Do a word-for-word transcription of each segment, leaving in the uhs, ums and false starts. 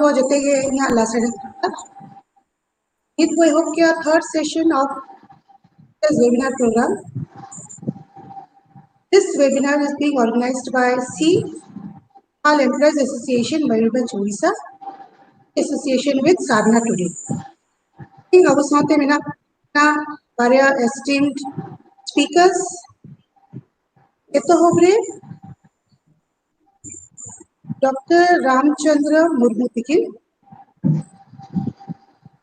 ᱠᱚ ᱡᱚᱛᱚ ᱜᱮ ᱤᱧᱟᱹᱜ ᱞᱟᱥᱮᱨ ᱱᱤᱛ ᱵᱚ ᱮᱦᱚᱵ ᱠᱮᱭᱟ third session of this webinar program. This webinar is being organized by C All Employees Association, Mayurbhanj, Odisha, association with Sadhana Today. ᱤᱧ ᱟᱵᱚ ᱥᱟᱶᱛᱮ ᱢᱮᱱᱟᱜ ᱵᱚᱱᱟ ᱵᱟᱨᱭᱟ esteemed speakers. ᱮᱛᱚᱦᱚᱵ ᱨᱮ ᱰᱚᱠᱴᱚᱨ ᱨᱟᱢᱪᱚᱸᱫᱽᱨᱚ ᱢᱩᱨᱢᱩ ᱛᱤᱠᱤᱱ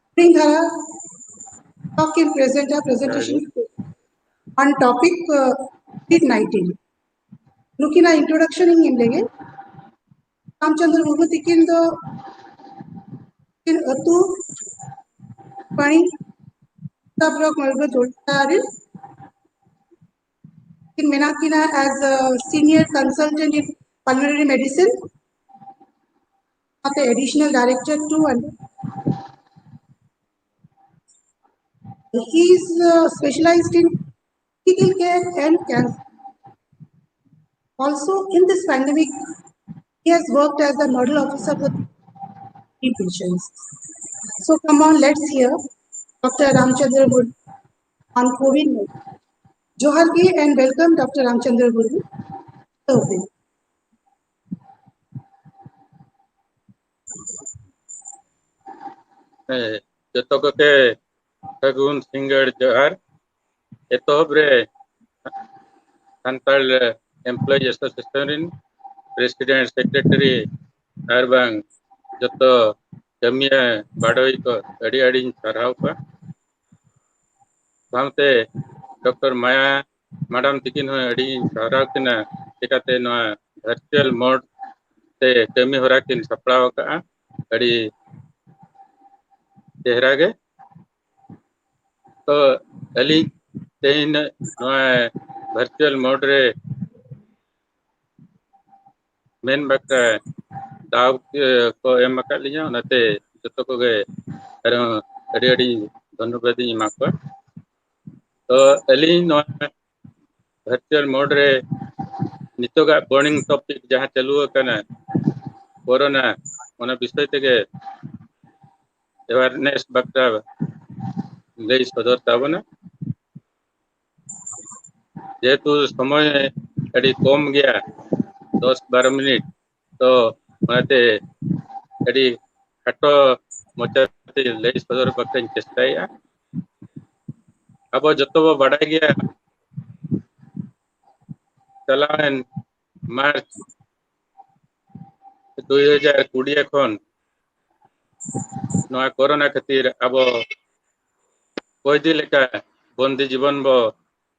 ᱦᱩᱰᱤᱧ ᱫᱷᱟᱨᱟ talk ᱠᱤᱱ present ᱟ, presentation on topic, uh, COVID nineteen. ᱱᱩᱠᱤᱱᱟᱜ introduction ᱤᱧ ᱮᱢ ᱞᱮᱜᱮ᱾ ᱨᱟᱢᱪᱚᱸᱫᱽᱨᱚ ᱢᱩᱨᱢᱩ ᱛᱤᱠᱤᱱ ᱫᱚ ᱠᱤᱱ ᱟᱹᱛᱩ ᱯᱟᱹᱲᱤ ᱥᱟᱵ ᱵᱞᱚᱠ ᱢᱚᱭᱩᱨᱵᱷᱚᱸᱡᱽ ᱳᱰᱤᱥᱟ ᱨᱮ ᱠᱤᱱ ᱢᱮᱱᱟᱜ ᱠᱤᱱᱟ as a senior consultant in pulmonary medicine, ᱱᱚᱛᱮ additional director too, and he is, uh, specialized in critical care and cancer. Also, in this pandemic, he has worked as a nodal officer with patients. So, come on, let's hear Doctor Ramchandra Murmu on COVID nineteen. Johar ge and welcome, Doctor Ramchandra Murmu. Okay. ᱦᱮᱸ, ᱡᱚᱛᱚ ᱠᱚᱜᱮ ᱥᱟᱹᱜᱩᱱ ᱥᱤᱸᱜᱟᱹᱲ ᱡᱚᱦᱟᱨ᱾ ᱮᱛᱚᱦᱚᱵ ᱨᱮ Santal Employees Association ᱨᱮᱱ president, secretary ᱟᱨ ᱵᱟᱝ ᱡᱚᱛᱚ ᱠᱟᱹᱢᱤᱭᱟᱹ ᱵᱟᱰᱚᱭ ᱠᱚ ᱟᱹᱰᱤ ᱟᱹᱰᱤᱧ ᱥᱟᱨᱦᱟᱣ ᱠᱚᱣᱟ᱾ ᱥᱟᱶᱛᱮ ᱰᱚᱠᱴᱚᱨ ᱢᱟᱭᱟ ᱢᱮᱰᱟᱢ ᱛᱤᱠᱤᱱ ᱦᱚᱸ ᱟᱹᱰᱤᱧ ᱥᱟᱨᱦᱟᱣ ᱠᱤᱱᱟ, ᱪᱤᱠᱟᱹᱛᱮ ᱱᱚᱣᱟ virtual mode ᱛᱮ ᱠᱟᱹᱢᱤ ᱦᱚᱨᱟ ᱠᱤᱱ ᱥᱟᱯᱲᱟᱣ ᱟᱠᱟᱫᱼᱟ, ᱟᱹᱰᱤ ᱪᱮᱦᱨᱟ ᱜᱮ᱾ ᱛᱚ ᱟᱹᱞᱤᱧ ᱛᱮᱦᱮᱧ ᱱᱚᱣᱟ virtual mode ᱨᱮ ᱢᱮᱱ ᱵᱟᱠᱷᱨᱟ ᱫᱟᱣ, ᱮ, ᱠᱚ ᱮᱢ ᱟᱠᱟᱫ ᱞᱤᱧᱟ, ᱚᱱᱟᱛᱮ ᱡᱚᱛᱚ ᱠᱚᱜᱮ ᱟᱨᱦᱚᱸ ᱟᱹᱰᱤ ᱟᱹᱰᱤ ᱫᱷᱚᱱᱱᱚᱵᱟᱫ ᱤᱧ ᱮᱢᱟ ᱠᱚᱣᱟ᱾ ᱛᱚ ᱟᱹᱞᱤᱧ ᱱᱚᱣᱟ virtual mode ᱨᱮ ᱱᱤᱛᱚᱜᱟᱜ burning topic ᱡᱟᱦᱟᱸ ᱪᱟᱹᱞᱩ ᱟᱠᱟᱱᱟ, ᱠᱳᱨᱳᱱᱟ, ᱚᱱᱟ ᱵᱤᱥᱚᱭ ᱛᱮᱜᱮ awareness ᱵᱟᱠᱷᱨᱟ ᱞᱟᱹᱭ ᱥᱚᱫᱚᱨ ᱛᱟᱵᱚᱱᱟ᱾ ᱡᱮᱦᱮᱛᱩ ᱥᱚᱢᱚᱭ ᱟᱹᱰᱤ ᱠᱚᱢ ᱜᱮᱭᱟ, ᱫᱚᱥ ᱵᱟᱨᱚ ᱢᱤᱱᱤᱴ, ᱛᱚ ᱚᱱᱟᱛᱮ ᱟᱹᱰᱤ ᱠᱷᱟᱴᱚ ᱢᱚᱪᱟᱛᱮ ᱞᱟᱹᱭ ᱥᱚᱫᱚᱨ ᱵᱟᱠᱷᱨᱟᱧ ᱪᱮᱥᱴᱟᱭᱮᱫᱼᱟ᱾ ᱟᱵᱚ ᱡᱚᱛᱚ ᱵᱚ ᱵᱟᱰᱟᱭ ᱜᱮᱭᱟ, ᱪᱟᱞᱟᱣᱮᱱ ᱢᱟᱨᱪ ᱫᱩᱭ ᱦᱟᱡᱟᱨ ᱠᱩᱲᱤ ᱠᱷᱚᱱ ᱱᱚᱣᱟ ᱠᱳᱨᱳᱱᱟ ᱠᱷᱟᱹᱛᱤᱨ ᱟᱵᱚ ᱠᱚᱭᱫᱤ ᱞᱮᱠᱟ ᱵᱚᱱᱫᱤ ᱡᱤᱵᱚᱱ ᱵᱚ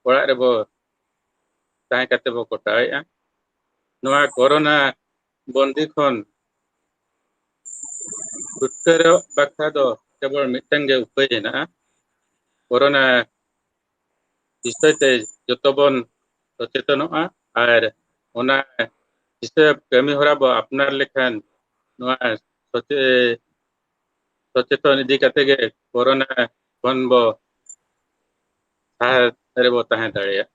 ᱚᱲᱟᱜ ᱨᱮᱵᱚ ᱛᱟᱦᱮᱸ ᱠᱟᱛᱮ ᱵᱚ ᱠᱚᱴᱟᱣᱮᱫᱼᱟ᱾ ᱱᱚᱣᱟ ᱠᱳᱨᱳᱱᱟ ᱵᱚᱱᱫᱤ ᱠᱷᱚᱱ ᱪᱷᱩᱴᱠᱟᱹᱨᱚᱜ ᱵᱟᱠᱷᱨᱟ ᱫᱚ ᱠᱮᱵᱚᱞ ᱢᱤᱫᱴᱟᱝ ᱜᱮ ᱩᱯᱟᱹᱭ ᱦᱮᱱᱟᱜᱼᱟ᱾ ᱠᱳᱨᱳᱱᱟ ᱵᱤᱥᱚᱭ ᱛᱮ ᱡᱚᱛᱚ ᱵᱚᱱ ᱥᱚᱪᱮᱛᱚᱱᱚᱜᱼᱟ ᱟᱨ ᱚᱱᱟ ᱦᱤᱥᱟᱹᱵ ᱠᱟᱹᱢᱤ ᱦᱚᱨᱟ ᱵᱚ ᱟᱯᱱᱟᱨ ᱞᱮᱠᱷᱟᱱ ᱱᱚᱣᱟ ᱥᱚᱪᱮ-, ᱥᱚᱪᱮᱛᱚᱱ ᱤᱫᱤ ᱠᱟᱛᱮ ᱜᱮ ᱠᱳᱨᱳᱱᱟ ᱠᱷᱚᱱ ᱵᱚ ᱥᱟᱦᱟ ᱨᱮᱵᱚ ᱛᱟᱦᱮᱸ ᱫᱟᱲᱮᱭᱟᱜᱼᱟ᱾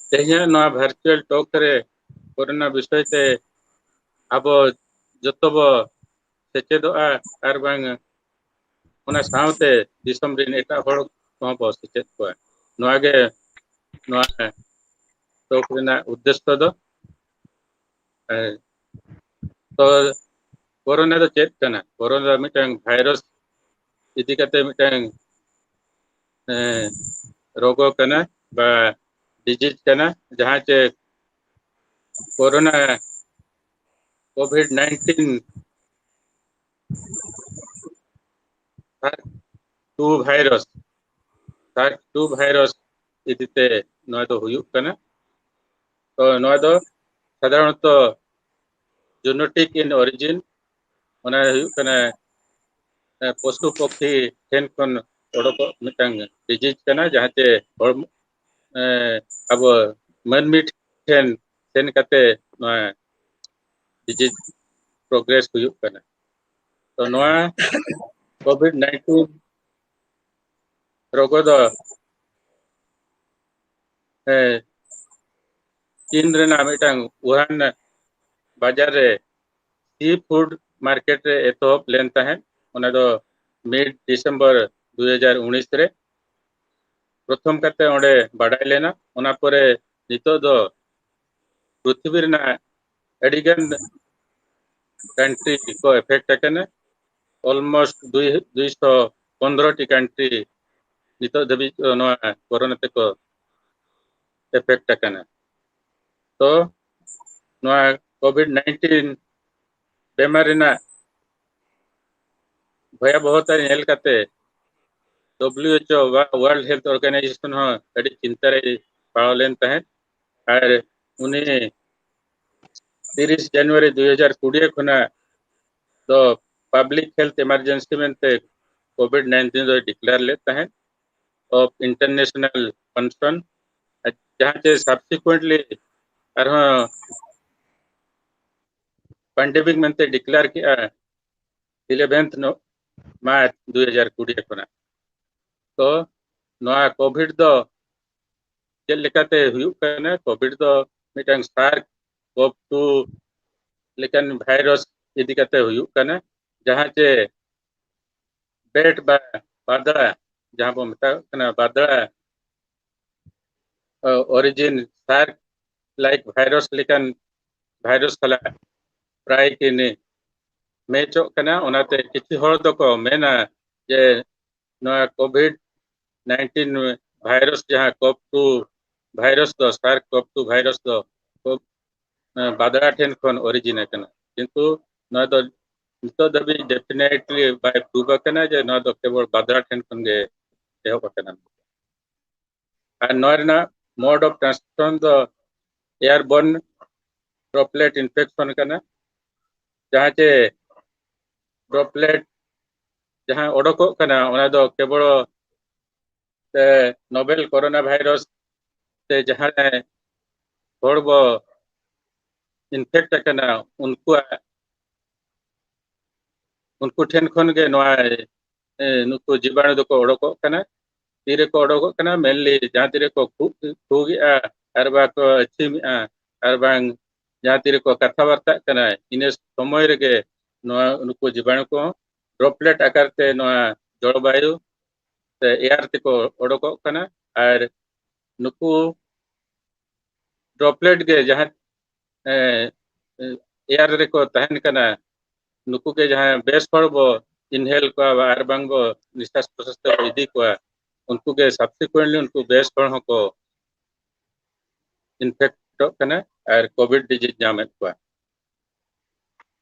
ᱛᱮᱦᱮᱧᱟᱜ ᱱᱚᱣᱟ virtual talk ᱨᱮ ᱠᱳᱨᱳᱱᱟ ᱵᱤᱥᱚᱭ ᱛᱮ ᱟᱵᱚ ᱡᱚᱛᱚ ᱵᱚ ᱥᱮᱪᱮᱫᱚᱜᱼᱟ ᱟᱨ ᱵᱟᱝ ᱚᱱᱟ ᱥᱟᱶᱛᱮ ᱫᱤᱥᱚᱢ ᱨᱮᱱ ᱮᱴᱟᱜ ᱦᱚᱲ ᱠᱚᱦᱚᱸ ᱵᱚ ᱥᱮᱪᱮᱫ ᱠᱚᱣᱟ᱾ ᱱᱚᱣᱟ ᱜᱮ ᱱᱚᱣᱟ talk ᱨᱮᱱᱟᱜ ᱩᱫᱽᱫᱮᱥᱥᱚ ᱫᱚ᱾ ᱦᱮᱸ, ᱛᱚ ᱠᱳᱨᱳᱱᱟ ᱫᱚ ᱪᱮᱫ ᱠᱟᱱᱟ? ᱠᱳᱨᱳᱱᱟ ᱫᱚ ᱢᱤᱫᱴᱟᱝ ᱵᱷᱟᱭᱨᱟᱥ ᱤᱫᱤ ᱠᱟᱛᱮ ᱢᱤᱫᱴᱟᱝ, ᱮᱸ, ᱨᱳᱜᱚ ᱠᱟᱱᱟ ᱵᱟ disease ᱠᱟᱱᱟ, ᱡᱟᱦᱟᱸ ᱪᱮ corona COVID nineteen SARS two virus, SARS two virus ᱤᱫᱤ ᱛᱮ ᱱᱚᱣᱟ ᱫᱚ ᱦᱩᱭᱩᱜ ᱠᱟᱱᱟ᱾ ᱛᱚ ᱱᱚᱣᱟ ᱫᱚ ᱥᱟᱫᱷᱟᱨᱚᱱᱛᱚ zoonotic in origin, ᱚᱱᱟ ᱦᱩᱭᱩᱜ ᱠᱟᱱᱟ, ᱮ, ᱯᱚᱥᱩ ᱯᱚᱠᱠᱷᱤ ᱴᱷᱮᱱ ᱠᱷᱚᱱ ᱚᱰᱚᱠᱚᱜ ᱢᱤᱫᱴᱟᱝ disease ᱠᱟᱱᱟ, ᱡᱟᱦᱟᱸ ᱪᱮ ᱦᱚᱲᱢᱚ, ᱮ, ᱟᱵᱚ ᱢᱟᱹᱱᱢᱤ ᱴᱷᱮᱱ ᱥᱮᱱ ᱠᱟᱛᱮ ᱱᱚᱣᱟ disease progress ᱦᱩᱭᱩᱜ ᱠᱟᱱᱟ᱾ ᱛᱚ ᱱᱚᱣᱟ COVID nineteen ᱨᱳᱜᱚ ᱫᱚ, ᱮ, ᱪᱤᱱ ᱨᱮᱱᱟᱜ ᱢᱤᱫᱴᱟᱝ ᱣᱩᱦᱟᱱ ᱵᱟᱡᱟᱨ ᱨᱮ ᱥᱤ ᱯᱷᱩᱰ ᱢᱟᱨᱠᱮᱴ ᱨᱮ ᱮᱛᱚᱦᱚᱵ ᱞᱮᱱ ᱛᱟᱦᱮᱸᱫ᱾ ᱚᱱᱟ ᱫᱚ ᱢᱤᱰ ᱰᱤᱥᱮᱢᱵᱚᱨ ᱫᱩ ᱦᱟᱡᱟᱨ ᱩᱱᱤᱥ ᱨᱮ ᱯᱨᱚᱛᱷᱚᱢ ᱠᱟᱛᱮ ᱚᱸᱰᱮ ᱵᱟᱰᱟᱭ ᱞᱮᱱᱟ᱾ ᱚᱱᱟ ᱯᱚᱨᱮ ᱱᱤᱛᱚᱜ ᱫᱚ ᱯᱨᱤᱛᱷᱤᱵᱤ ᱨᱮᱱᱟᱜ ᱟᱹᱰᱤᱜᱟᱱ ᱠᱟᱱᱴᱨᱤ ᱠᱚ ᱮᱯᱷᱮᱠᱴ ᱟᱠᱟᱱᱟ᱾ ᱚᱞᱢᱳᱥᱴ ᱫᱩᱭ ᱫᱩᱭᱥᱚ ᱯᱚᱱᱫᱽᱨᱚ ᱴᱤ ᱠᱟᱱᱴᱨᱤ ᱱᱤᱛᱚᱜ ᱫᱷᱟᱹᱵᱤᱡ ᱱᱚᱣᱟ ᱠᱳᱨᱳᱱᱟ ᱛᱮᱠᱚ ᱮᱯᱷᱮᱠᱴ ᱟᱠᱟᱱᱟ᱾ ᱛᱚ ᱱᱚᱣᱟ ᱠᱳᱵᱷᱤᱰ ᱱᱟᱭᱤᱱᱴᱤᱱ ᱵᱮᱢᱟᱨ ᱨᱮᱱᱟᱜ ᱵᱷᱚᱭᱟᱵᱚᱦᱚᱛᱟ ᱧᱮᱞ ᱠᱟᱛᱮ ᱰᱚᱵᱞᱤᱭᱩ ᱮᱭᱤᱪ ᱳ ᱵᱟ ᱣᱟᱨᱞᱰ ᱦᱮᱞᱛᱷ ᱚᱨᱜᱟᱱᱟᱭᱡᱮᱥᱚᱱ ᱦᱚᱸ ᱟᱹᱰᱤ ᱪᱤᱱᱛᱟ ᱨᱮ ᱯᱟᱲᱟᱣ ᱞᱮᱱ ᱛᱟᱦᱮᱸᱫ᱾ ᱟᱨ ᱩᱱᱤ ᱛᱤᱨᱤᱥ ᱡᱟᱱᱩᱣᱟᱨᱤ ᱫᱩᱭ ᱦᱟᱡᱟᱨ ᱠᱩᱲᱤ ᱠᱷᱚᱱᱟᱜ ᱫᱚ ᱯᱟᱵᱽᱞᱤᱠ ᱦᱮᱞᱛᱷ ᱮᱢᱟᱨᱡᱮᱱᱥᱤ ᱢᱮᱱᱛᱮ ᱠᱳᱵᱷᱤᱰ ᱱᱟᱭᱤᱱᱴᱤᱱ ᱫᱚᱭ ᱰᱤᱠᱞᱮᱭᱟᱨ ᱞᱮᱫ ᱛᱟᱦᱮᱸᱫ ᱚᱯᱷ ᱤᱱᱴᱟᱨᱱᱮᱥᱚᱱᱟᱞ ᱠᱚᱱᱥᱟᱨᱱ, ᱡᱟᱦᱟᱸ ᱪᱮ ᱥᱟᱵᱥᱤᱠᱩᱭᱮᱱᱴᱞᱤ ᱟᱨᱦᱚᱸ ᱯᱮᱱᱰᱮᱢᱤᱠ ᱢᱮᱱᱛᱮ ᱰᱤᱠᱞᱮᱭᱟᱨ ᱠᱮᱜᱼᱟ ᱤᱞᱮᱵᱷᱮᱱᱛᱷ ᱢᱟᱨᱪ ᱫᱩᱭ ᱦᱟᱡᱟᱨ ᱠᱩᱲᱤ ᱠᱷᱚᱱᱟᱜ᱾ ᱛᱚ ᱱᱚᱣᱟ ᱠᱳᱵᱷᱤᱰ ᱫᱚ ᱪᱮᱫ ᱞᱮᱠᱟᱛᱮ ᱦᱩᱭᱩᱜ ᱠᱟᱱᱟ? ᱠᱳᱵᱷᱤᱰ ᱫᱚ ᱢᱤᱫᱴᱟᱝ ᱥᱟᱨ ᱠᱳᱵᱷ ᱴᱩ ᱞᱮᱠᱟᱱ ᱵᱷᱟᱭᱨᱟᱥ ᱤᱫᱤ ᱠᱟᱛᱮ ᱦᱩᱭᱩᱜ ᱠᱟᱱᱟ, ᱡᱟᱦᱟᱸ ᱪᱮ ᱵᱮᱴ ᱵᱟ ᱵᱟᱫᱲᱟ, ᱡᱟᱦᱟᱸ ᱵᱚᱱ ᱢᱮᱛᱟᱜ ᱠᱟᱱᱟ ᱵᱟᱫᱲᱟ ᱚᱨᱤᱡᱤᱱ ᱥᱟᱨᱠ ᱞᱟᱭᱤᱠ ᱵᱷᱟᱭᱨᱟᱥ ᱞᱮᱠᱟᱱ ᱵᱷᱟᱭᱨᱟᱥ ᱥᱟᱞᱟᱜ ᱯᱨᱟᱭ ᱠᱤᱱ ᱢᱮᱪᱚᱜ ᱠᱟᱱᱟ᱾ ᱚᱱᱟᱛᱮ ᱠᱤᱪᱷᱩ ᱦᱚᱲ ᱫᱚᱠᱚ ᱢᱮᱱᱟ ᱡᱮ ᱱᱚᱣᱟ ᱠᱳᱵᱷᱤᱰ ᱱᱟᱭᱤᱱᱴᱤᱱ ᱵᱷᱟᱭᱨᱟᱥ, ᱡᱟᱦᱟᱸ ᱠᱳᱵᱷ ᱴᱩ ᱵᱷᱟᱭᱨᱟᱥ ᱫᱚ, ᱥᱟᱨᱠ ᱠᱳᱵᱷ ᱴᱩ ᱵᱷᱟᱭᱨᱟᱥ ᱫᱚ ᱠᱳᱵᱷ, ᱮ, ᱵᱟᱫᱲᱟ ᱴᱷᱮᱱ ᱠᱷᱚᱱ ᱚᱨᱤᱡᱤᱱ ᱟᱠᱟᱱᱟ, ᱠᱤᱱᱛᱩ ᱱᱚᱣᱟ ᱫᱚ ᱱᱤᱛᱚᱜ ᱫᱷᱟᱹᱵᱤᱡ ᱰᱮᱯᱷᱤᱱᱮᱴᱞᱤ ᱵᱟᱭ ᱯᱨᱩᱵᱷ ᱟᱠᱟᱱᱟ ᱡᱮ ᱱᱚᱣᱟ ᱫᱚ ᱠᱮᱵᱚᱞ ᱵᱟᱫᱲᱟ ᱴᱷᱮᱱ ᱠᱷᱚᱱ ᱜᱮ ᱮᱦᱚᱵ ᱟᱠᱟᱱᱟ᱾ ᱟᱨ ᱱᱚᱣᱟ ᱨᱮᱱᱟᱜ ᱢᱳᱰ ᱚᱯᱷ ᱴᱨᱟᱱᱥᱢᱤᱥᱚᱱ ᱫᱚ ᱮᱭᱟᱨᱵᱚᱨᱱ ᱰᱨᱚᱯᱞᱮᱴ ᱤᱱᱯᱷᱮᱠᱥᱚᱱ ᱠᱟᱱᱟ, ᱡᱟᱦᱟᱸ ᱪᱮ ᱰᱨᱚᱯᱞᱮᱴ ᱡᱟᱦᱟᱸ ᱚᱰᱚᱠᱚᱜ ᱠᱟᱱᱟ, ᱚᱱᱟ ᱫᱚ ᱠᱮᱵᱚᱞ ᱥᱮ ᱱᱳᱵᱮᱞ ᱠᱳᱨᱳᱱᱟ ᱵᱷᱟᱭᱨᱟᱥ ᱛᱮ ᱡᱟᱦᱟᱸᱭ ᱦᱚᱲ ᱵᱚ ᱤᱱᱯᱷᱮᱠᱴ ᱟᱠᱟᱱᱟ, ᱩᱱᱠᱩᱣᱟᱜ, ᱩᱱᱠᱩ ᱴᱷᱮᱱ ᱠᱷᱚᱱ ᱜᱮ ᱱᱚᱣᱟ, ᱮ, ᱱᱩᱠᱩ ᱡᱤᱵᱟᱬᱩ ᱫᱚᱠᱚ ᱚᱰᱚᱠᱚᱜ ᱠᱟᱱᱟ᱾ ᱛᱤᱨᱮᱠᱚ ᱚᱰᱚᱠᱚᱜ ᱠᱟᱱᱟ? ᱢᱮᱱᱞᱤ ᱡᱟᱦᱟᱸ ᱛᱤᱨᱮᱠᱚ ᱠᱷᱩᱜ, ᱠᱷᱩᱜᱮᱜᱼᱟ, ᱟᱨ ᱵᱟᱝ ᱠᱚ ᱟᱹᱪᱷᱤᱢᱮᱜᱼᱟ, ᱟᱨ ᱵᱟᱝ ᱡᱟᱦᱟᱸ ᱛᱤᱨᱮᱠᱚ ᱠᱟᱛᱷᱟ ᱵᱟᱨᱛᱟᱜ ᱠᱟᱱᱟ, ᱤᱱᱟᱹ ᱥᱚᱢᱚᱭ ᱨᱮᱜᱮ ᱱᱚᱣᱟ, ᱱᱩᱠᱩ ᱡᱤᱵᱟᱬᱩ ᱠᱚ ᱰᱨᱚᱯᱞᱮᱴ ᱟᱠᱟᱨ ᱛᱮ ᱱᱚᱣᱟ ᱡᱚᱞᱵᱟᱭᱩ ᱥᱮ ᱮᱭᱟᱨ ᱛᱮᱠᱚ ᱚᱰᱚᱠᱚᱜ ᱠᱟᱱᱟ᱾ ᱟᱨ ᱱᱩᱠᱩ ᱰᱨᱚᱯᱞᱮᱴ ᱜᱮ ᱡᱟᱦᱟᱸ ᱮᱭᱟᱨ ᱨᱮᱠᱚ ᱛᱟᱦᱮᱱ ᱠᱟᱱᱟ, ᱱᱩᱠᱩ ᱜᱮ ᱡᱟᱦᱟᱸ ᱵᱮᱥ ᱦᱚᱲ ᱵᱚ ᱤᱱᱦᱮᱞ ᱠᱚᱣᱟ ᱟᱨ ᱵᱟᱝ ᱵᱚ ᱱᱤᱥᱟᱥ ᱯᱨᱚᱥᱟᱥ ᱛᱮᱵᱚ ᱤᱫᱤ ᱠᱚᱣᱟ, ᱩᱱᱠᱩ ᱜᱮ ᱥᱟᱵᱥᱤᱠᱩᱭᱮᱱᱴᱞᱤ ᱩᱱᱠᱩ ᱵᱮᱥ ᱦᱚᱲ ᱦᱚᱸᱠᱚ ᱤᱱᱯᱷᱮᱠᱴᱚᱜ ᱠᱟᱱᱟ ᱟᱨ ᱠᱳᱵᱷᱤᱰ ᱰᱤᱡᱤᱡᱽ ᱧᱟᱢᱮᱫ ᱠᱚᱣᱟ᱾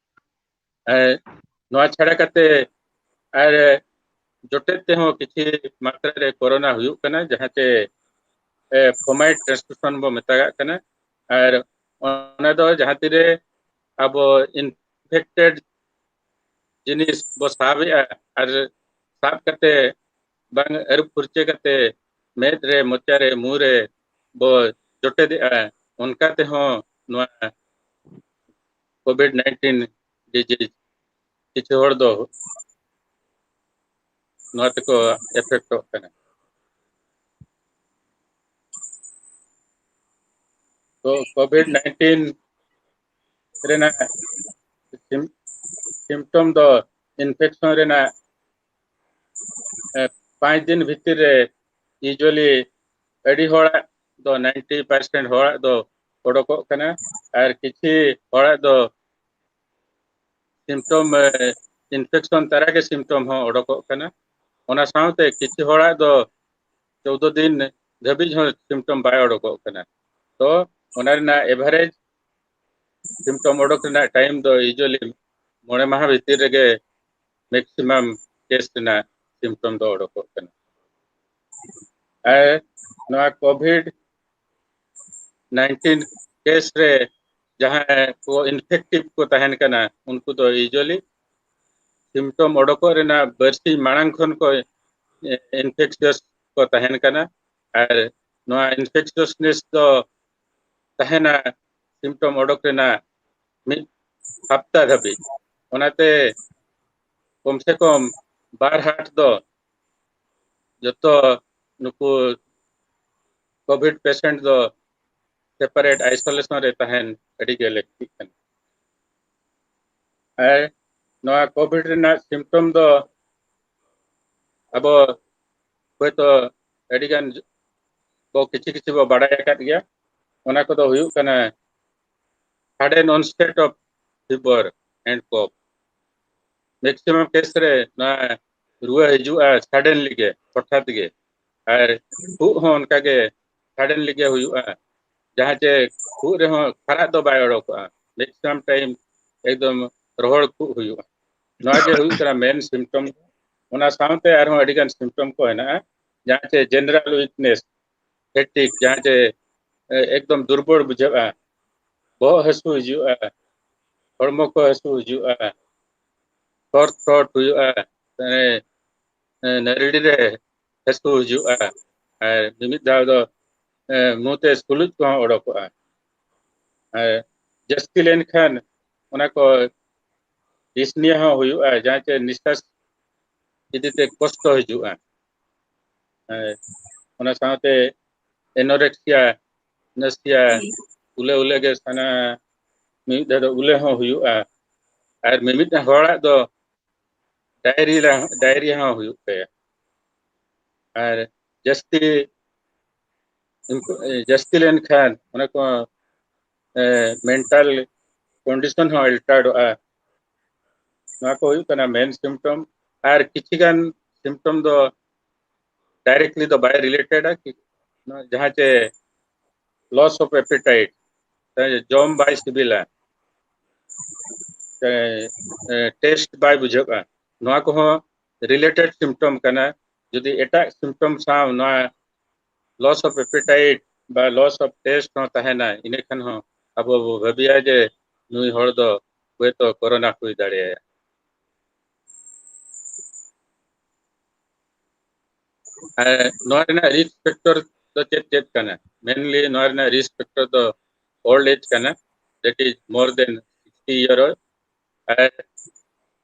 ᱱᱚᱣᱟ ᱪᱷᱟᱲᱟ ᱠᱟᱛᱮ ᱟᱨ ᱡᱚᱴᱮᱫ ᱛᱮᱦᱚᱸ ᱠᱤᱪᱷᱤ ᱢᱟᱛᱨᱟ ᱨᱮ ᱠᱳᱨᱳᱱᱟ ᱦᱩᱭᱩᱜ ᱠᱟᱱᱟ, ᱡᱟᱦᱟᱸ ᱪᱮ ᱯᱷᱚᱢᱟᱭᱤᱰ ᱴᱨᱟᱱᱥᱢᱤᱥᱚᱱ ᱵᱚ ᱢᱮᱛᱟᱜᱟᱜ ᱠᱟᱱᱟ᱾ ᱟᱨ ᱚᱱᱟ ᱫᱚ ᱡᱟᱦᱟᱸ ᱛᱤᱨᱮ ᱟᱵᱚ ᱤᱱᱯᱷᱮᱠᱴᱮᱰ ᱡᱤᱱᱤᱥ ᱵᱚ ᱥᱟᱵᱮᱜᱼᱟ ᱟᱨ ᱥᱟᱵ ᱠᱟᱛᱮ ᱵᱟᱝ ᱟᱹᱨᱩᱵ ᱯᱷᱩᱨᱪᱟᱹ ᱠᱟᱛᱮ ᱢᱮᱫ ᱨᱮ, ᱢᱚᱪᱟ ᱨᱮ, ᱢᱩ ᱨᱮ ᱵᱚ ᱡᱚᱴᱮᱫᱮᱜᱼᱟ, ᱚᱱᱠᱟ ᱛᱮᱦᱚᱸ ᱱᱚᱣᱟ ᱠᱳᱵᱷᱤᱰ ᱱᱟᱭᱤᱱᱴᱤᱱ ᱰᱤᱡᱤᱡᱽ ᱠᱤᱪᱷᱩ ᱦᱚᱲ ᱫᱚ ᱱᱚᱣᱟ ᱛᱮᱠᱚ ᱮᱯᱷᱮᱠᱴᱚᱜ ᱠᱟᱱᱟ᱾ ᱛᱚ ᱠᱳᱵᱷᱤᱰ ᱱᱟᱭᱤᱱᱴᱤᱱ ᱨᱮᱱᱟᱜ ᱥᱤᱢᱴᱚᱢ ᱫᱚ ᱤᱱᱯᱷᱮᱠᱥᱚᱱ ᱨᱮᱱᱟᱜ ᱯᱟᱸᱪ ᱫᱤᱱ ᱵᱷᱤᱛᱤᱨ ᱨᱮ ᱤᱭᱩᱡᱩᱣᱟᱞᱤ ᱟᱹᱰᱤ ᱦᱚᱲᱟᱜ ᱫᱚ, ᱱᱟᱭᱤᱱᱴᱤ ᱯᱟᱨᱥᱮᱱᱴ ᱦᱚᱲᱟᱜ ᱫᱚ ᱚᱰᱚᱠᱚᱜ ᱠᱟᱱᱟ᱾ ᱟᱨ ᱠᱤᱪᱷᱤ ᱦᱚᱲᱟᱜ ᱫᱚ ᱥᱤᱢᱴᱚᱢ, ᱤᱱᱯᱷᱮᱠᱥᱚᱱ ᱛᱟᱨᱟ ᱜᱮ ᱥᱤᱢᱴᱚᱢ ᱦᱚᱸ ᱚᱰᱚᱠᱚᱜ ᱠᱟᱱᱟ᱾ ᱚᱱᱟ ᱥᱟᱶᱛᱮ ᱠᱤᱪᱷᱤ ᱦᱚᱲᱟᱜ ᱫᱚ ᱪᱳᱫᱽᱫᱳ ᱫᱤᱱ ᱫᱷᱟᱹᱵᱤᱡ ᱦᱚᱸ ᱥᱤᱢᱴᱚᱢ ᱵᱟᱭ ᱚᱰᱚᱠᱚᱜ ᱠᱟᱱᱟ᱾ ᱛᱚ ᱚᱱᱟ ᱨᱮᱱᱟᱜ ᱮᱵᱷᱟᱨᱮᱡᱽ ᱥᱤᱢᱴᱚᱢ ᱚᱰᱚᱠ ᱨᱮᱱᱟᱜ ᱴᱟᱭᱤᱢ ᱫᱚ ᱤᱭᱩᱡᱩᱣᱟᱞᱤ ᱢᱚᱬᱮ ᱢᱟᱦᱟ ᱵᱷᱤᱛᱤᱨ ᱨᱮᱜᱮ ᱢᱮᱠᱥᱤᱢᱟᱢ ᱠᱮᱥ ᱨᱮᱱᱟᱜ ᱥᱤᱢᱴᱚᱢ ᱫᱚ ᱚᱰᱚᱠᱚᱜ ᱠᱟᱱᱟ᱾ ᱟᱨ ᱱᱚᱣᱟ ᱠᱳᱵᱷᱤᱰ ᱱᱟᱭᱤᱱᱴᱤᱱ ᱠᱮᱥ ᱨᱮ ᱡᱟᱦᱟᱸᱭ ᱠᱚ ᱤᱱᱯᱷᱮᱠᱴᱤᱵᱷ ᱠᱚ ᱛᱟᱦᱮᱱ ᱠᱟᱱᱟ, ᱩᱱᱠᱩ ᱫᱚ ᱤᱭᱩᱡᱩᱣᱟᱞᱤ ᱥᱤᱢᱴᱚᱢ ᱚᱰᱚᱠᱚᱜ ᱨᱮᱱᱟᱜ ᱵᱟᱨᱥᱤᱧ ᱢᱟᱲᱟᱝ ᱠᱷᱚᱱ ᱠᱚ ᱤᱱᱯᱷᱮᱠᱥᱤᱭᱟᱥ ᱠᱚ ᱛᱟᱦᱮᱱ ᱠᱟᱱᱟ᱾ ᱟᱨ ᱱᱚᱣᱟ ᱤᱱᱯᱷᱮᱠᱥᱤᱭᱟᱥᱱᱮᱥ ᱫᱚ ᱛᱟᱦᱮᱱᱟ ᱥᱤᱢᱴᱚᱢ ᱚᱰᱚᱠ ᱨᱮᱱᱟᱜ ᱢᱤᱫ ᱦᱟᱯᱛᱟ ᱫᱷᱟᱹᱵᱤᱡ᱾ ᱚᱱᱟᱛᱮ ᱠᱚᱢ ᱥᱮ ᱠᱚᱢ ᱵᱟᱨ ᱦᱟᱴ ᱫᱚ ᱡᱚᱛᱚ ᱱᱩᱠᱩ ᱠᱳᱵᱷᱤᱰ ᱯᱮᱥᱮᱱᱴ ᱫᱚ separate isolation ᱨᱮ ᱛᱟᱦᱮᱱ ᱟᱹᱰᱤ ᱜᱮ ᱞᱟᱹᱠᱛᱤᱜ ᱠᱟᱱᱟ᱾ ᱟᱨ ᱱᱚᱣᱟ ᱠᱳᱵᱷᱤᱰ ᱨᱮᱱᱟᱜ ᱥᱤᱢᱴᱚᱢ ᱫᱚ ᱟᱵᱚ ᱦᱚᱭᱛᱳ ᱟᱹᱰᱤᱜᱟᱱ ᱵᱚ ᱠᱤᱪᱷᱤ ᱠᱤᱪᱷᱤ ᱵᱚ ᱵᱟᱲᱟᱭ ᱟᱠᱟᱫ ᱜᱮᱭᱟ᱾ ᱚᱱᱟ ᱠᱚᱫᱚ ᱦᱩᱭᱩᱜ ᱠᱟᱱᱟ sudden onset of fever and cough᱾ Maximum case ᱨᱮ ᱱᱚᱣᱟ ᱨᱩᱣᱟᱹ ᱦᱤᱡᱩᱜᱼᱟ suddenly ᱜᱮ, ᱦᱚᱴᱟᱛ ᱜᱮ᱾ ᱟᱨ ᱠᱷᱩᱜ ᱦᱚᱸ ᱚᱱᱠᱟ ᱜᱮ suddenly ᱜᱮ ᱦᱩᱭᱩᱜᱼᱟ, ᱡᱟᱦᱟᱸ ᱪᱮ ᱠᱷᱩᱜ ᱨᱮᱦᱚᱸ ᱠᱷᱟᱨᱟᱜ ᱫᱚ ᱵᱟᱭ ᱚᱰᱚᱠᱚᱜᱼᱟ᱾ Maximum time ᱮᱠᱫᱚᱢ ᱨᱚᱦᱚᱲ ᱠᱷᱩᱜ ᱦᱩᱭᱩᱜᱼᱟ᱾ ᱱᱚᱣᱟ ᱜᱮ ᱦᱩᱭᱩᱜ ᱠᱟᱱᱟ main symptom᱾ ᱚᱱᱟ ᱥᱟᱶᱛᱮ ᱟᱨᱦᱚᱸ ᱟᱹᱰᱤᱜᱟᱱ symptom ᱠᱚ ᱦᱮᱱᱟᱜᱼᱟ, ᱡᱟᱦᱟᱸ ᱪᱮ general weakness, fatigue, ᱡᱟᱦᱟᱸ ᱪᱮ ᱮᱠᱫᱚᱢ ᱫᱩᱨᱵᱚᱞ ᱵᱩᱡᱷᱟᱹᱜᱼᱟ, ᱵᱚᱦᱚᱜ ᱦᱟᱹᱥᱩ ᱦᱤᱡᱩᱜᱼᱟ, ᱦᱚᱲᱢᱚ ᱠᱚ ᱦᱟᱹᱥᱩ ᱦᱤᱡᱩᱜᱼᱟ, ᱥᱚᱨᱴ ᱥᱚᱨᱴ ᱦᱩᱭᱩᱜᱼᱟ, ᱱᱟᱹᱨᱲᱤ ᱨᱮ ᱦᱟᱹᱥᱩ ᱦᱤᱡᱩᱜᱼᱟ, ᱟᱨ ᱢᱤᱢᱤᱫ ᱫᱷᱟᱣ ᱫᱚ ᱢᱩ ᱛᱮ ᱥᱩᱞᱩᱡ ᱠᱚᱦᱚᱸ ᱚᱰᱚᱠᱚᱜᱼᱟ᱾ ᱟᱨ ᱡᱟᱹᱥᱛᱤ ᱞᱮᱱᱠᱷᱟᱱ ᱚᱱᱟ ᱠᱚ ᱰᱤᱥᱱᱤᱭᱟ ᱦᱚᱸ ᱦᱩᱭᱩᱜᱼᱟ, ᱡᱟᱦᱟᱸ ᱪᱮ ᱱᱤᱥᱥᱟᱥ ᱤᱫᱤ ᱛᱮ ᱠᱚᱥᱴᱚ ᱦᱤᱡᱩᱜᱼᱟ᱾ ᱚᱱᱟ ᱥᱟᱶᱛᱮ ᱮᱱᱳᱨᱮᱠᱥᱤᱭᱟ, ᱱᱟᱥᱤᱭᱟ, ᱩᱞᱮ ᱩᱞᱮ ᱜᱮ ᱥᱟᱱᱟ, ᱢᱤᱢᱤᱫ ᱫᱷᱟᱣ ᱫᱚ ᱩᱞᱮ ᱦᱚᱸ ᱦᱩᱭᱩᱜᱼᱟ, ᱟᱨ ᱢᱤᱢᱤᱫ ᱦᱚᱲᱟᱜ ᱫᱚ ᱰᱟᱭᱨᱤᱭᱟ, ᱰᱟᱭᱨᱤᱭᱟ ᱦᱚᱸ ᱦᱩᱭᱩᱜ ᱛᱟᱭᱟ᱾ ᱟᱨ ᱡᱟᱹᱥᱛᱤ ᱡᱟᱹᱥᱛᱤ ᱞᱮᱱᱠᱷᱟᱱ ᱚᱱᱟ ᱠᱚ mental condition ᱦᱚᱸ altered ᱚᱜᱼᱟ᱾ ᱱᱚᱣᱟ ᱠᱚ ᱦᱩᱭᱩᱜ ᱠᱟᱱᱟ main symptom᱾ ᱟᱨ ᱠᱤᱪᱷᱤ ᱜᱟᱱ symptom ᱫᱚ directly ᱫᱚ ᱵᱟᱭ related ᱟ, ᱡᱟᱦᱟᱸ ᱪᱮ loss of appetite, ᱡᱚᱢ ᱵᱟᱭ ᱥᱤᱵᱤᱞᱟ, taste ᱵᱟᱭ ᱵᱩᱡᱷᱟᱹᱜᱼᱟ, ᱱᱚᱣᱟ ᱠᱚᱦᱚᱸ related symptom ᱠᱟᱱᱟ᱾ ᱡᱩᱫᱤ ᱮᱴᱟᱜ symptom ᱥᱟᱶ ᱱᱚᱣᱟ loss of appetite ᱵᱟ loss of taste ᱦᱚᱸ ᱛᱟᱦᱮᱱᱟ, ᱤᱱᱟᱹ ᱠᱷᱟᱱ ᱦᱚᱸ ᱟᱵᱚ ᱵᱚ ᱵᱷᱟᱹᱵᱤᱭᱟ ᱡᱮ ᱱᱩᱭ ᱦᱚᱲ ᱫᱚ ᱦᱚᱭᱛᱳ ᱠᱳᱨᱳᱱᱟ ᱦᱩᱭ ᱫᱟᱲᱮᱭᱟᱭᱟ᱾ ᱟᱨ ᱱᱚᱣᱟ ᱨᱮᱱᱟᱜ risk factor ᱫᱚ ᱪᱮᱫ ᱪᱮᱫ ᱠᱟᱱᱟ? Mainly ᱱᱚᱣᱟ ᱨᱮᱱᱟᱜ risk factor ᱫᱚ old age ᱠᱟᱱᱟ, that is more than sixty year old᱾ R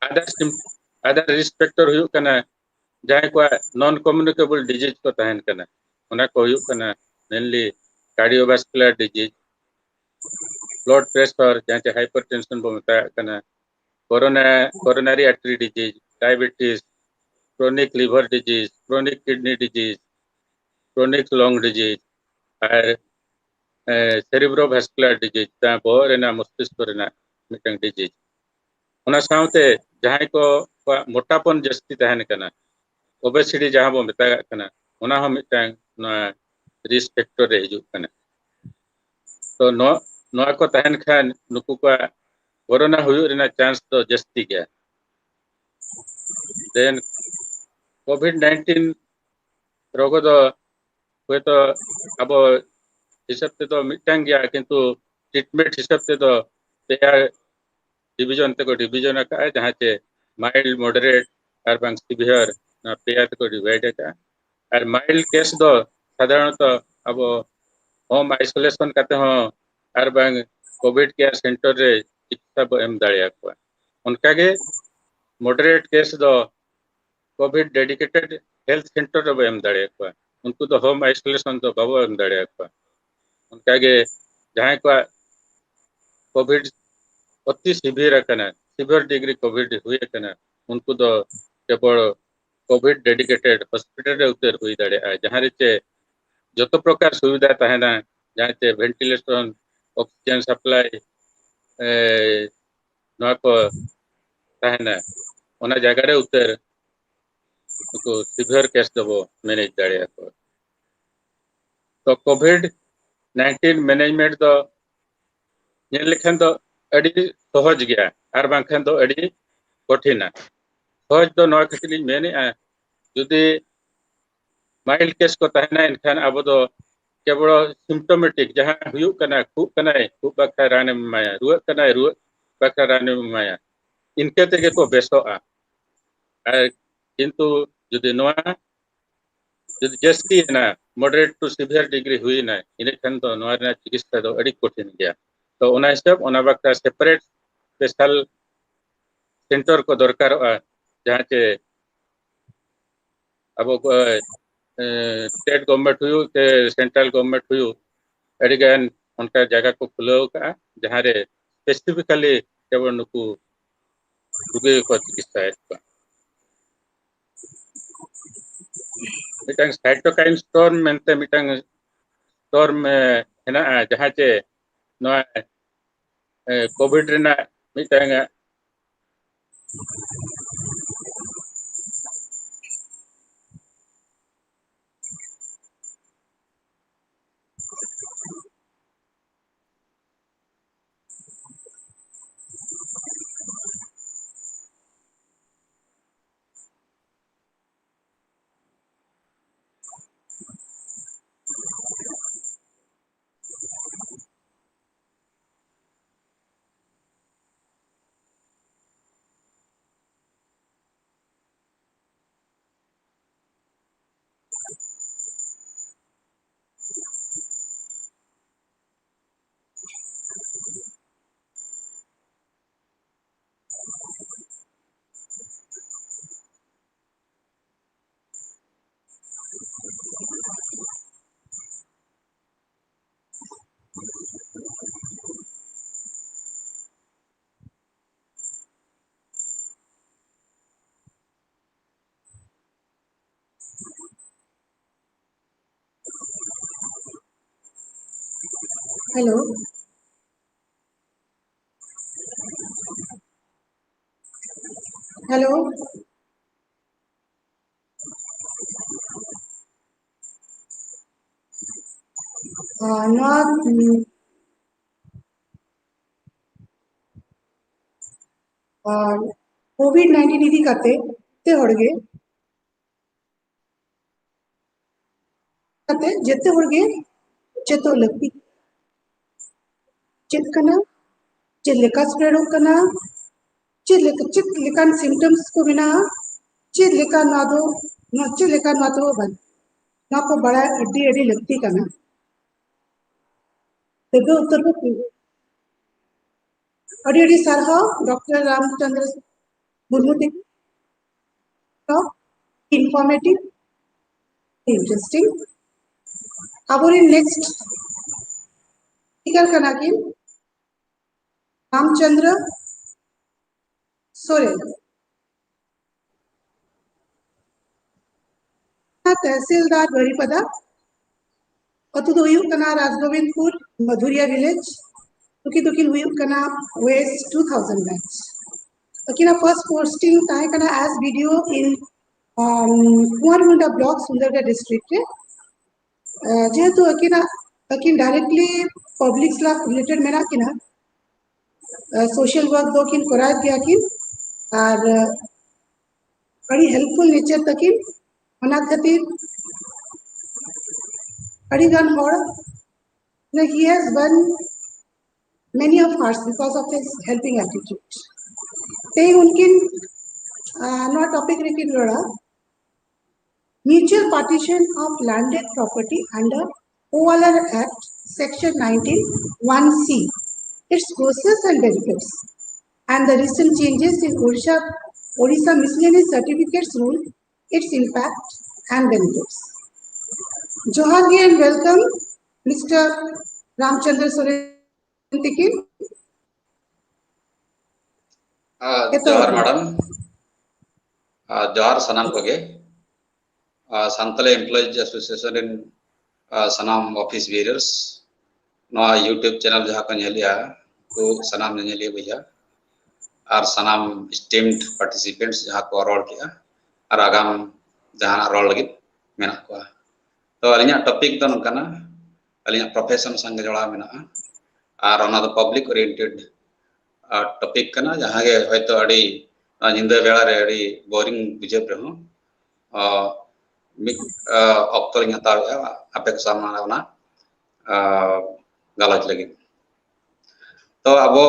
other sim-, other risk factor ᱦᱩᱭᱩᱜ ᱠᱟᱱᱟ ᱡᱟᱦᱟᱸᱭ ᱠᱚᱣᱟᱜ non communicable disease ᱠᱚ ᱛᱟᱦᱮᱱ ᱠᱟᱱᱟ, ᱚᱱᱟ ᱠᱚ ᱦᱩᱭᱩᱜ ᱠᱟᱱᱟ mainly cardiovascular disease, blood pressure, ᱡᱟᱦᱟᱸ ᱪᱮ hypertension ᱵᱚ ᱢᱮᱛᱟᱜ ᱠᱟᱱᱟ, corona coronary artery disease, diabetes, chronic liver disease, chronic kidney disease, chronic lung disease, ᱟᱨ cerebrovascular disease, ᱡᱟᱦᱟᱸ ᱵᱚᱦᱚᱜ ᱨᱮᱱᱟᱜ ᱢᱚᱥᱛᱤᱥᱠᱚ ᱨᱮᱱᱟᱜ ᱢᱤᱫᱴᱟᱝ disease᱾ ᱚᱱᱟ ᱥᱟᱶᱛᱮ ᱡᱟᱦᱟᱸᱭ ᱠᱚ ᱠᱚᱣᱟᱜ ᱢᱚᱴᱟᱯᱚᱱ ᱡᱟᱹᱥᱛᱤ ᱛᱟᱦᱮᱱ ᱠᱟᱱᱟ, obesity ᱡᱟᱦᱟᱸ ᱵᱚ ᱢᱮᱛᱟᱜ ᱠᱟᱱᱟ, ᱚᱱᱟ ᱦᱚᱸ ᱢᱤᱫᱴᱟᱝ ᱱᱚᱣᱟ risk factor ᱨᱮ ᱦᱤᱡᱩᱜ ᱠᱟᱱᱟ᱾ ᱛᱚ ᱱᱚᱣᱟ ᱱᱚᱣᱟ ᱠᱚ ᱛᱟᱦᱮᱱ ᱠᱷᱟᱱ ᱱᱩᱠᱩ ᱠᱚᱣᱟᱜ ᱠᱳᱨᱳᱱᱟ ᱦᱩᱭᱩᱜ ᱨᱮᱱᱟᱜ chance ᱫᱚ ᱡᱟᱹᱥᱛᱤ ᱜᱮᱭᱟ᱾ Then COVID nineteen ᱨᱳᱜᱽ ᱫᱚ ᱦᱚᱭᱛᱚ ᱟᱵᱚ ᱦᱤᱥᱟᱹᱵ ᱛᱮᱫᱚ ᱢᱤᱫᱴᱟᱝ ᱜᱮᱭᱟ, ᱠᱤᱱᱛᱩ treatment ᱦᱤᱥᱟᱹᱵ ᱛᱮᱫᱚ ᱯᱮᱭᱟ division ᱛᱮᱠᱚ division ᱟᱠᱟᱫᱼᱟ, ᱡᱟᱦᱟᱸ ᱪᱮ mild, moderate ᱟᱨ ᱵᱟᱝ severe, ᱱᱚᱣᱟ ᱯᱮᱭᱟ ᱛᱮᱠᱚ divide ᱟᱠᱟᱫᱼᱟ᱾ ᱟᱨ mild case ᱫᱚ ᱥᱟᱫᱷᱟᱨᱚᱱᱚᱛᱚ ᱟᱵᱚ home isolation ᱠᱟᱛᱮ ᱦᱚᱸ ᱟᱨ ᱵᱟᱝ COVID care center ᱨᱮ ᱪᱤᱠᱤᱛᱥᱟ ᱵᱚ ᱮᱢ ᱫᱟᱲᱮᱭᱟᱠᱚᱣᱟ᱾ ᱚᱱᱠᱟᱜᱮ moderate case ᱫᱚ COVID dedicated health center ᱨᱮᱵᱚ ᱮᱢ ᱫᱟᱲᱮᱭᱟᱠᱚᱣᱟ᱾ ᱩᱱᱠᱩ ᱫᱚ home isolation ᱫᱚ ᱵᱟᱵᱚ ᱮᱢ ᱫᱟᱲᱮᱭᱟᱠᱚᱣᱟ᱾ ᱚᱱᱠᱟᱜᱮ ᱡᱟᱦᱟᱸᱭ ᱠᱚᱣᱟᱜ COVID ᱚᱛᱤ severe ᱟᱠᱟᱱᱟ, severe degree COVID ᱦᱩᱭ ᱟᱠᱟᱱᱟ, ᱩᱱᱠᱩ ᱫᱚ ᱠᱮᱵᱚᱞ COVID dedicated hospital ᱨᱮ ᱩᱛᱟᱹᱨ ᱦᱩᱭ ᱫᱟᱲᱮᱭᱟᱜᱼᱟ, ᱡᱟᱦᱟᱸ ᱨᱮ ᱪᱮ ᱡᱚᱛᱚ ᱯᱨᱚᱠᱟᱨ ᱥᱩᱵᱤᱫᱷᱟ ᱛᱟᱦᱮᱱᱟ, ᱡᱟᱦᱟᱸ ᱪᱮ ventilation, oxygen supply, ᱮ, ᱱᱚᱣᱟ ᱠᱚ ᱛᱟᱦᱮᱱᱟ, ᱚᱱᱟ ᱡᱟᱭᱜᱟ ᱨᱮ ᱩᱛᱟᱹᱨ ᱱᱩᱠᱩ severe case ᱫᱚᱵᱚ manage ᱫᱟᱲᱮᱭᱟᱠᱚᱣᱟ᱾ ᱛᱚ COVID nineteen management ᱫᱚ ᱧᱮᱞ ᱞᱮᱠᱷᱟᱱ ᱫᱚ ᱟᱹᱰᱤ ᱥᱚᱦᱚᱡᱽ ᱜᱮᱭᱟ ᱟᱨ ᱵᱟᱝᱠᱷᱟᱱ ᱫᱚ ᱟᱹᱰᱤ ᱠᱚᱴᱷᱤᱱᱟ᱾ ᱥᱚᱦᱚᱡᱽ ᱫᱚ ᱱᱚᱣᱟ ᱠᱷᱟᱹᱛᱤᱨ ᱞᱤᱧ ᱢᱮᱱᱮᱫᱼᱟ, ᱡᱩᱫᱤ mild case ᱠᱚ ᱛᱟᱦᱮᱱᱟ, ᱮᱱᱠᱷᱟᱱ ᱟᱵᱚ ᱫᱚ ᱠᱮᱵᱚᱞ symptomatic, ᱡᱟᱦᱟᱸ ᱦᱩᱭᱩᱜ ᱠᱟᱱᱟ, ᱠᱷᱩᱜ ᱠᱟᱱᱟᱭ, ᱠᱷᱩᱜ ᱵᱟᱠᱷᱨᱟ ᱨᱟᱱᱮᱢ ᱮᱢᱟᱭᱟ, ᱨᱩᱣᱟᱹᱜ ᱠᱟᱱᱟᱭ, ᱨᱩᱣᱟᱹᱜ ᱵᱟᱠᱷᱨᱟ ᱨᱟᱱᱮᱢ ᱮᱢᱟᱭᱟ, ᱤᱱᱠᱟᱹ ᱛᱮᱜᱮ ᱠᱚ ᱵᱮᱥᱚᱜᱼᱟ᱾ ᱟᱨ ᱠᱤᱱᱛᱩ ᱡᱩᱫᱤ ᱱᱚᱣᱟ ᱡᱩᱫᱤ ᱡᱟᱹᱥᱛᱤᱭᱮᱱᱟ, moderate to severe degree ᱦᱩᱭᱮᱱᱟ, ᱤᱱᱟᱹᱠᱷᱟᱱ ᱫᱚ ᱱᱚᱣᱟ ᱨᱮᱱᱟᱜ ᱪᱤᱠᱤᱛᱥᱟ ᱫᱚ ᱟᱹᱰᱤ ᱠᱚᱴᱷᱤᱱ ᱜᱮᱭᱟ᱾ ᱛᱚ ᱚᱱᱟ ᱦᱤᱥᱟᱹᱵ ᱚᱱᱟ ᱵᱟᱠᱷᱨᱟ separate special center ᱠᱚ ᱫᱚᱨᱠᱟᱨᱚᱜᱼᱟ, ᱡᱟᱦᱟᱸ ᱪᱮ ᱟᱵᱚ ᱠᱚ, ᱮ, state government ᱦᱩᱭᱩᱜ ᱥᱮ central government ᱦᱩᱭᱩᱜ, ᱟᱹᱰᱤᱜᱟᱱ ᱚᱱᱠᱟ ᱡᱟᱭᱜᱟ ᱠᱚ ᱠᱷᱩᱞᱟᱹᱣ ᱟᱠᱟᱫᱼᱟ, ᱡᱟᱦᱟᱸᱨᱮ specifically ᱡᱮᱢᱚᱱ ᱱᱩᱠᱩ ᱨᱩᱜᱤ ᱠᱚ ᱪᱤᱠᱤᱛᱥᱟᱭᱮᱫ ᱠᱚᱣᱟ᱾ ᱢᱤᱫᱴᱟᱝ cytokine storm ᱢᱮᱱᱛᱮ ᱢᱤᱫᱴᱟᱝ storm ᱦᱮᱱᱟᱜᱼᱟ, ᱡᱟᱦᱟᱸ ᱪᱮ ᱱᱚᱣᱟ ᱠᱳᱵᱷᱤᱰ ᱨᱮᱱᱟᱜ ᱢᱤᱫᱴᱟᱝ Hello. Hello. ᱱᱚᱣᱟ ᱠᱳᱵᱷᱤᱰ ᱱᱟᱭᱤᱱᱴᱤᱱ ᱤᱫᱤ ᱠᱟᱛᱮ ᱡᱚᱛᱚ ᱦᱚᱲ ᱜᱮ ᱠᱟᱛᱮ ᱡᱚᱛᱚ ᱦᱚᱲ ᱜᱮ ᱪᱮᱫᱚᱜ ᱞᱟᱹᱠᱛᱤ᱾ ᱪᱮᱫ ᱠᱟᱱᱟ, ᱪᱮᱫ ᱞᱮᱠᱟ ᱥᱯᱨᱮᱰᱚᱜ ᱠᱟᱱᱟ, ᱪᱮᱫ ᱞᱮᱠᱟ, ᱪᱮᱫ ᱞᱮᱠᱟᱱ ᱥᱤᱢᱴᱚᱢᱥ ᱠᱚ ᱢᱮᱱᱟᱜᱼᱟ, ᱪᱮᱫ ᱞᱮᱠᱟ ᱱᱚᱣᱟ ᱫᱚ, ᱱᱚᱣᱟ ᱪᱮᱫ ᱞᱮᱠᱟ ᱱᱚᱣᱟ ᱫᱚ ᱵᱟᱝ, ᱱᱚᱣᱟ ᱠᱚ ᱵᱟᱲᱟᱭ ᱟᱹᱰᱤ, ᱟᱹᱰᱤ ᱞᱟᱹᱠᱛᱤ ᱠᱟᱱᱟ᱾ ᱛᱚᱵᱮ ᱩᱛᱟᱹᱨ ᱫᱚ ᱟᱹᱰᱤ ᱟᱹᱰᱤ ᱥᱟᱨᱦᱟᱣ ᱰᱚᱠᱴᱚᱨ ᱨᱟᱢᱪᱚᱸᱫᱽᱨᱚ ᱢᱩᱨᱢᱩ ᱛᱟᱹᱠᱤᱱ᱾ ᱛᱚ, informative, interesting. ᱟᱵᱚᱨᱮᱱ next ᱥᱯᱤᱠᱟᱨ ᱠᱟᱱᱟ ᱠᱤᱱ ᱨᱟᱢᱪᱚᱸᱫᱽᱨᱚ ᱥᱚᱨᱮᱱ᱾ ᱛᱮᱦᱥᱤᱞᱫᱟᱨ ᱵᱟᱨᱤᱯᱟᱫᱟ᱾ ᱟᱹᱛᱩ ᱫᱚ ᱦᱩᱭᱩᱜ ᱠᱟᱱᱟ ᱨᱟᱡᱽᱜᱳᱵᱤᱱᱫᱽᱯᱩᱨ, ᱢᱟᱫᱷᱩᱨᱤᱭᱟ ᱵᱷᱤᱞᱮᱡᱽ᱾ ᱱᱩᱠᱤᱱ ᱫᱚᱠᱤᱱ ᱦᱩᱭᱩᱜ ᱠᱟᱱᱟ ᱳᱭᱮᱥᱴ ᱴᱩ ᱛᱷᱟᱣᱡᱮᱱᱰ ᱵᱮᱪ᱾ ᱟᱹᱠᱤᱱᱟᱜ ᱯᱷᱟᱨᱥᱴ ᱯᱳᱥᱴᱤᱝ ᱛᱟᱦᱮᱸ ᱠᱟᱱᱟ as B D O in, um, Kuarmunda block, Sundargarh district ᱨᱮ᱾ ᱡᱮᱦᱮᱛᱩ ᱟᱹᱠᱤᱱᱟᱜ, ᱟᱹᱠᱤᱱ ᱰᱟᱭᱨᱮᱠᱴᱞᱤ ᱯᱟᱵᱽᱞᱤᱠ ᱥᱟᱞᱟᱜ ᱨᱤᱞᱮᱴᱮᱰ ᱢᱮᱱᱟᱜ ᱠᱤᱱᱟ, ᱥᱳᱥᱟᱞ ᱣᱟᱨᱠ ᱫᱚ ᱠᱤᱱ ᱠᱚᱨᱟᱣ ᱜᱮᱭᱟ ᱠᱤᱱ, ᱟᱨ ᱟᱹᱰᱤ ᱦᱮᱞᱯᱯᱷᱩᱞ ᱱᱮᱪᱟᱨ ᱛᱟᱹᱠᱤᱱ᱾ ᱚᱱᱟ ᱠᱷᱟᱹᱛᱤᱨ ᱟᱹᱰᱤ ᱜᱟᱱ ᱦᱚᱲ, he has won many of hearts because of his helping attitude. ᱛᱮᱦᱮᱧ ᱩᱱᱠᱤᱱ ᱱᱚᱣᱟ ᱴᱚᱯᱤᱠ ᱨᱮᱠᱤᱱ ᱨᱚᱲᱟ, mutual partition of landed property under O L R Act, Section nineteen one C, its process and benefits, and the recent changes in Odisha, Odisha Miscellaneous Certificates Rule, its impact and benefits. Johar and welcome, Mister Ramchandra Soren. ᱛᱤᱠᱤᱱ᱾ ᱡᱚᱦᱟᱨ madam. ᱡᱚᱦᱟᱨ ᱥᱟᱱᱟᱢ ᱠᱚᱜᱮ᱾ Santali employees association ᱨᱮᱱ ᱥᱟᱱᱟᱢ office ᱵᱤᱭᱟᱨᱟᱨᱥ, ᱱᱚᱣᱟ YouTube channel ᱡᱟᱦᱟᱸ ᱠᱚ ᱧᱮᱞᱮᱜᱼᱟ, ᱩᱱᱠᱩ ᱥᱟᱱᱟᱢ ᱧᱮᱧᱮᱞᱤᱭᱟᱹ ᱵᱚᱭᱦᱟ ᱟᱨ ᱥᱟᱱᱟᱢ ᱮᱥᱴᱤᱢᱰ ᱯᱟᱨᱴᱤᱥᱤᱯᱮᱱᱴᱥ ᱡᱟᱦᱟᱸ ᱠᱚ ᱨᱚᱲ ᱠᱮᱜᱼᱟ ᱟᱨ ᱟᱜᱟᱢ ᱡᱟᱦᱟᱱᱟᱜ ᱨᱚᱲ ᱞᱟᱹᱜᱤᱫ ᱢᱮᱱᱟᱜ ᱠᱚᱣᱟ᱾ ᱛᱚ, ᱟᱹᱞᱤᱧᱟᱜ ᱴᱚᱯᱤᱠ ᱫᱚ ᱱᱚᱝᱠᱟᱱᱟ, ᱟᱹᱞᱤᱧᱟᱜ ᱯᱨᱚᱯᱷᱮᱥᱚᱱ ᱥᱟᱝᱜᱮ ᱡᱚᱲᱟᱣ ᱢᱮᱱᱟᱜᱼᱟ ᱟᱨ ᱚᱱᱟ ᱫᱚ ᱯᱟᱵᱽᱞᱤᱠ ᱳᱨᱤᱭᱮᱱᱴᱮᱰ ᱴᱚᱯᱤᱠ ᱠᱟᱱᱟ, ᱡᱟᱦᱟᱸ ᱜᱮ ᱦᱚᱭᱛᱳ ᱟᱹᱰᱤ ᱧᱤᱫᱟᱹ ᱵᱮᱲᱟ ᱨᱮ ᱟᱹᱰᱤ ᱵᱳᱨᱤᱝ ᱵᱩᱡᱷᱟᱹᱜ ᱨᱮᱦᱚᱸ, ᱢᱤᱫ ᱚᱠᱛᱚ ᱞᱤᱧ ᱦᱟᱛᱟᱣᱮᱫᱼᱟ ᱟᱯᱮ ᱠᱚ ᱥᱟᱢᱟᱝ ᱨᱮ ᱚᱱᱟ ᱜᱟᱞᱚᱪ ᱞᱟᱹᱜᱤᱫ᱾ ᱛᱚ, ᱟᱵᱚ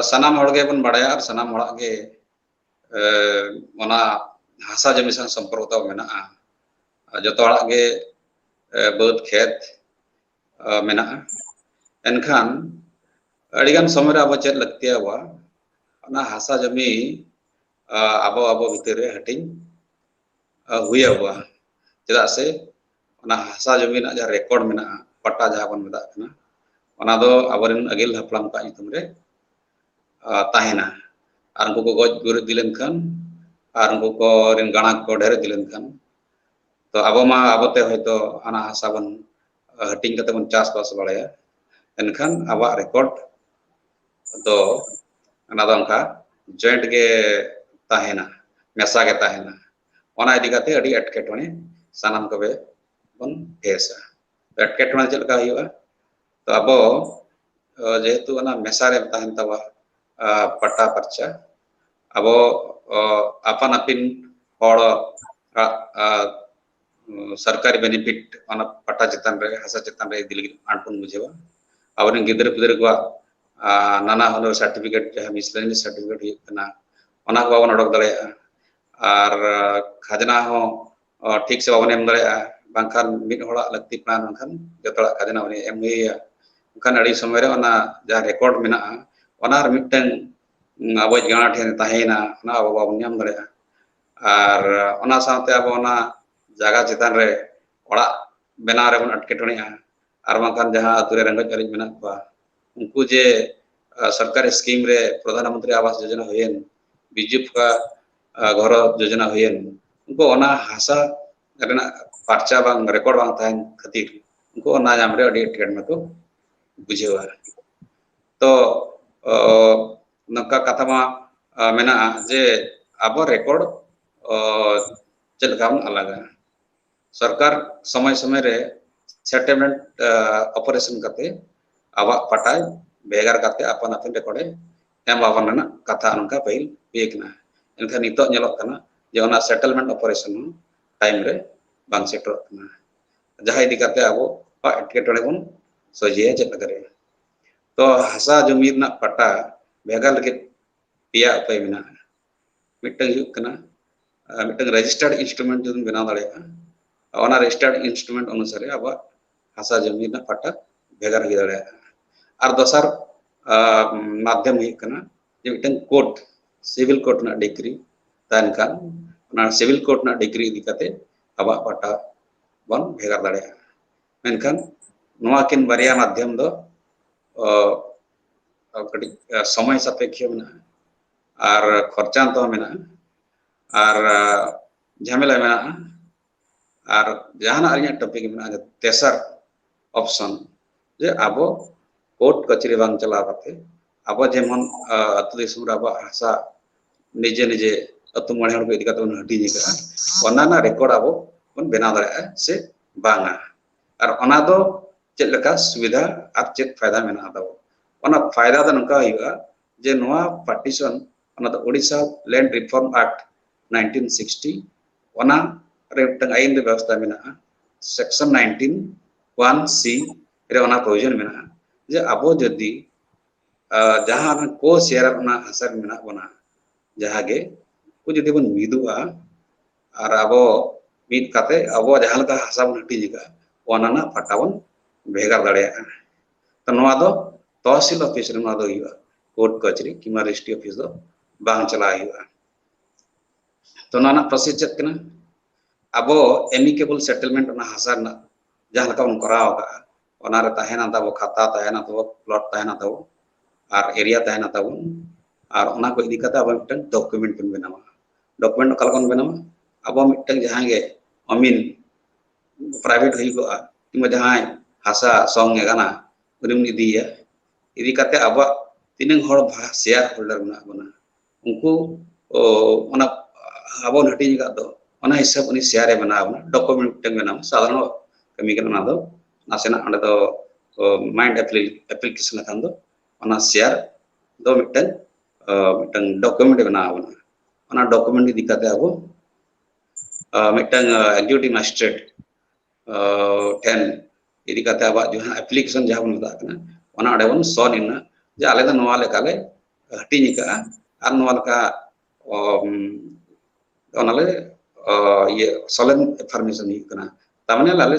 ᱥᱟᱱᱟᱢ ᱦᱚᱲ ᱜᱮᱵᱚᱱ ᱵᱟᱲᱟᱭᱟ ᱟᱨ ᱥᱟᱱᱟᱢ ᱦᱚᱲᱟᱜ ᱜᱮ ᱚᱱᱟ ᱦᱟᱥᱟ ᱡᱚᱢᱤ ᱥᱟᱶ ᱥᱚᱢᱯᱚᱨᱠᱚ ᱛᱟᱵᱚ ᱢᱮᱱᱟᱜᱼᱟ᱾ ᱡᱚᱛᱚ ᱦᱚᱲᱟᱜ ᱜᱮ ᱵᱟᱹᱫᱽ ᱠᱷᱮᱛ ᱢᱮᱱᱟᱜᱼᱟ᱾ ᱮᱱᱠᱷᱟᱱ ᱟᱹᱰᱤᱜᱟᱱ ᱥᱚᱢᱚᱭ ᱨᱮ ᱟᱵᱚ ᱪᱮᱫ ᱞᱟᱹᱠᱛᱤ ᱟᱵᱚᱣᱟ, ᱚᱱᱟ ᱦᱟᱥᱟ ᱡᱚᱢᱤ ᱟᱵᱚ ᱟᱵᱚ ᱵᱷᱤᱛᱤᱨ ᱨᱮ ᱦᱟᱹᱴᱤᱧ ᱦᱩᱭ ᱟᱵᱚᱣᱟ᱾ ᱪᱮᱫᱟᱜ ᱥᱮ ᱚᱱᱟ ᱦᱟᱥᱟ ᱡᱚᱢᱤ ᱨᱮᱱᱟᱜ ᱡᱟᱦᱟᱸ ᱨᱮᱠᱚᱨᱰ ᱢᱮᱱᱟᱜᱼᱟ, ᱯᱟᱴᱟ ᱡᱟᱦᱟᱸ ᱵᱚᱱ ᱢᱮᱛᱟᱜ ᱠᱟᱱᱟ, ᱚᱱᱟ ᱫᱚ ᱟᱵᱚᱨᱮᱱ ᱟᱹᱜᱤᱞ ᱦᱟᱯᱲᱟᱢ ᱠᱚᱣᱟᱜ ᱧᱩᱛᱩᱢ ᱨᱮ ᱛᱟᱦᱮᱱᱟ᱾ ᱟᱨ ᱩᱱᱠᱩ ᱠᱚ ᱜᱚᱡ ᱜᱩᱨ ᱤᱫᱤ ᱞᱮᱱᱠᱷᱟᱱ, ᱟᱨ ᱩᱱᱠᱩ ᱠᱚᱨᱮᱱ ᱜᱟᱬᱟ ᱠᱚ ᱰᱷᱮᱨ ᱤᱫᱤ ᱞᱮᱱᱠᱷᱟᱱ, ᱛᱚ ᱟᱵᱚ ᱢᱟ ᱟᱵᱚᱛᱮ ᱦᱚᱭᱛᱚ ᱚᱱᱟ ᱦᱟᱥᱟ ᱵᱚᱱ ᱦᱟᱹᱴᱤᱧ ᱠᱟᱛᱮ ᱵᱚᱱ ᱪᱟᱥᱵᱟᱥ ᱵᱟᱲᱟᱭᱟ, ᱮᱱᱠᱷᱟᱱ ᱟᱵᱚᱣᱟᱜ ᱨᱮᱠᱚᱨᱰ ᱫᱚ ᱚᱱᱟ ᱫᱚ ᱚᱱᱠᱟ ᱡᱚᱭᱮᱱᱴ ᱜᱮ ᱛᱟᱦᱮᱱᱟ, ᱢᱮᱥᱟ ᱜᱮ ᱛᱟᱦᱮᱱᱟ᱾ ᱚᱱᱟ ᱤᱫᱤ ᱠᱟᱛᱮ ᱟᱹᱰᱤ ᱮᱴᱠᱮᱴᱚᱬᱮ ᱥᱟᱱᱟᱢ ᱠᱚᱜᱮ ᱵᱚᱱ ᱯᱷᱮᱥᱟ᱾ ᱮᱴᱠᱮᱴᱚᱬᱮ ᱪᱮᱫ ᱞᱮᱠᱟ ᱦᱩᱭᱩᱜᱼᱟ? ᱛᱚ ᱟᱵᱚ ᱡᱮᱦᱮᱛᱩ ᱚᱱᱟ ᱢᱮᱥᱟ ᱨᱮ ᱛᱟᱦᱮᱱ ᱛᱟᱵᱚᱱᱟ ᱯᱟᱴᱟ ᱯᱟᱨᱪᱟ, ᱟᱵᱚ ᱟᱯᱟᱱ ᱟᱹᱯᱤᱱ ᱦᱚᱲ ᱥᱚᱨᱠᱟᱨᱤ ᱵᱮᱱᱤᱯᱷᱤᱴ ᱚᱱᱟ ᱯᱟᱴᱟ ᱪᱮᱛᱟᱱ ᱨᱮ, ᱦᱟᱥᱟ ᱪᱮᱛᱟᱱ ᱨᱮ ᱤᱫᱤ ᱞᱟᱹᱜᱤᱫ ᱟᱸᱴ ᱵᱚᱱ ᱵᱩᱡᱷᱟᱹᱣᱟ᱾ ᱟᱵᱚᱨᱮᱱ ᱜᱤᱫᱽᱨᱟᱹ ᱯᱤᱫᱽᱨᱟᱹ ᱠᱚᱣᱟᱜ ᱱᱟᱱᱟ ᱦᱩᱱᱟᱹᱨ ᱥᱟᱨᱴᱤᱯᱷᱤᱠᱮᱴ, ᱡᱟᱦᱟᱸ ᱢᱤᱥᱞᱮᱱᱤᱭᱟᱥ ᱥᱟᱨᱴᱤᱯᱷᱤᱠᱮᱴ ᱦᱩᱭᱩᱜ ᱠᱟᱱᱟ, ᱚᱱᱟ ᱠᱚ ᱵᱟᱵᱚᱱ ᱚᱰᱚᱠ ᱫᱟᱲᱮᱭᱟᱜᱼᱟ᱾ ᱟᱨ ᱠᱷᱟᱡᱽᱱᱟ ᱦᱚᱸ ᱴᱷᱤᱠ ᱥᱮ ᱵᱟᱵᱚᱱ ᱮᱢ ᱫᱟᱲᱮᱭᱟᱜᱼᱟ, ᱵᱟᱝᱠᱷᱟᱱ ᱢᱤᱫ ᱦᱚᱲᱟᱜ ᱞᱟᱹᱠᱛᱤ ᱯᱟᱲᱟᱣ ᱞᱮᱱᱠᱷᱟᱱ ᱡᱚᱛᱚ ᱦᱚᱲᱟᱜ ᱠᱷᱟᱡᱽᱱᱟ ᱩᱱᱤ ᱮᱢ ᱦᱩᱭ ᱟᱭᱟ᱾ ᱮᱱᱠᱷᱟᱱ ᱟᱹᱰᱤ ᱥᱚᱢᱚᱭ ᱨᱮ ᱚᱱᱟ ᱡᱟᱦᱟᱸ ᱨᱮᱠᱚᱨᱰ ᱢᱮᱱᱟᱜᱼᱟ, ᱚᱱᱟ ᱟᱨ ᱢᱤᱫᱴᱟᱝ ᱟᱵᱚᱣᱟᱜ ᱜᱟᱬᱟ ᱴᱷᱮᱱ ᱛᱟᱦᱮᱸᱭᱮᱱᱟ, ᱚᱱᱟ ᱟᱵᱚ ᱵᱟᱵᱚᱱ ᱧᱟᱢ ᱫᱟᱲᱮᱭᱟᱜᱼᱟ᱾ ᱟᱨ ᱚᱱᱟ ᱥᱟᱶᱛᱮ ᱟᱵᱚ ᱚᱱᱟ ᱡᱟᱭᱜᱟ ᱪᱮᱛᱟᱱ ᱨᱮ ᱚᱲᱟᱜ ᱵᱮᱱᱟᱣ ᱨᱮᱵᱚᱱ ᱮᱴᱠᱮᱴᱚᱬᱮᱜᱼᱟ, ᱟᱨ ᱵᱟᱝᱠᱷᱟᱱ ᱡᱟᱦᱟᱸ ᱟᱛᱳ ᱨᱮ ᱨᱮᱸᱜᱮᱡ ᱚᱨᱮᱡ ᱢᱮᱱᱟᱜ ᱠᱚᱣᱟ, ᱩᱱᱠᱩ ᱡᱮ ᱥᱚᱨᱠᱟᱨᱤ ᱥᱠᱤᱢ ᱨᱮ ᱯᱨᱚᱫᱷᱟᱱ ᱢᱚᱱᱛᱨᱤ ᱟᱵᱟᱥ ᱡᱳᱡᱚᱱᱟ ᱦᱩᱭᱮᱱ, ᱵᱤᱡᱩ ᱯᱷᱟ ᱜᱷᱚᱨ ᱡᱳᱡᱚᱱᱟ ᱦᱩᱭᱮᱱ, ᱩᱱᱠᱩ ᱚᱱᱟ ᱦᱟᱥᱟ ᱨᱮᱱᱟᱜ ᱯᱟᱨᱪᱟ ᱵᱟᱝ, ᱨᱮᱠᱚᱨᱰ ᱵᱟᱝ ᱛᱟᱦᱮᱱ ᱠᱷᱟᱹᱛᱤᱨ ᱩᱱᱠᱩ ᱚᱱᱟ ᱧᱟᱢ ᱨᱮ ᱟᱹᱰᱤ ᱮᱴᱠᱮᱴᱚᱬᱮ ᱠᱚ ᱵᱩᱡᱷᱟᱹᱣᱟ᱾ ᱛᱚ ᱱᱚᱝᱠᱟ ᱠᱟᱛᱷᱟ ᱢᱟ ᱢᱮᱱᱟᱜᱼᱟ ᱡᱮ ᱟᱵᱚ ᱨᱮᱠᱚᱨᱰ ᱪᱮᱫ ᱞᱮᱠᱟ ᱵᱚᱱ ᱟᱞᱟᱜᱟ᱾ ᱥᱚᱨᱠᱟᱨ ᱥᱚᱢᱚᱭ ᱥᱚᱢᱚᱭ ᱨᱮ ᱥᱮᱴᱮᱞᱢᱮᱱᱴ ᱚᱯᱟᱨᱮᱥᱚᱱ ᱠᱟᱛᱮ ᱟᱵᱚᱣᱟᱜ ᱯᱟᱴᱟᱭ ᱵᱷᱮᱜᱟᱨ ᱠᱟᱛᱮ ᱟᱯᱟᱱ ᱟᱹᱯᱤᱱ ᱨᱮᱠᱚᱨᱰ ᱮ ᱮᱢ ᱟᱵᱚᱱ ᱨᱮᱱᱟᱜ ᱠᱟᱛᱷᱟ ᱱᱚᱝᱠᱟ ᱯᱟᱹᱦᱤᱞ ᱦᱩᱭ ᱟᱠᱟᱱᱟ᱾ ᱮᱱᱠᱷᱟᱱ ᱱᱤᱛᱚᱜ ᱧᱮᱞᱚᱜ ᱠᱟᱱᱟ ᱡᱮ ᱚᱱᱟ ᱥᱮᱴᱮᱞᱢᱮᱱᱴ ᱚᱯᱟᱨᱮᱥᱚᱱ ᱦᱚᱸ ᱴᱟᱭᱤᱢ ᱨᱮ ᱵᱟᱝ ᱥᱮᱴᱮᱨᱚᱜ ᱠᱟᱱᱟ, ᱡᱟᱦᱟᱸ ᱤᱫᱤ ᱠᱟᱛᱮ ᱟᱵᱚᱣᱟᱜ ᱮᱴᱠᱮᱴᱚᱬᱮ ᱵᱚᱱ ᱥᱚᱡᱷᱮᱭᱟ ᱪᱮᱫ ᱞᱮᱠᱟᱨᱮ᱾ ᱛᱚ ᱦᱟᱥᱟ ᱡᱚᱢᱤ ᱨᱮᱱᱟᱜ ᱯᱟᱴᱟ ᱵᱷᱮᱜᱟᱨ ᱞᱟᱹᱜᱤᱫ ᱯᱮᱭᱟ ᱩᱯᱟᱹᱭ ᱢᱮᱱᱟᱜᱼᱟ᱾ ᱢᱤᱫᱴᱟᱝ ᱦᱩᱭᱩᱜ ᱠᱟᱱᱟ ᱢᱤᱫᱴᱟᱝ ᱨᱮᱡᱤᱥᱴᱟᱨᱰ ᱤᱱᱥᱴᱨᱩᱢᱮᱱᱴ ᱡᱩᱫᱤᱢ ᱵᱮᱱᱟᱣ ᱫᱟᱲᱮᱭᱟᱜᱼᱟ, ᱚᱱᱟ ᱨᱮᱡᱤᱥᱴᱟᱨᱰ ᱤᱱᱥᱴᱨᱩᱢᱮᱱᱴ ᱚᱱᱩᱥᱟᱨᱮ ᱟᱵᱚᱣᱟᱜ ᱦᱟᱥᱟ ᱡᱚᱢᱤ ᱨᱮᱱᱟᱜ ᱯᱟᱴᱟ ᱵᱷᱮᱜᱟᱨ ᱦᱩᱭ ᱫᱟᱲᱮᱭᱟᱜᱼᱟ᱾ ᱟᱨ ᱫᱚᱥᱟᱨ ᱢᱟᱫᱽᱫᱷᱚᱢ ᱦᱩᱭᱩᱜ ᱠᱟᱱᱟ ᱡᱮ ᱢᱤᱫᱴᱟᱝ ᱠᱳᱨᱴ, ᱥᱤᱵᱤᱞ ᱠᱳᱨᱴ ᱨᱮᱱᱟᱜ ᱰᱤᱜᱽᱨᱤ ᱛᱟᱦᱮᱱ ᱠᱷᱟᱱ, ᱚᱱᱟ ᱥᱤᱵᱤᱞ ᱠᱳᱨᱴ ᱨᱮᱱᱟᱜ ᱰᱤᱜᱽᱨᱤ ᱤᱫᱤ ᱠᱟᱛᱮ ᱟᱵᱚᱣᱟᱜ ᱯᱟᱴᱟ ᱵᱚᱱ ᱵᱷᱮᱜᱟᱨ ᱫᱟᱲᱮᱭᱟᱜᱼᱟ᱾ ᱢᱮᱱᱠᱷᱟᱱ ᱱᱚᱣᱟ ᱠᱤᱱ ᱵᱟᱨᱭᱟ ᱢᱟᱫᱽᱫᱷᱚᱢ ᱫᱚ ᱠᱟᱹᱴᱤᱡ ᱥᱚᱢᱚᱭ ᱥᱟᱯᱮᱠᱷᱤᱭᱟᱹ ᱢᱮᱱᱟᱜᱼᱟ, ᱟᱨ ᱠᱷᱚᱨᱪᱟᱱᱛᱚ ᱦᱚᱸ ᱢᱮᱱᱟᱜᱼᱟ, ᱟᱨ ᱡᱷᱟᱢᱮᱞᱟ ᱢᱮᱱᱟᱜᱼᱟ᱾ ᱟᱨ ᱡᱟᱦᱟᱱᱟᱜ ᱟᱹᱞᱤᱧᱟᱜ ᱴᱚᱯᱤᱠ ᱢᱮᱱᱟᱜᱼᱟ, ᱛᱮᱥᱟᱨ ᱚᱯᱥᱚᱱ, ᱡᱮ ᱟᱵᱚ ᱠᱳᱨᱴ ᱠᱟᱹᱪᱷᱟᱹᱨᱤ ᱵᱟᱝ ᱪᱟᱞᱟᱣ ᱠᱟᱛᱮ ᱟᱵᱚ ᱡᱮᱢᱚᱱ ᱟᱹᱛᱩ ᱫᱤᱥᱚᱢ ᱨᱮ ᱟᱵᱚᱣᱟᱜ ᱦᱟᱥᱟ ᱱᱤᱡᱮ ᱱᱤᱡᱮ ᱟᱹᱛᱩ ᱢᱚᱬᱮ ᱦᱚᱲ ᱠᱚ ᱤᱫᱤ ᱠᱟᱛᱮ ᱵᱚᱱ ᱦᱟᱹᱴᱤᱧ ᱟᱠᱟᱫᱼᱟ, ᱚᱱᱟ ᱨᱮᱱᱟᱜ ᱨᱮᱠᱚᱨᱰ ᱟᱵᱚ ᱵᱚᱱ ᱵᱮᱱᱟᱣ ᱫᱟᱲᱮᱭᱟᱜᱼᱟ ᱥᱮ ᱵᱟᱝᱟ, ᱟᱨ ᱚᱱᱟ ᱫᱚ ᱪᱮᱫ ᱞᱮᱠᱟ ᱥᱩᱵᱤᱫᱷᱟ ᱟᱨ ᱪᱮᱫ ᱯᱷᱟᱭᱫᱟ ᱢᱮᱱᱟᱜᱼᱟ ᱛᱟᱵᱚ᱾ ᱚᱱᱟ ᱯᱷᱟᱭᱫᱟ ᱫᱚ ᱱᱚᱝᱠᱟ ᱦᱩᱭᱩᱜᱼᱟ ᱡᱮ ᱱᱚᱣᱟ ᱯᱟᱨᱴᱤᱥᱚᱱ, ᱚᱱᱟ ᱫᱚ Odisha land reform act nineteen sixty, ᱚᱱᱟ ᱨᱮ ᱢᱤᱫᱴᱟᱝ ᱟᱭᱤᱱ ᱨᱮ ᱵᱮᱵᱚᱥᱛᱷᱟ ᱢᱮᱱᱟᱜᱼᱟ, ᱥᱮᱠᱥᱚᱱ ᱱᱟᱭᱤᱱᱴᱤᱱ ᱳᱣᱟᱱ ᱥᱤ ᱨᱮ ᱚᱱᱟ ᱯᱨᱚᱵᱷᱤᱡᱚᱱ ᱢᱮᱱᱟᱜᱼᱟ ᱡᱮ ᱟᱵᱚ ᱡᱩᱫᱤ ᱡᱟᱦᱟᱸ ᱠᱳ ᱥᱮᱭᱟᱨ ᱚᱱᱟ ᱦᱟᱥᱟ ᱨᱮ ᱢᱮᱱᱟᱜ ᱵᱚᱱᱟ, ᱡᱟᱦᱟᱸ ᱜᱮ, ᱩᱱᱠᱩ ᱡᱩᱫᱤ ᱵᱚᱱ ᱢᱤᱫᱚᱜᱼᱟ ᱟᱨ ᱟᱵᱚ ᱢᱤᱫ ᱠᱟᱛᱮ ᱟᱵᱚ ᱡᱟᱦᱟᱸ ᱞᱮᱠᱟ ᱦᱟᱥᱟ ᱵᱚᱱ ᱦᱟᱹᱴᱤᱧ ᱟᱠᱟᱫᱼᱟ, ᱚᱱᱟ ᱨᱮᱱᱟᱜ ᱯᱟᱴᱟ ᱵᱚᱱ ᱵᱷᱮᱜᱟᱨ ᱫᱟᱲᱮᱭᱟᱜᱼᱟ᱾ ᱛᱚ ᱱᱚᱣᱟ ᱫᱚ ᱛᱚᱦᱥᱤᱞ ᱚᱯᱷᱤᱥ ᱨᱮ ᱱᱚᱣᱟ ᱫᱚ ᱦᱩᱭᱩᱜᱼᱟ, ᱠᱳᱨᱴ ᱠᱟᱪᱷᱟᱹᱨᱤ ᱠᱤᱝᱵᱟ ᱨᱮᱡᱤᱥᱴᱨᱤ ᱚᱯᱷᱤᱥ ᱫᱚ ᱵᱟᱝ ᱪᱟᱞᱟᱣ ᱦᱩᱭᱩᱜᱼᱟ᱾ ᱛᱚ ᱱᱚᱣᱟ ᱨᱮᱱᱟᱜ ᱯᱨᱚᱥᱮᱥ ᱪᱮᱫ ᱠᱟᱱᱟ? ᱟᱵᱚ ᱮᱢᱤᱠᱮᱵᱚᱞ ᱥᱮᱴᱮᱞᱢᱮᱱᱴ ᱚᱱᱟ ᱦᱟᱥᱟ ᱨᱮᱱᱟᱜ ᱡᱟᱦᱟᱸ ᱞᱮᱠᱟ ᱵᱚᱱ ᱠᱚᱨᱟᱣ ᱟᱠᱟᱫᱼᱟ, ᱚᱱᱟ ᱨᱮ ᱛᱟᱦᱮᱱᱟ ᱛᱟᱵᱚ ᱠᱷᱟᱛᱟ, ᱛᱟᱦᱮᱱᱟ ᱛᱟᱵᱚ ᱯᱞᱚᱴ, ᱛᱟᱦᱮᱱᱟ ᱛᱟᱵᱚ ᱟᱨ ᱮᱨᱤᱭᱟ ᱛᱟᱦᱮᱱᱟ ᱛᱟᱵᱚᱱ, ᱟᱨ ᱚᱱᱟ ᱠᱚ ᱤᱫᱤ ᱠᱟᱛᱮ ᱟᱵᱚ ᱢᱤᱫᱴᱟᱝ ᱰᱚᱠᱩᱢᱮᱱᱴ ᱵᱚᱱ ᱵᱮᱱᱟᱣᱟ᱾ ᱰᱚᱠᱩᱢᱮᱱᱴ ᱚᱠᱟ ᱞᱮᱠᱟ ᱵᱚᱱ ᱵᱮᱱᱟᱣᱟ? ᱟᱵᱚ ᱢᱤᱫᱴᱟᱝ ᱡᱟᱦᱟᱸᱭ ᱜᱮ ᱟᱹᱢᱤᱱ, ᱯᱨᱟᱭᱵᱷᱮᱴ ᱦᱩᱭ ᱠᱚᱜᱼᱟ ᱠᱤᱝᱵᱟ ᱡᱟᱦᱟᱸᱭ ᱦᱟᱥᱟ ᱥᱚᱝ ᱮ ᱜᱟᱱᱟ, ᱩᱱᱤ ᱵᱚᱱ ᱤᱫᱤᱭᱮᱭᱟ᱾ ᱤᱫᱤ ᱠᱟᱛᱮ ᱟᱵᱚᱣᱟᱜ ᱛᱤᱱᱟᱹᱜ ᱦᱚᱲ ᱥᱮᱭᱟᱨ ᱦᱳᱞᱰᱟᱨ ᱢᱮᱱᱟᱜ ᱵᱚᱱᱟ, ᱩᱱᱠᱩ ᱚᱱᱟ ᱟᱵᱚ ᱵᱚᱱ ᱦᱟᱹᱴᱤᱧ ᱟᱠᱟᱫ ᱫᱚ, ᱚᱱᱟ ᱦᱤᱥᱟᱹᱵ ᱩᱱᱤ ᱥᱮᱭᱟᱨ ᱮ ᱵᱮᱱᱟᱣ ᱵᱚᱱᱟ, ᱰᱚᱠᱩᱢᱮᱱᱴ ᱢᱤᱫᱴᱟᱝ ᱵᱮᱱᱟᱣ, ᱥᱟᱫᱷᱟᱨᱚᱱ ᱠᱟᱹᱢᱤ ᱠᱟᱱᱟ ᱚᱱᱟ ᱫᱚ᱾ ᱱᱟᱥᱮᱱᱟᱜ ᱚᱸᱰᱮ ᱫᱚ ᱢᱟᱭᱤᱱᱰ ᱮᱯᱞᱤᱠᱮᱥᱚᱱ ᱞᱮᱠᱷᱟᱱ ᱫᱚ ᱚᱱᱟ ᱥᱮᱭᱟᱨ ᱫᱚ ᱢᱤᱫᱴᱟᱝ ᱢᱤᱫᱴᱟᱝ ᱰᱚᱠᱩᱢᱮᱱᱴ ᱮ ᱵᱮᱱᱟᱣ ᱵᱚᱱᱟ᱾ ᱚᱱᱟ ᱰᱚᱠᱩᱢᱮᱱᱴ ᱤᱫᱤ ᱠᱟᱛᱮ ᱟᱵᱚ ᱢᱤᱫᱴᱟᱝ ᱮᱠᱡᱤᱠᱤᱭᱩᱴᱤᱵᱷ ᱢᱮᱡᱤᱥᱴᱨᱮᱴ ᱴᱷᱮᱱ ᱤᱫᱤ ᱠᱟᱛᱮ ᱟᱵᱚᱣᱟᱜ ᱡᱟᱦᱟᱸ ᱮᱯᱞᱤᱠᱮᱥᱚᱱ ᱡᱟᱦᱟᱸ ᱵᱚᱱ ᱢᱮᱛᱟᱜ ᱠᱟᱱᱟ, ᱚᱱᱟ ᱚᱸᱰᱮ ᱵᱚᱱ ᱥᱚᱱ ᱮᱱᱟ ᱡᱮ ᱟᱞᱮ ᱫᱚ ᱱᱚᱣᱟ ᱞᱮᱠᱟᱞᱮ ᱦᱟᱹᱴᱤᱧ ᱟᱠᱟᱫᱼᱟ ᱟᱨ ᱱᱚᱣᱟ ᱞᱮᱠᱟ ᱚᱱᱟᱞᱮ ᱤᱭᱟᱹ ᱥᱚᱞᱮᱱ ᱤᱱᱯᱷᱚᱨᱢᱮᱥᱚᱱ ᱦᱩᱭᱩᱜ ᱠᱟᱱᱟ, ᱛᱟᱨ ᱢᱟᱱᱮ ᱟᱞᱮ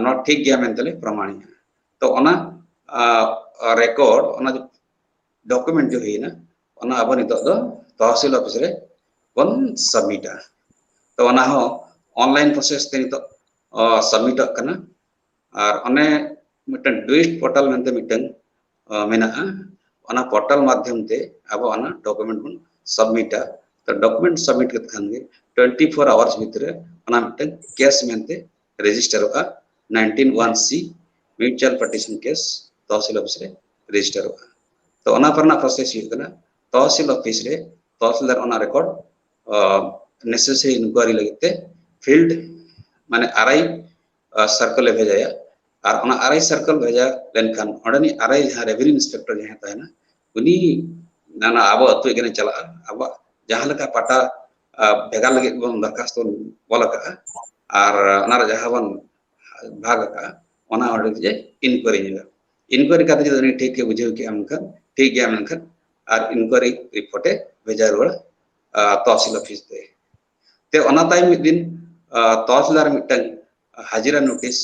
ᱱᱚᱣᱟ ᱴᱷᱤᱠ ᱜᱮᱭᱟ ᱢᱮᱱᱛᱮᱞᱮ ᱯᱨᱚᱢᱟᱬᱤᱜᱼᱟ᱾ ᱛᱚ ᱚᱱᱟ ᱨᱮᱠᱚᱨᱰ, ᱚᱱᱟ ᱰᱚᱠᱩᱢᱮᱱᱴ ᱡᱮ ᱦᱩᱭᱱᱟ, ᱚᱱᱟ ᱟᱵᱚ ᱱᱤᱛᱚᱜ ᱫᱚ ᱛᱚᱦᱥᱤᱞ ᱚᱯᱷᱤᱥ ᱨᱮ ᱵᱚᱱ ᱥᱟᱵᱢᱤᱴᱟ᱾ ᱛᱚ ᱚᱱᱟ ᱦᱚᱸ ᱚᱱᱞᱟᱭᱤᱱ ᱯᱨᱚᱥᱮᱥ ᱛᱮ ᱱᱤᱛᱚᱜ ᱥᱟᱵᱢᱤᱴᱚᱜ ᱠᱟᱱᱟ᱾ ᱟᱨ ᱚᱱᱮ ᱢᱤᱫᱴᱟᱝ ᱰᱩᱭᱤᱥᱴ ᱯᱳᱨᱴᱟᱞ ᱢᱮᱱᱛᱮ ᱢᱤᱫᱴᱟᱝ ᱢᱮᱱᱟᱜᱼᱟ, ᱚᱱᱟ ᱯᱳᱨᱴᱟᱞ ᱢᱟᱫᱽᱫᱷᱚᱢ ᱛᱮ ᱟᱵᱚ ᱚᱱᱟ ᱰᱚᱠᱩᱢᱮᱱᱴ ᱵᱚᱱ ᱥᱟᱵᱢᱤᱴᱟ᱾ ᱛᱚ ᱰᱚᱠᱩᱢᱮᱱᱴ ᱥᱟᱵᱢᱤᱴ ᱠᱟᱛᱮ ᱠᱷᱟᱱ ᱜᱮ ᱴᱩᱭᱮᱱᱴᱤ ᱯᱷᱳᱨ ᱟᱣᱟᱨᱥ ᱵᱷᱤᱛᱨᱤ ᱨᱮ ᱚᱱᱟ ᱢᱤᱫᱴᱟᱝ ᱠᱮᱥ ᱢᱮᱱᱛᱮ ᱨᱮᱡᱤᱥᱴᱟᱨᱚᱜᱼᱟ᱾ ᱱᱟᱭᱤᱱᱴᱤᱱ ᱳᱣᱟᱱ ᱥᱤ mutual partition case tehsil office ᱨᱮ ᱨᱮᱡᱤᱥᱴᱟᱨᱚᱜᱼᱟ᱾ ᱛᱚ ᱚᱱᱟ ᱠᱚᱨᱮᱱᱟᱜ ᱯᱨᱚᱥᱮᱥ ᱦᱩᱭᱩᱜ ᱠᱟᱱᱟ, ᱛᱚᱦᱥᱤᱞ ᱚᱯᱷᱤᱥ ᱨᱮ ᱛᱚᱦᱥᱤᱞᱫᱟᱨ ᱚᱱᱟ ᱨᱮᱠᱚᱨᱰ ᱱᱮᱥᱮᱥᱟᱨᱤ ᱤᱱᱠᱩᱭᱟᱨᱤ ᱞᱟᱹᱜᱤᱫ ᱛᱮ ᱯᱷᱤᱞᱰ ᱢᱟᱱᱮ ᱟᱨᱟᱭ ᱥᱟᱨᱠᱮᱞ ᱮ ᱵᱷᱮᱡᱟᱭᱟ᱾ ᱟᱨ ᱚᱱᱟ ᱟᱨᱟᱭ ᱥᱟᱨᱠᱮᱞ ᱵᱷᱮᱡᱟ ᱞᱮᱱᱠᱷᱟᱱ ᱚᱸᱰᱮᱱᱤᱡ ᱟᱨᱟᱭ ᱡᱟᱦᱟᱸ ᱨᱮᱵᱷᱮᱱᱤᱭᱩ ᱤᱱᱥᱯᱮᱠᱴᱚᱨ ᱡᱟᱦᱟᱸᱭ ᱛᱟᱦᱮᱱᱟ, ᱩᱱᱤ ᱚᱱᱟ ᱟᱵᱚ ᱟᱹᱛᱩ ᱮᱜᱮᱱᱮ ᱪᱟᱞᱟᱜᱼᱟ᱾ ᱟᱵᱚᱣᱟᱜ ᱡᱟᱦᱟᱸ ᱞᱮᱠᱟ ᱯᱟᱴᱟ ᱵᱷᱮᱜᱟᱨ ᱞᱟᱹᱜᱤᱫ ᱵᱚᱱ ᱫᱚᱨᱠᱷᱟᱥᱛᱚ ᱵᱚᱱ ᱚᱞ ᱟᱠᱟᱫᱼᱟ, ᱟᱨ ᱚᱱᱟᱨᱮ ᱡᱟᱦᱟᱸ ᱵᱚᱱ ᱵᱷᱟᱜᱽ ᱟᱠᱟᱫᱼᱟ, ᱚᱱᱟ ᱚᱸᱰᱮ ᱡᱮ ᱤᱱᱠᱩᱭᱟᱨᱤ ᱦᱩᱭᱩᱜᱼᱟ᱾ ᱤᱱᱠᱩᱭᱟᱨᱤ ᱠᱟᱛᱮ ᱡᱩᱫᱤ ᱩᱱᱤ ᱴᱷᱤᱠ ᱜᱮ ᱵᱩᱡᱷᱟᱹᱣ ᱠᱮᱜᱼᱟ ᱢᱮᱱᱠᱷᱟᱱ, ᱴᱷᱤᱠ ᱜᱮᱭᱟ ᱢᱮᱱᱠᱷᱟᱱ, ᱟᱨ ᱤᱱᱠᱩᱭᱟᱨᱤ ᱨᱤᱯᱳᱨᱴ ᱮ ᱵᱷᱮᱡᱟ ᱨᱩᱣᱟᱹᱲᱟ ᱛᱚᱦᱥᱤᱞ ᱚᱯᱷᱤᱥ ᱛᱮ᱾ ᱛᱮ ᱚᱱᱟ ᱛᱟᱭᱚᱢ ᱢᱤᱫ ᱫᱤᱱ ᱛᱚᱦᱥᱤᱞᱫᱟᱨ ᱢᱤᱫᱴᱟᱝ ᱦᱟᱡᱤᱨᱟ ᱱᱳᱴᱤᱥ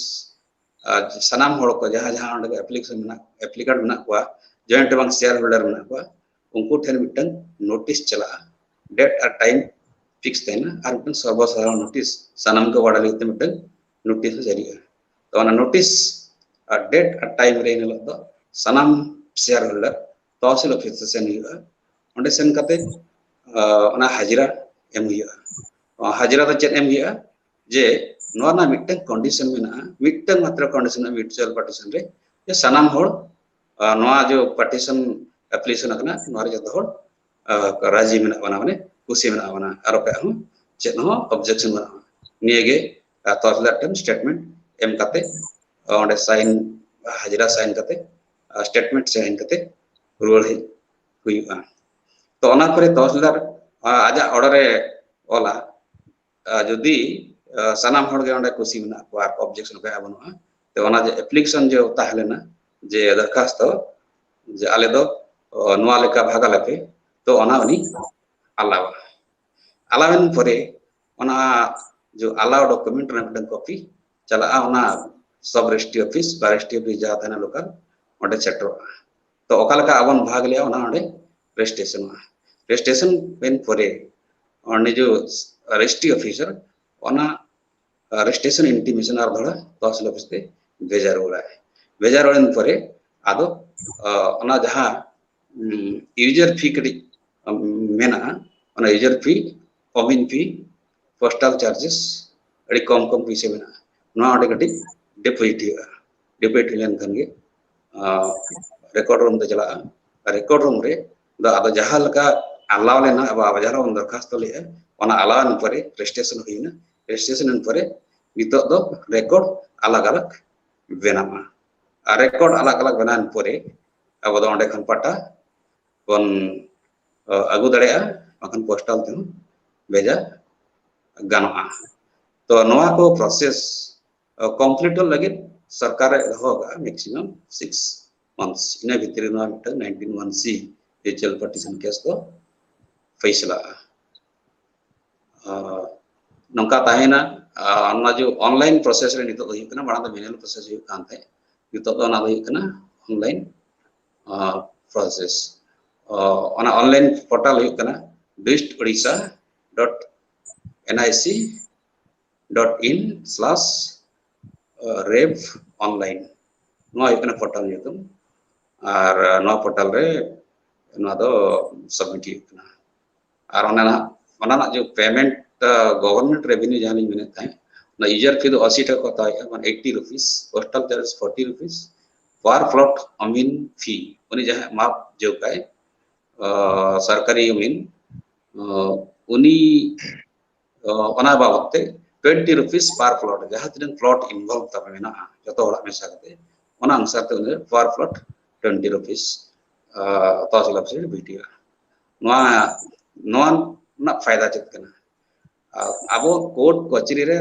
ᱥᱟᱱᱟᱢ ᱦᱚᱲ ᱠᱚ, ᱡᱟᱦᱟᱸ ᱡᱟᱦᱟᱸ ᱚᱸᱰᱮ ᱮᱯᱞᱤᱠᱮᱥᱚᱱ ᱢᱮᱱᱟᱜ, ᱮᱯᱞᱤᱠᱮᱱᱴ ᱢᱮᱱᱟᱜ ᱠᱚᱣᱟ, ᱡᱚᱭᱮᱱᱴ ᱵᱟᱝ ᱥᱮᱭᱟᱨ ᱦᱳᱞᱰᱟᱨ ᱢᱮᱱᱟᱜ ᱠᱚᱣᱟ, ᱩᱱᱠᱩ ᱴᱷᱮᱱ ᱢᱤᱫᱴᱟᱝ ᱱᱳᱴᱤᱥ ᱪᱟᱞᱟᱜᱼᱟ᱾ ᱰᱮᱴ ᱟᱨ ᱴᱟᱭᱤᱢ ᱯᱷᱤᱠᱥ ᱛᱟᱦᱮᱱᱟ ᱟᱨ ᱢᱤᱫᱴᱟᱝ ᱥᱚᱨᱵᱚ ᱥᱟᱫᱷᱟᱨᱚᱱ ᱱᱳᱴᱤᱥ ᱥᱟᱱᱟᱢ ᱠᱚ ᱵᱟᱲᱟᱭ ᱞᱟᱹᱜᱤᱫ ᱛᱮ ᱢᱤᱫᱴᱟᱝ ᱱᱳᱴᱤᱥ ᱦᱚᱸ ᱡᱟᱹᱨᱤᱜᱼᱟ᱾ ᱛᱚ ᱚᱱᱟ ᱱᱳᱴᱤᱥ ᱟᱨ ᱰᱮᱴ ᱟᱨ ᱴᱟᱭᱤᱢ ᱨᱮ ᱮᱱ ᱦᱤᱞᱳᱜ ᱫᱚ ᱥᱟᱱᱟᱢ ᱥᱮᱭᱟᱨ ᱦᱳᱞᱰᱟᱨ ᱛᱚᱦᱥᱤᱞ ᱚᱯᱷᱤᱥ ᱨᱮ ᱥᱮᱱ ᱦᱩᱭᱩᱜᱼᱟ᱾ ᱚᱸᱰᱮ ᱥᱮᱱ ᱠᱟᱛᱮ ᱚᱱᱟ ᱦᱟᱡᱽᱨᱟ ᱮᱢ ᱦᱩᱭᱩᱜᱼᱟ᱾ ᱦᱟᱡᱽᱨᱟ ᱫᱚ ᱪᱮᱫ ᱮᱢ ᱦᱩᱭᱩᱜᱼᱟ? ᱡᱮ ᱱᱚᱣᱟ ᱨᱮᱱᱟᱜ ᱢᱤᱫᱴᱟᱝ ᱠᱚᱱᱰᱤᱥᱚᱱ ᱢᱮᱱᱟᱜᱼᱟ, ᱢᱤᱫᱴᱟᱝ ᱢᱟᱛᱨᱚ ᱠᱚᱱᱰᱤᱥᱚᱱ ᱢᱮᱱᱟᱜᱼᱟ ᱢᱤᱭᱩᱪᱩᱣᱟᱞ ᱯᱟᱨᱴᱤᱥᱚᱱ ᱨᱮ, ᱡᱮ ᱥᱟᱱᱟᱢ ᱦᱚᱲ ᱱᱚᱣᱟ ᱡᱮ ᱯᱟᱨᱴᱤᱥᱚᱱ ᱮᱯᱞᱤᱠᱮᱥᱚᱱ ᱟᱠᱟᱱᱟ, ᱱᱚᱣᱟ ᱨᱮ ᱡᱚᱛᱚ ᱦᱚᱲ ᱨᱟᱡᱤ ᱢᱮᱱᱟᱜ ᱵᱚᱱᱟ, ᱢᱟᱱᱮ ᱠᱩᱥᱤ ᱢᱮᱱᱟᱜ ᱵᱚᱱᱟ, ᱟᱨ ᱚᱠᱚᱭᱟᱜ ᱦᱚᱸ ᱪᱮᱫ ᱦᱚᱸ ᱚᱵᱡᱮᱠᱥᱚᱱ ᱵᱟᱹᱱᱩᱜᱼᱟ᱾ ᱱᱤᱭᱟᱹ ᱜᱮ ᱛᱚᱦᱥᱤᱞᱫᱟᱨ ᱴᱷᱮᱱ ᱥᱴᱮᱴᱢᱮᱱᱴ ᱮᱢ ᱠᱟᱛᱮ, ᱚᱸᱰᱮ ᱥᱟᱭᱤᱱ, ᱦᱟᱡᱽᱨᱟ ᱥᱟᱭᱤᱱ ᱠᱟᱛᱮ, ᱥᱴᱮᱴᱢᱮᱱᱴ ᱥᱟᱭᱤᱱ ᱠᱟᱛᱮ ᱨᱩᱣᱟᱹᱲ ᱦᱮᱡ ᱦᱩᱭᱩᱜᱼᱟ᱾ ᱛᱚ ᱚᱱᱟ ᱯᱚᱨᱮ ᱛᱚᱦᱥᱤᱞᱫᱟᱨ ᱟᱡᱟᱜ ᱚᱰᱟᱨ ᱮ ᱚᱞᱟ, ᱡᱩᱫᱤ ᱥᱟᱱᱟᱢ ᱦᱚᱲ ᱜᱮ ᱚᱸᱰᱮ ᱠᱩᱥᱤ ᱢᱮᱱᱟᱜ ᱠᱚᱣᱟ ᱟᱨ ᱚᱵᱡᱮᱠᱥᱚᱱ ᱚᱠᱚᱭᱟᱜ ᱵᱟᱹᱱᱩᱜᱼᱟ, ᱛᱚ ᱚᱱᱟ ᱡᱮ ᱮᱯᱞᱤᱠᱮᱥᱚᱱ ᱡᱮ ᱛᱟᱦᱮᱸ ᱞᱮᱱᱟ, ᱡᱮ ᱫᱚᱨᱠᱷᱟᱥᱛᱚ, ᱡᱮ ᱟᱞᱮ ᱫᱚ ᱱᱚᱣᱟ ᱞᱮᱠᱟ ᱵᱷᱟᱜᱟ ᱞᱮᱯᱮ, ᱛᱚ ᱚᱱᱟ ᱩᱱᱤ ᱟᱞᱟᱣᱟ᱾ ᱟᱞᱟᱣᱮᱱ ᱯᱚᱨᱮ ᱚᱱᱟ ᱡᱮ ᱟᱞᱟᱣ ᱰᱚᱠᱩᱢᱮᱱᱴ ᱨᱮᱱᱟᱜ ᱢᱤᱫᱴᱟᱝ ᱠᱚᱯᱤ ᱪᱟᱞᱟᱜᱼᱟ ᱚᱱᱟ ᱥᱚᱵ ᱨᱮᱡᱤᱥᱴᱨᱤ ᱚᱯᱷᱤᱥ ᱵᱟ ᱨᱮᱡᱤᱥᱴᱨᱤ ᱚᱯᱷᱤᱥ ᱡᱟᱦᱟᱸ ᱛᱟᱦᱮᱱᱟ ᱞᱳᱠᱟᱞ, ᱚᱸᱰᱮ ᱥᱮᱴᱮᱨᱚᱜᱼᱟ᱾ ᱛᱚ ᱚᱠᱟ ᱞᱮᱠᱟ ᱟᱵᱚᱱ ᱵᱷᱟᱜᱽ ᱞᱮᱜᱼᱟ ᱚᱱᱟ ᱚᱸᱰᱮ ᱨᱮᱡᱤᱥᱴᱨᱮᱥᱚᱱᱚᱜᱼᱟ᱾ ᱨᱮᱡᱤᱥᱴᱨᱮᱥᱚᱱ ᱮᱱ ᱯᱚᱨᱮ ᱩᱱᱤ ᱡᱮ ᱨᱮᱡᱤᱥᱴᱨᱤ ᱚᱯᱷᱤᱥᱟᱨ ᱚᱱᱟ ᱨᱮᱡᱤᱥᱴᱨᱮᱥᱚᱱ ᱤᱱᱴᱤᱢᱮᱥᱚᱱ ᱟᱨ ᱫᱚᱦᱲᱟ ᱛᱚᱦᱥᱤᱞ ᱚᱯᱷᱤᱥ ᱛᱮ ᱵᱷᱮᱡᱟ ᱨᱩᱣᱟᱹᱲᱟᱭ᱾ ᱵᱷᱮᱡᱟ ᱨᱩᱣᱟᱹᱲ ᱮᱱ ᱯᱚᱨᱮ ᱟᱫᱚ ᱚᱱᱟ ᱡᱟᱦᱟᱸ user fee ᱠᱟᱹᱴᱤᱡ ᱢᱮᱱᱟᱜᱼᱟ, ᱚᱱᱟ user fee, admin fee, postal charges ᱟᱹᱰᱤ ᱠᱚᱢ ᱠᱚᱢ ᱯᱩᱭᱥᱟᱹ ᱢᱮᱱᱟᱜᱼᱟ, ᱱᱚᱣᱟ ᱚᱸᱰᱮ ᱠᱟᱹᱴᱤᱡ deposit ᱦᱩᱭᱩᱜᱼᱟ᱾ Deposit ᱦᱩᱭ ᱞᱮᱱᱠᱷᱟᱱ ᱜᱮ record room ᱛᱮ ᱪᱟᱞᱟᱜᱼᱟ᱾ Record room ᱨᱮ ᱫᱚ ᱟᱫᱚ ᱡᱟᱦᱟᱸ ᱞᱮᱠᱟ allow ᱞᱮᱱᱟ, ᱟᱵᱚ ᱟᱵᱚ ᱡᱟᱦᱟᱸ ᱵᱚᱱ ᱫᱚᱨᱠᱷᱟᱥᱛᱚ ᱞᱮᱫᱼᱟ, ᱚᱱᱟ allow ᱮᱱ ᱯᱚᱨᱮ registration ᱦᱩᱭᱱᱟ᱾ Registration ᱮᱱ ᱯᱚᱨᱮ ᱱᱤᱛᱚᱜ ᱫᱚ record ᱟᱞᱟᱜᱽ ᱟᱞᱟᱜᱽ ᱵᱮᱱᱟᱜᱼᱟ᱾ ᱟᱨ record ᱟᱞᱟᱜᱽ ᱟᱞᱟᱜᱽ ᱵᱮᱱᱟᱣ ᱮᱱ ᱯᱚᱨᱮ ᱟᱵᱚ ᱫᱚ ᱚᱸᱰᱮ ᱠᱷᱚᱱ ᱯᱟᱴᱟ ᱵᱚᱱ ᱟᱹᱜᱩ ᱫᱟᱲᱮᱭᱟᱜᱼᱟ, ᱵᱟᱝᱠᱷᱟᱱ postal ᱛᱮᱦᱚᱸ ᱵᱷᱮᱡᱟ ᱜᱟᱱᱚᱜᱼᱟ᱾ ᱛᱚ ᱱᱚᱣᱟ ᱠᱚ process complete ᱞᱟᱹᱜᱤᱫ ᱥᱚᱨᱠᱟᱨᱮ ᱫᱚᱦᱚ ᱟᱠᱟᱫᱼᱟ maximum six months᱾ ᱤᱱᱟᱹ ᱵᱷᱤᱛᱨᱤ ᱨᱮ ᱱᱚᱣᱟ ᱢᱤᱫᱴᱟᱝ nineteen one C partition case ᱫᱚ ᱯᱷᱟᱭᱥᱟᱞᱟᱜᱼᱟ᱾ ᱱᱚᱝᱠᱟ ᱛᱟᱦᱮᱸᱭᱮᱱᱟ᱾ ᱚᱱᱟ ᱡᱮ online process ᱨᱮ ᱱᱤᱛᱚᱜ ᱫᱚ ᱦᱩᱭᱩᱜ ᱠᱟᱱᱟ, ᱢᱟᱲᱟᱝ ᱫᱚ manual process ᱦᱩᱭᱩᱜ ᱠᱟᱱ ᱛᱟᱦᱮᱸᱫ, ᱱᱤᱛᱚᱜ ᱫᱚ ᱚᱱᱟ ᱫᱚ ᱦᱩᱭᱩᱜ ᱠᱟᱱᱟ online process᱾ ᱚᱱᱟ online portal ᱦᱩᱭᱩᱜ ᱠᱟᱱᱟ duist odisha dot nic dot in slash rev online᱾ ᱱᱚᱣᱟ ᱦᱩᱭᱩᱜ ᱠᱟᱱᱟ portal ᱧᱩᱛᱩᱢ᱾ ᱟᱨ ᱱᱚᱣᱟ portal ᱨᱮ ᱱᱚᱣᱟ ᱫᱚ submit ᱦᱩᱭᱩᱜ ᱠᱟᱱᱟ᱾ ᱟᱨ ᱚᱱᱟ ᱨᱮᱱᱟᱜ, ᱚᱱᱟ ᱨᱮᱱᱟᱜ ᱡᱮ payment, government revenue ᱡᱟᱦᱟᱸ ᱞᱤᱧ ᱢᱮᱱᱮᱫ ᱛᱟᱦᱮᱸᱫ, ᱚᱱᱟ user fee ᱫᱚ ᱟᱥᱤ ᱴᱟᱠᱟ ᱠᱚ ᱦᱟᱛᱟᱣᱮᱫᱼᱟ, ᱢᱟᱱᱮ eighty rupees, postal charges forty rupees, per plot admin fee, ᱩᱱᱤ ᱡᱟᱦᱟᱸᱭ ᱢᱟᱯ ᱡᱳᱜᱟᱭ ᱥᱚᱨᱠᱟᱨᱤ admin, ᱩᱱᱤ ᱚᱱᱟ ᱵᱟᱵᱚᱫ ᱛᱮ twenty rupees per plot, ᱡᱟᱦᱟᱸ ᱛᱤᱱᱟᱹᱜ plot involve ᱛᱟᱵᱮ ᱢᱮᱱᱟᱜᱼᱟ ᱡᱚᱛᱚ ᱦᱚᱲᱟᱜ ᱢᱮᱥᱟ ᱠᱟᱛᱮ, ᱚᱱᱟ ᱚᱱᱩᱥᱟᱨ ᱛᱮ ᱩᱱᱤ per plot twenty rupees tehsil office ᱨᱮ ᱵᱤᱴᱤᱜᱼᱟ᱾ ᱱᱚᱣᱟ, ᱱᱚᱣᱟ ᱨᱮᱱᱟᱜ ᱯᱷᱟᱭᱫᱟ ᱪᱮᱫ ᱠᱟᱱᱟ? ᱟᱵᱚ court ᱠᱚᱪᱟᱹᱨᱤ ᱨᱮ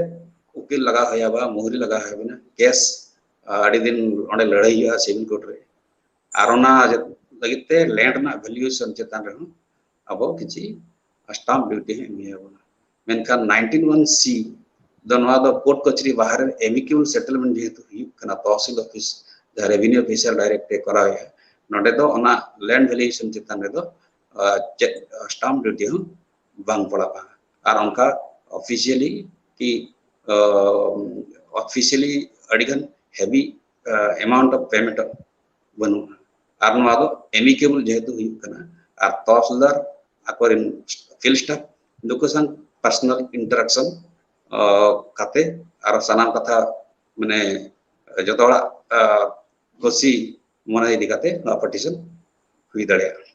ᱩᱠᱤᱞ ᱞᱟᱜᱟᱣ ᱦᱩᱭ ᱟᱵᱚᱱᱟ, ᱢᱩᱦᱨᱤ ᱞᱟᱜᱟᱣ ᱦᱩᱭ ᱟᱵᱚᱱᱟ, case ᱟᱹᱰᱤ ᱫᱤᱱ ᱚᱸᱰᱮ ᱞᱟᱹᱲᱦᱟᱹᱭ ᱦᱩᱭᱩᱜᱼᱟ civil court ᱨᱮ, ᱟᱨ ᱚᱱᱟ ᱞᱟᱹᱜᱤᱫ ᱛᱮ land ᱨᱮᱱᱟᱜ valuation ᱪᱮᱛᱟᱱ ᱨᱮᱦᱚᱸ ᱟᱵᱚ ᱠᱤᱪᱷᱤ stamp duty ᱦᱚᱸ ᱮᱢ ᱦᱩᱭ ᱟᱵᱚᱱᱟ᱾ ᱢᱮᱱᱠᱷᱟᱱ nineteen one C ᱫᱚ ᱱᱚᱣᱟ ᱫᱚ court ᱠᱚᱪᱟᱹᱨᱤ ᱵᱟᱦᱨᱮ amicable settlement ᱡᱮᱦᱮᱛᱩ ᱦᱩᱭᱩᱜ ᱠᱟᱱᱟ, ᱛᱚᱦᱥᱤᱞ ᱚᱯᱷᱤᱥ ᱡᱟᱦᱟᱸ revenue officer direct ᱮ ᱠᱚᱨᱟᱣᱮᱫᱼᱟ, ᱱᱚᱰᱮ ᱫᱚ ᱚᱱᱟ land valuation ᱪᱮᱛᱟᱱ ᱨᱮᱫᱚ ᱪᱮᱫ stamp duty ᱦᱚᱸ ᱵᱟᱝ ᱯᱟᱲᱟᱜᱼᱟ᱾ ᱟᱨ ᱚᱱᱠᱟ officially ᱠᱤ officially ᱟᱹᱰᱤᱜᱟᱱ heavy amount of payment ᱵᱟᱹᱱᱩᱜᱼᱟ᱾ ᱟᱨ ᱱᱚᱣᱟ ᱫᱚ amicable ᱡᱮᱦᱮᱛᱩ ᱦᱩᱭᱩᱜ ᱠᱟᱱᱟ, ᱟᱨ ᱛᱚᱦᱥᱤᱞᱫᱟᱨ ᱟᱠᱚᱨᱮᱱ field staff ᱱᱩᱠᱩ ᱥᱟᱶ personal interaction ᱠᱟᱛᱮ ᱟᱨ ᱥᱟᱱᱟᱢ ᱠᱟᱛᱷᱟ ᱢᱟᱱᱮ ᱡᱚᱛᱚ ᱦᱚᱲᱟᱜ ᱠᱩᱥᱤ ᱢᱚᱱᱮ ᱤᱫᱤ ᱠᱟᱛᱮ ᱱᱚᱣᱟ partition ᱦᱩᱭ ᱫᱟᱲᱮᱭᱟᱜᱼᱟ᱾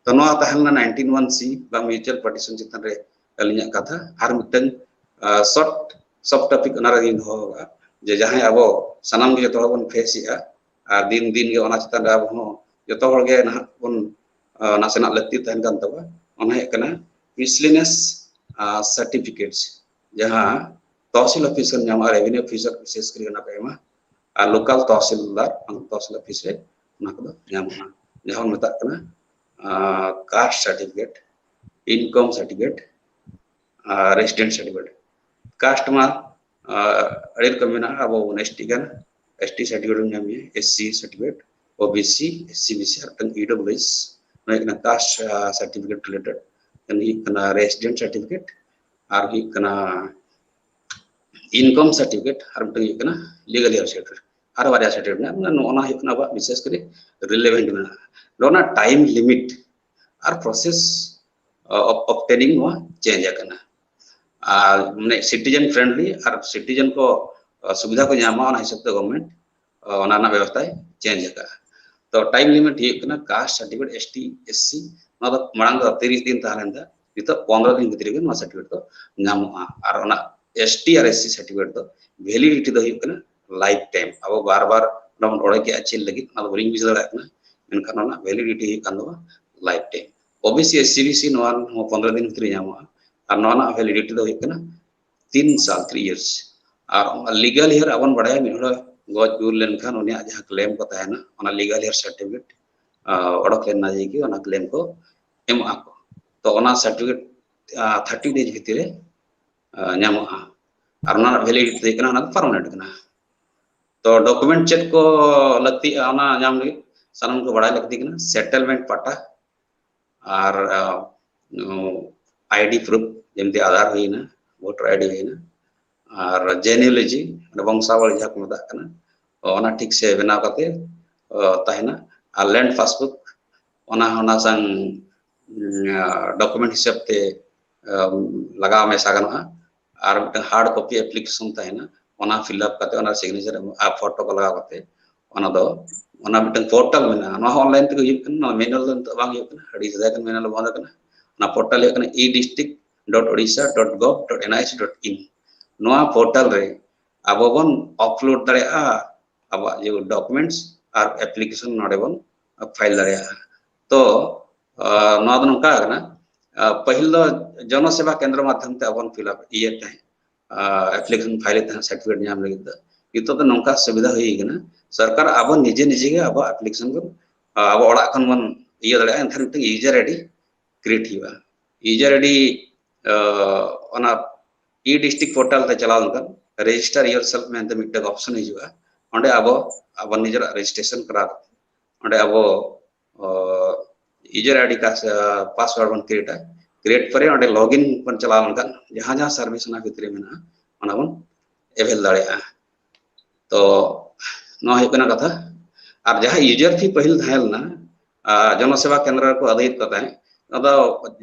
ᱛᱚ ᱱᱚᱣᱟ ᱛᱟᱦᱮᱸ ᱞᱮᱱᱟ nineteen one C ᱵᱟ mutual partition ᱪᱮᱛᱟᱱ ᱨᱮ ᱟᱹᱞᱤᱧᱟᱜ ᱠᱟᱛᱷᱟ᱾ ᱟᱨ ᱢᱤᱫᱴᱟᱝ short sub topic ᱚᱱᱟ ᱨᱮᱜᱮᱧ ᱫᱚᱦᱚ ᱟᱠᱟᱫᱼᱟ, ᱡᱮ ᱡᱟᱦᱟᱸᱭ ᱟᱵᱚ ᱥᱟᱱᱟᱢ ᱜᱮ ᱡᱚᱛᱚ ᱦᱚᱲ ᱵᱚᱱ face ᱮᱫᱼᱟ, ᱟᱨ ᱫᱤᱱ ᱫᱤᱱ ᱜᱮ ᱚᱱᱟ ᱪᱮᱛᱟᱱ ᱨᱮ ᱟᱵᱚ ᱦᱚᱸ ᱡᱚᱛᱚ ᱦᱚᱲ ᱜᱮ ᱱᱟᱦᱟᱜ ᱵᱚᱱ ᱱᱟᱥᱮᱱᱟᱜ ᱞᱟᱹᱠᱛᱤ ᱛᱟᱦᱮᱱ ᱠᱟᱱ ᱛᱟᱵᱚᱱᱟ᱾ ᱚᱱᱟ ᱦᱩᱭᱩᱜ ᱠᱟᱱᱟ miscellaneous certificates, ᱡᱟᱦᱟᱸ ᱛᱚᱦᱥᱤᱞ ᱚᱯᱷᱤᱥ ᱨᱮ ᱧᱟᱢᱚᱜᱼᱟ, revenue officer ᱵᱤᱥᱮᱥ ᱠᱚᱨᱮ ᱚᱱᱟ ᱠᱚ ᱮᱢᱟ, ᱟᱨ local ᱛᱚᱦᱥᱤᱞᱫᱟᱨ ᱛᱚᱦᱥᱤᱞ ᱚᱯᱷᱤᱥ ᱨᱮ ᱚᱱᱟ ᱠᱚᱫᱚ ᱧᱟᱢᱚᱜᱼᱟ, ᱡᱟᱦᱟᱸ ᱵᱚᱱ ᱢᱮᱛᱟᱜ ᱠᱟᱱᱟ caste certificate, income certificate, resident certificate᱾ Caste ᱢᱟ ᱟᱹᱰᱤ ᱨᱚᱠᱚᱢ ᱢᱮᱱᱟᱜᱼᱟ, ᱟᱵᱚ ᱵᱚᱱ ST ᱠᱟᱱᱟ, ST certificate ᱵᱚᱱ ᱧᱟᱢ ᱜᱮᱭᱟ, SC certificate, OBC, SC, BC, ᱟᱨ ᱢᱤᱫᱴᱟᱝ EWS, ᱱᱚᱣᱟ ᱦᱩᱭᱩᱜ ᱠᱟᱱᱟ caste certificate related, ᱦᱩᱭᱩᱜ ᱠᱟᱱᱟ resident certificate, ᱟᱨ ᱦᱩᱭᱩᱜ ᱠᱟᱱᱟ income certificate, ᱟᱨ ᱢᱤᱫᱴᱟᱝ ᱦᱩᱭᱩᱜ ᱠᱟᱱᱟ legal year certificate᱾ ᱟᱨ ᱵᱟᱨᱭᱟ certificate ᱢᱮᱱᱟᱜᱼᱟ, ᱱᱚᱜᱼᱚ ᱱᱟ ᱦᱩᱭᱩᱜ ᱠᱟᱱᱟ ᱟᱵᱚᱣᱟᱜ ᱵᱤᱥᱮᱥ ᱠᱚᱨᱮ relevant ᱢᱮᱱᱟᱜᱼᱟ᱾ ᱱᱚᱣᱟ time limit R process of obtaining ᱱᱚᱣᱟ change ᱟᱠᱟᱱᱟ᱾ ᱟᱨ ᱢᱟᱱᱮ citizen friendly ᱟᱨ citizen ᱠᱚ ᱥᱩᱵᱤᱫᱷᱟ ᱠᱚ ᱧᱟᱢᱟ, ᱚᱱᱟ ᱦᱤᱥᱟᱹᱵ ᱛᱮ government ᱚᱱᱟ ᱨᱮᱱᱟᱜ ᱵᱮᱵᱚᱥᱛᱷᱟᱭ change ᱟᱠᱟᱫᱼᱟ᱾ ᱛᱚ time limit ᱦᱩᱭᱩᱜ ᱠᱟᱱᱟ caste certificate, ST, SC, ᱱᱚᱣᱟ ᱫᱚ ᱢᱟᱲᱟᱝ ᱫᱚ ᱛᱤᱨᱤᱥ ᱫᱤᱱ ᱛᱟᱦᱮᱸ ᱞᱮᱱ ᱛᱟᱦᱮᱸ, ᱱᱤᱛᱚᱜ ᱯᱚᱱᱨᱚ ᱫᱤᱱ ᱵᱷᱤᱛᱨᱤ ᱨᱮᱜᱮ ᱱᱚᱣᱟ certificate ᱫᱚ ᱧᱟᱢᱚᱜᱼᱟ᱾ ᱟᱨ ᱚᱱᱟ ST ᱟᱨ SC certificate ᱫᱚ validity ᱫᱚ ᱦᱩᱭᱩᱜ ᱠᱟᱱᱟ life time᱾ ᱟᱵᱚ ᱵᱟᱨ ᱵᱟᱨ ᱚᱱᱟ ᱵᱚᱱ ᱚᱲᱮᱡᱮᱜᱼᱟ ᱪᱮᱫ ᱞᱟᱹᱜᱤᱫ, ᱚᱱᱟ ᱫᱚ ᱵᱟᱹᱞᱤᱧ ᱵᱩᱡᱷᱟᱹᱣ ᱫᱟᱲᱮᱭᱟᱜ ᱠᱟᱱᱟ, ᱢᱮᱱᱠᱷᱟᱱ ᱚᱱᱟ validity ᱦᱩᱭᱩᱜ ᱠᱟᱱ ᱛᱟᱵᱚᱱᱟ life time᱾ OBC, SC, BC ᱱᱚᱣᱟ ᱦᱚᱸ ᱯᱚᱱᱨᱚ ᱫᱤᱱ ᱵᱷᱤᱛᱨᱤ ᱧᱟᱢᱚᱜᱼᱟ᱾ ᱟᱨ ᱱᱚᱣᱟ ᱨᱮᱱᱟᱜ validity ᱫᱚ ᱦᱩᱭᱩᱜ ᱠᱟᱱᱟ ᱛᱤᱱ ᱥᱟᱞ, three years᱾ ᱟᱨ ᱚᱱᱟ legal year ᱟᱵᱚᱱ ᱵᱟᱲᱟᱭᱟ, ᱢᱤᱫ ᱦᱚᱲ ᱜᱚᱡ ᱜᱩᱨ ᱞᱮᱱᱠᱷᱟᱱ ᱩᱱᱤᱭᱟᱜ ᱡᱟᱦᱟᱸ claim ᱠᱚ ᱛᱟᱦᱮᱱᱟ, ᱚᱱᱟ legal year certificate ᱚᱰᱚᱠ ᱞᱮᱱᱟ ᱡᱮ ᱠᱤ ᱚᱱᱟ claim ᱠᱚ ᱮᱢᱚᱜ ᱟᱠᱚ᱾ ᱛᱚ ᱚᱱᱟ certificate thirty days ᱵᱷᱤᱛᱤᱨ ᱨᱮ ᱧᱟᱢᱚᱜᱼᱟ᱾ ᱟᱨ ᱚᱱᱟ ᱨᱮᱱᱟᱜ validity ᱫᱚ ᱦᱩᱭᱩᱜ ᱠᱟᱱᱟ, ᱚᱱᱟ ᱫᱚ permanent ᱠᱟᱱᱟ᱾ ᱛᱚ document ᱪᱮᱫ ᱠᱚ ᱞᱟᱹᱠᱛᱤᱜᱼᱟ ᱚᱱᱟ ᱧᱟᱢ ᱞᱟᱹᱜᱤᱫ ᱥᱟᱱᱟᱢ ᱠᱚ ᱵᱟᱲᱟᱭ ᱞᱟᱹᱠᱛᱤ ᱠᱟᱱᱟ᱾ Settlement ᱯᱟᱴᱟ ᱟᱨ ID proof, ᱡᱮᱢᱛᱤ ᱟᱫᱷᱟᱨ ᱦᱩᱭᱱᱟ, voter ID ᱦᱩᱭᱱᱟ, ᱟᱨ genealogy, ᱢᱟᱱᱮ ᱵᱚᱝᱥᱟᱵᱚᱞᱤ ᱡᱟᱦᱟᱸ ᱠᱚ ᱢᱮᱛᱟᱜ ᱠᱟᱱᱟ, ᱚᱱᱟ ᱴᱷᱤᱠ ᱥᱮ ᱵᱮᱱᱟᱣ ᱠᱟᱛᱮ ᱛᱟᱦᱮᱱᱟ᱾ ᱟᱨ ᱞᱮᱱᱰ ᱯᱟᱥᱵᱩᱠ, ᱚᱱᱟ ᱦᱚᱸ ᱚᱱᱟ ᱥᱟᱝ ᱰᱚᱠᱩᱢᱮᱱᱴ ᱦᱤᱥᱟᱹᱵ ᱛᱮ ᱞᱟᱜᱟᱣ ᱢᱮᱥᱟ ᱜᱟᱱᱚᱜᱼᱟ᱾ ᱟᱨ ᱢᱤᱫᱴᱟᱝ ᱦᱟᱨᱰ ᱠᱚᱯᱤ ᱮᱯᱞᱤᱠᱮᱥᱚᱱ ᱛᱟᱦᱮᱱᱟ, ᱚᱱᱟ ᱯᱷᱤᱞ ᱟᱯ ᱠᱟᱛᱮ ᱚᱱᱟ ᱥᱤᱜᱽᱱᱮᱪᱟᱨ ᱟᱨ ᱯᱷᱳᱴᱳ ᱠᱚ ᱞᱟᱜᱟᱣ ᱠᱟᱛᱮ ᱚᱱᱟ ᱫᱚ, ᱚᱱᱟ ᱢᱤᱫᱴᱟᱝ ᱯᱳᱨᱴᱟᱞ ᱢᱮᱱᱟᱜᱼᱟ᱾ ᱱᱚᱣᱟ ᱦᱚᱸ ᱚᱱᱞᱟᱭᱤᱱ ᱛᱮᱜᱮ ᱦᱩᱭᱩᱜ ᱠᱟᱱᱟ, ᱱᱚᱣᱟ ᱢᱮᱱᱩᱣᱟᱞ ᱫᱚ ᱱᱤᱛᱚᱜ ᱵᱟᱝ ᱦᱩᱭᱩᱜ ᱠᱟᱱᱟ, ᱟᱹᱰᱤ ᱥᱮᱫᱟᱭ ᱠᱷᱚᱱ ᱢᱮᱱᱩᱣᱟᱞ ᱵᱚᱱᱫ ᱟᱠᱟᱱᱟ᱾ ᱚᱱᱟ ᱯᱳᱨᱴᱟᱞ ᱦᱩᱭᱩᱜ ᱠᱟᱱᱟ e district dot odisha dot gov dot nic dot in᱾ ᱱᱚᱣᱟ ᱯᱳᱨᱴᱟᱞ ᱨᱮ ᱟᱵᱚ ᱵᱚᱱ ᱟᱯᱞᱳᱰ ᱫᱟᱲᱮᱭᱟᱜᱼᱟ ᱟᱵᱚᱣᱟᱜ ᱡᱮ ᱰᱚᱠᱩᱢᱮᱱᱴᱥ ᱟᱨ ᱮᱯᱞᱤᱠᱮᱥᱚᱱ ᱱᱚᱰᱮ ᱵᱚᱱ ᱯᱷᱟᱭᱤᱞ ᱫᱟᱲᱮᱭᱟᱜᱼᱟ᱾ ᱛᱚ ᱱᱚᱣᱟ ᱫᱚ ᱱᱚᱝᱠᱟ ᱠᱟᱱᱟ, ᱯᱟᱹᱦᱤᱞ ᱫᱚ ᱡᱚᱱᱚ ᱥᱮᱵᱟ ᱠᱮᱱᱫᱨᱚ ᱢᱟᱫᱽᱫᱷᱚᱢ ᱛᱮ ᱟᱵᱚ ᱵᱚᱱ ᱯᱷᱤᱞ ᱟᱯ ᱤᱭᱟᱹ ᱛᱟᱦᱮᱸᱫ, ᱮᱯᱞᱤᱠᱮᱥᱚᱱ ᱯᱷᱟᱭᱤᱞ ᱛᱟᱦᱮᱸᱫ ᱥᱟᱨᱴᱤᱯᱷᱤᱠᱮᱴ ᱧᱟᱢ ᱞᱟᱹᱜᱤᱫ ᱫᱚ᱾ ᱱᱤᱛᱚᱜ ᱫᱚ ᱱᱚᱝᱠᱟ ᱥᱩᱵᱤᱫᱷᱟ ᱦᱩᱭ ᱠᱟᱱᱟ, ᱥᱚᱨᱠᱟᱨ ᱟᱵᱚ ᱱᱤᱡᱮ ᱱᱤᱡᱮ ᱜᱮ ᱟᱵᱚ ᱮᱯᱞᱤᱠᱮᱥᱚᱱ ᱵᱚᱱ ᱟᱵᱚ ᱚᱲᱟᱜ ᱠᱷᱚᱱ ᱵᱚᱱ ᱤᱭᱟᱹ ᱫᱟᱲᱮᱭᱟᱜᱼᱟ᱾ ᱮᱱᱠᱷᱟᱱ ᱢᱤᱫᱴᱟᱝ ᱭᱩᱡᱟᱨ ᱟᱭᱰᱤ ᱠᱨᱤᱭᱮᱴ ᱦᱩᱭᱩᱜᱼᱟ᱾ ᱭᱩᱡᱟᱨ ᱟᱭᱰᱤ ᱚᱱᱟ e district ᱯᱳᱨᱴᱟᱞ ᱛᱮ ᱪᱟᱞᱟᱣ ᱞᱮᱱᱠᱷᱟᱱ register yourself ᱢᱮᱱᱛᱮ ᱢᱤᱫᱴᱟᱝ ᱚᱯᱥᱚᱱ ᱦᱤᱡᱩᱜᱼᱟ᱾ ᱚᱸᱰᱮ ᱟᱵᱚ ᱟᱵᱚ ᱱᱤᱡᱮᱨᱟᱜ ᱨᱮᱡᱤᱥᱴᱨᱮᱥᱚᱱ ᱠᱚᱨᱟᱣ ᱠᱟᱛᱮ ᱚᱸᱰᱮ ᱟᱵᱚ ᱭᱩᱡᱟᱨ ᱟᱭᱰᱤ ᱠᱟ ᱯᱟᱥᱣᱟᱨᱰ ᱵᱚᱱ ᱠᱨᱤᱭᱮᱴᱟ᱾ ᱠᱨᱤᱭᱮᱴ ᱯᱚᱨᱮ ᱚᱸᱰᱮ ᱞᱚᱜᱤᱱ ᱵᱚᱱ ᱪᱟᱞᱟᱣ ᱞᱮᱱᱠᱷᱟᱱ ᱡᱟᱦᱟᱸ ᱡᱟᱦᱟᱸ ᱥᱟᱨᱵᱷᱤᱥ ᱚᱱᱟ ᱵᱷᱤᱛᱨᱤ ᱨᱮ ᱢᱮᱱᱟᱜᱼᱟ ᱚᱱᱟ ᱵᱚᱱ ᱮᱵᱷᱮᱞ ᱫᱟᱲᱮᱭᱟᱜᱼᱟ᱾ ᱛᱚ ᱱᱚᱣᱟ ᱦᱩᱭᱩᱜ ᱠᱟᱱᱟ ᱠᱟᱛᱷᱟ᱾ ᱟᱨ ᱡᱟᱦᱟᱸ ᱭᱩᱡᱟᱨ ᱯᱷᱤ ᱯᱟᱹᱦᱤᱞ ᱛᱟᱦᱮᱸ ᱞᱮᱱᱟ, ᱡᱚᱱᱚ ᱥᱮᱵᱟ ᱠᱮᱱᱫᱨᱚ ᱨᱮᱠᱚ ᱟᱹᱫᱟᱹᱭᱮᱫ ᱠᱚ ᱛᱟᱦᱮᱸᱫ, ᱚᱱᱟ ᱫᱚ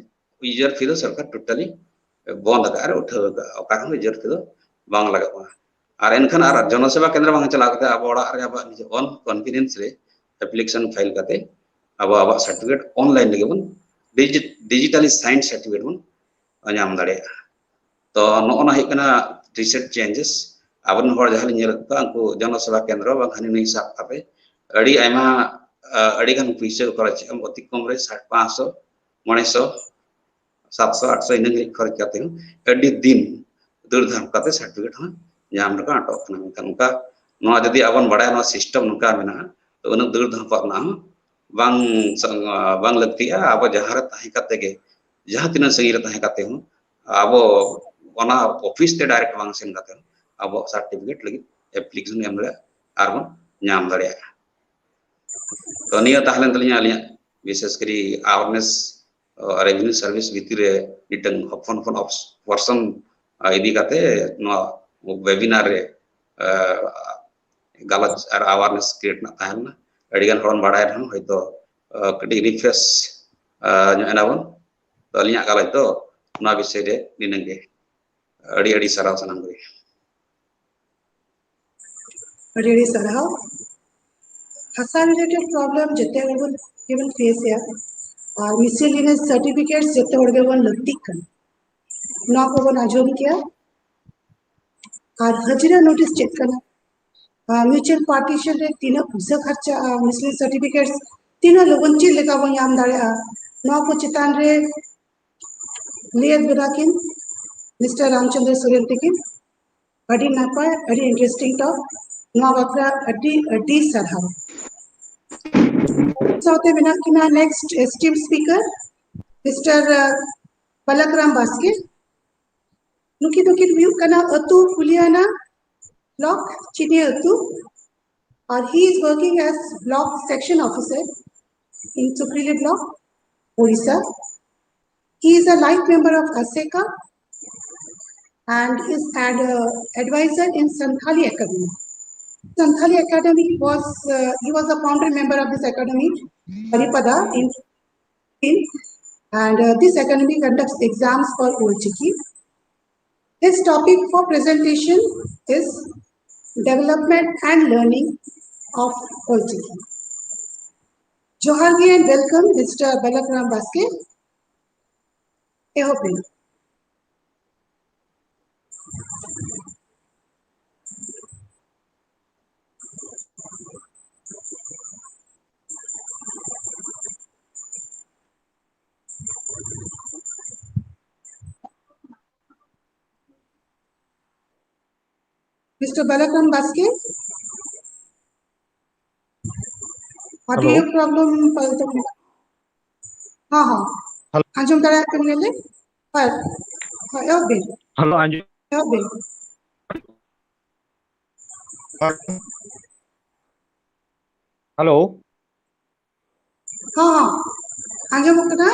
ᱭᱩᱡᱟᱨ ᱯᱷᱤ ᱫᱚ ᱥᱚᱨᱠᱟᱨ ᱴᱳᱴᱟᱞᱤ ᱵᱚᱱᱫ ᱟᱠᱟᱫ ᱟᱨ ᱩᱴᱷᱟᱹᱣ ᱟᱠᱟᱫ, ᱚᱠᱟ ᱨᱮᱦᱚᱸ ᱭᱩᱡᱟᱨ ᱯᱷᱤ ᱫᱚ ᱵᱟᱝ ᱞᱟᱜᱟᱜᱼᱟ᱾ ᱟᱨ ᱮᱱᱠᱷᱟᱱ ᱟᱨ ᱡᱚᱱᱚ ᱥᱮᱵᱟ ᱠᱮᱱᱫᱨᱚ ᱵᱟᱝ ᱪᱟᱞᱟᱣ ᱠᱟᱛᱮ ᱟᱵᱚ ᱚᱲᱟᱜ ᱨᱮ ᱟᱵᱚᱣᱟᱜ ᱱᱤᱡᱮ ᱚᱱ ᱠᱚᱱᱵᱷᱤᱱᱤᱭᱮᱱᱥ ᱨᱮ ᱮᱯᱞᱤᱠᱮᱥᱚᱱ ᱯᱷᱟᱭᱤᱞ ᱠᱟᱛᱮ ᱟᱵᱚ ᱟᱵᱚᱣᱟᱜ ᱥᱟᱨᱴᱤᱯᱷᱤᱠᱮᱴ ᱚᱱᱞᱟᱭᱤᱱ ᱨᱮᱜᱮ ᱵᱚᱱ ᱰᱤᱡᱤᱴᱟᱞᱤ ᱥᱟᱭᱤᱱᱰ ᱥᱟᱨᱴᱤᱯᱷᱤᱠᱮᱴ ᱵᱚᱱ ᱧᱟᱢ ᱫᱟᱲᱮᱭᱟᱜᱼᱟ᱾ ᱛᱚ ᱱᱚᱜᱼᱚ ᱱᱟ ᱦᱩᱭᱩᱜ ᱠᱟᱱᱟ ᱨᱤᱥᱮᱱᱴ ᱪᱮᱧᱡᱮᱥ᱾ ᱟᱵᱚᱨᱮᱱ ᱦᱚᱲ ᱡᱟᱦᱟᱸ ᱞᱤᱧ ᱧᱮᱞᱮᱫ ᱠᱚᱣᱟ, ᱩᱱᱠᱩ ᱡᱚᱱᱚ ᱥᱮᱵᱟ ᱠᱮᱱᱫᱨᱚ ᱵᱟᱝ ᱦᱟᱹᱱᱤ ᱱᱟᱹᱭ ᱥᱟᱵ ᱠᱟᱛᱮ ᱟᱹᱰᱤ ᱟᱭᱢᱟ ᱟᱹᱰᱤ ᱜᱟᱱ ᱯᱩᱭᱥᱟᱹ ᱠᱚ ᱠᱷᱚᱨᱚᱪᱮᱜᱼᱟ, ᱚᱛᱤ ᱠᱚᱢ ᱨᱮ ᱥᱟᱴ ᱯᱟᱸᱪᱥᱚ ᱢᱚᱬᱮ ᱥᱚ ᱥᱟᱛᱥᱚ ᱟᱴᱥᱚ ᱤᱱᱟᱹ ᱜᱷᱟᱹᱲᱤᱡ ᱠᱷᱚᱨᱚᱪ ᱠᱟᱛᱮ ᱦᱚᱸ ᱟᱹᱰᱤ ᱫᱤᱱ ᱫᱟᱹᱲ ᱫᱷᱟᱯ ᱠᱟᱛᱮ ᱥᱟᱨᱴᱤᱯᱷᱤᱠᱮᱴ ᱦᱚᱸ ᱧᱟᱢ ᱨᱮᱠᱚ ᱟᱴᱚᱜ ᱠᱟᱱᱟ᱾ ᱢᱮᱱᱠᱷᱟᱱ ᱚᱱᱠᱟ ᱱᱚᱣᱟ ᱡᱩᱫᱤ ᱟᱵᱚᱱ ᱵᱟᱲᱟᱭᱟ ᱱᱚᱣᱟ ᱥᱤᱥᱴᱮᱢ ᱱᱚᱝᱠᱟ ᱢᱮᱱᱟᱜᱼᱟ, ᱛᱚ ᱩᱱᱟᱹᱜ ᱫᱟᱹᱲ ᱫᱷᱟᱯᱟᱜ ᱨᱮᱱᱟᱜ ᱦᱚᱸ ᱵᱟᱝ ᱵᱟᱝ ᱞᱟᱹᱠᱛᱤᱜᱼᱟ᱾ ᱟᱵᱚ ᱡᱟᱦᱟᱸ ᱨᱮ ᱛᱟᱦᱮᱸ ᱠᱟᱛᱮ ᱜᱮ, ᱡᱟᱦᱟᱸ ᱛᱤᱱᱟᱹᱜ ᱥᱟᱺᱜᱤᱧ ᱨᱮ ᱛᱟᱦᱮᱸ ᱠᱟᱛᱮ ᱦᱚᱸ ᱟᱵᱚ ᱚᱱᱟ ᱚᱯᱷᱤᱥ ᱛᱮ ᱰᱟᱭᱨᱮᱠᱴ ᱵᱟᱝ ᱥᱮᱱ ᱠᱟᱛᱮ ᱦᱚᱸ ᱟᱵᱚ ᱥᱟᱨᱴᱤᱯᱷᱤᱠᱮᱴ ᱞᱟᱹᱜᱤᱫ ᱮᱯᱞᱤᱠᱮᱥᱚᱱ ᱮᱢ ᱫᱟᱲᱮᱭᱟᱜᱼᱟ ᱟᱨ ᱵᱚᱱ ᱧᱟᱢ ᱫᱟᱲᱮᱭᱟᱜᱼᱟ᱾ ᱛᱚ ᱱᱤᱭᱟᱹ ᱛᱟᱦᱮᱸ ᱞᱮᱱ ᱛᱟᱹᱞᱤᱧᱟ ᱟᱹᱞᱤᱧᱟᱜ ᱵᱤᱥᱮᱥ ᱠᱚᱨᱮ ᱟᱣᱟᱨᱱᱮᱥ ᱨᱮᱵᱷᱤᱱᱤᱭᱩ ᱥᱟᱨᱵᱷᱤᱥ ᱵᱷᱤᱛᱤᱨ ᱨᱮ ᱢᱤᱫᱴᱟᱝ ᱦᱚᱯᱚᱱ ᱦᱚᱯᱚᱱ ᱯᱚᱨᱥᱚᱱ ᱤᱫᱤ ᱠᱟᱛᱮ ᱱᱚᱣᱟ ᱣᱮᱵᱤᱱᱟᱨ ᱨᱮ ᱜᱟᱞᱚᱪ ᱟᱨ ᱟᱣᱟᱨᱱᱮᱥ ᱠᱨᱤᱭᱮᱴ ᱨᱮᱱᱟᱜ ᱛᱟᱦᱮᱸ ᱞᱮᱱᱟ᱾ ᱟᱹᱰᱤᱜᱟᱱ ᱦᱚᱲ ᱵᱟᱲᱟᱭ ᱨᱮᱦᱚᱸ ᱦᱚᱭᱛᱳ ᱠᱟᱹᱴᱤᱡ ᱨᱤᱯᱷᱨᱮᱥ ᱧᱚᱜ ᱮᱱᱟᱵᱚᱱ᱾ ᱛᱚ ᱟᱹᱞᱤᱧᱟᱜ ᱜᱟᱞᱚᱪ ᱫᱚ ᱱᱚᱣᱟ ᱵᱤᱥᱚᱭ ᱨᱮ ᱱᱤᱱᱟᱹᱝ ᱜᱮ᱾ ᱟᱹᱰᱤ ᱟᱹᱰᱤ ᱥᱟᱨᱦᱟᱣ ᱥᱟᱱᱟᱢ ᱠᱚᱜᱮ᱾ ᱟᱹᱰᱤ ᱟᱹᱰᱤ ᱥᱟᱨᱦᱟᱣ᱾ ᱦᱟᱥᱟ ᱨᱤᱞᱮᱴᱮᱰ ᱯᱨᱚᱵᱞᱮᱢ ᱡᱚᱛᱚ ᱦᱚᱲ ᱵᱚᱱ ᱜᱮᱵᱚᱱ ᱯᱷᱮᱥ ᱮᱜᱼᱟ, ᱟᱨ ᱢᱤᱥᱮᱞᱮᱱᱤᱭᱟᱥ ᱥᱟᱨᱴᱤᱯᱷᱤᱠᱮᱴ ᱡᱚᱛᱚ ᱦᱚᱲ ᱜᱮᱵᱚᱱ ᱞᱟᱹᱠᱛᱤᱜ ᱠᱟᱱᱟ, ᱱᱚᱣᱟ ᱠᱚᱵᱚᱱ ᱟᱸᱡᱚᱢ ᱠᱮᱜᱼᱟ᱾ ᱟᱨ ᱦᱟᱹᱡᱨᱤ ᱱᱳᱴᱤᱥ ᱪᱮᱫ ᱠᱟᱱᱟ, ᱢᱤᱭᱩᱪᱩᱣᱟᱞ ᱯᱟᱨᱴᱤᱥᱚᱱ ᱨᱮ ᱛᱤᱱᱟᱹᱜ ᱯᱩᱭᱥᱟᱹ ᱠᱷᱚᱨᱪᱟᱜᱼᱟ, ᱢᱤᱥᱮᱞᱮᱱᱤᱭᱟᱥ ᱥᱟᱨᱴᱤᱯᱷᱤᱠᱮᱴ ᱛᱤᱱᱟᱹᱜ ᱞᱚᱜᱚᱱ ᱪᱮᱫ ᱞᱮᱠᱟ ᱵᱚᱱ ᱧᱟᱢ ᱫᱟᱲᱮᱭᱟᱜᱼᱟ, ᱱᱚᱣᱟ ᱠᱚ ᱪᱮᱛᱟᱱ ᱨᱮ ᱞᱟᱹᱭ ᱟᱫ ᱵᱚᱱᱟ ᱠᱤᱱ ᱢᱤᱥᱴᱟᱨ ᱨᱟᱢᱪᱚᱸᱫᱽᱨᱚ ᱥᱚᱨᱮᱱ ᱛᱟᱹᱠᱤᱱ᱾ ᱟᱹᱰᱤ ᱱᱟᱯᱟᱭ, ᱟᱹᱰᱤ ᱤᱱᱴᱟᱨᱮᱥᱴᱤᱝ ᱴᱚᱠ᱾ ᱱᱚᱣᱟ ᱵᱟᱠᱷᱨᱟ ᱟᱹᱰᱤ ᱟᱹᱰᱤ ᱥᱟᱨᱦᱟᱣ᱾ ᱥᱟᱶᱛᱮ ᱢᱮᱱᱟᱜ ᱠᱤᱱᱟ ᱱᱮᱠᱥᱴ ᱮᱥᱴᱤᱢ ᱥᱯᱤᱠᱟᱨ ᱢᱤᱥᱴᱟᱨ ᱵᱟᱞᱟᱠᱨᱟᱢ ᱵᱟᱥᱠᱮ᱾ ᱱᱩᱠᱤᱱ ᱫᱚᱠᱤᱱ ᱦᱩᱭᱩᱜ ᱠᱟᱱᱟ ᱟᱹᱛᱩ ᱯᱷᱩᱞᱤᱭᱟᱱᱟ ᱵᱞᱚᱠ ᱪᱤᱱᱤᱭᱟᱹ ᱟᱹᱛᱩ, ᱟᱨ he is working as block section officer in Sukrili block, Orissa. He is a life member of ASECA and is an uh, advisor in Santhali Academy. Santhali Academy was, uh, he was a founder member of this academy, Baripada, in, in and uh, this academy conducts exams for Olchiki. His topic for presentation is development and learning of Olchiki. Johar and welcome, Mister Balakram Baske. ᱮᱦᱚᱵ ᱵᱤᱱ᱾ Mister Balakram Baske? Audio problem ᱯᱟᱞᱮ ᱛᱚ ᱢᱮᱱᱟᱜᱼᱟ᱾ ᱦᱚᱸ ᱦᱚᱸ᱾ ᱟᱸᱡᱚᱢ ᱫᱟᱲᱮᱭᱟᱜ ᱠᱟᱱ ᱜᱮᱭᱟᱞᱮ᱾ ᱦᱳᱭ, ᱦᱳᱭ, ᱮᱦᱚᱵ ᱵᱤᱱ᱾ ᱦᱮᱞᱳ, ᱟᱸᱡᱚᱢ? ᱮᱦᱚᱵ ᱵᱤᱱ᱾ ᱦᱮᱞᱳ᱾ ᱦᱚᱸ ᱦᱚᱸ, ᱟᱸᱡᱚᱢᱚᱜ ᱠᱟᱱᱟ᱾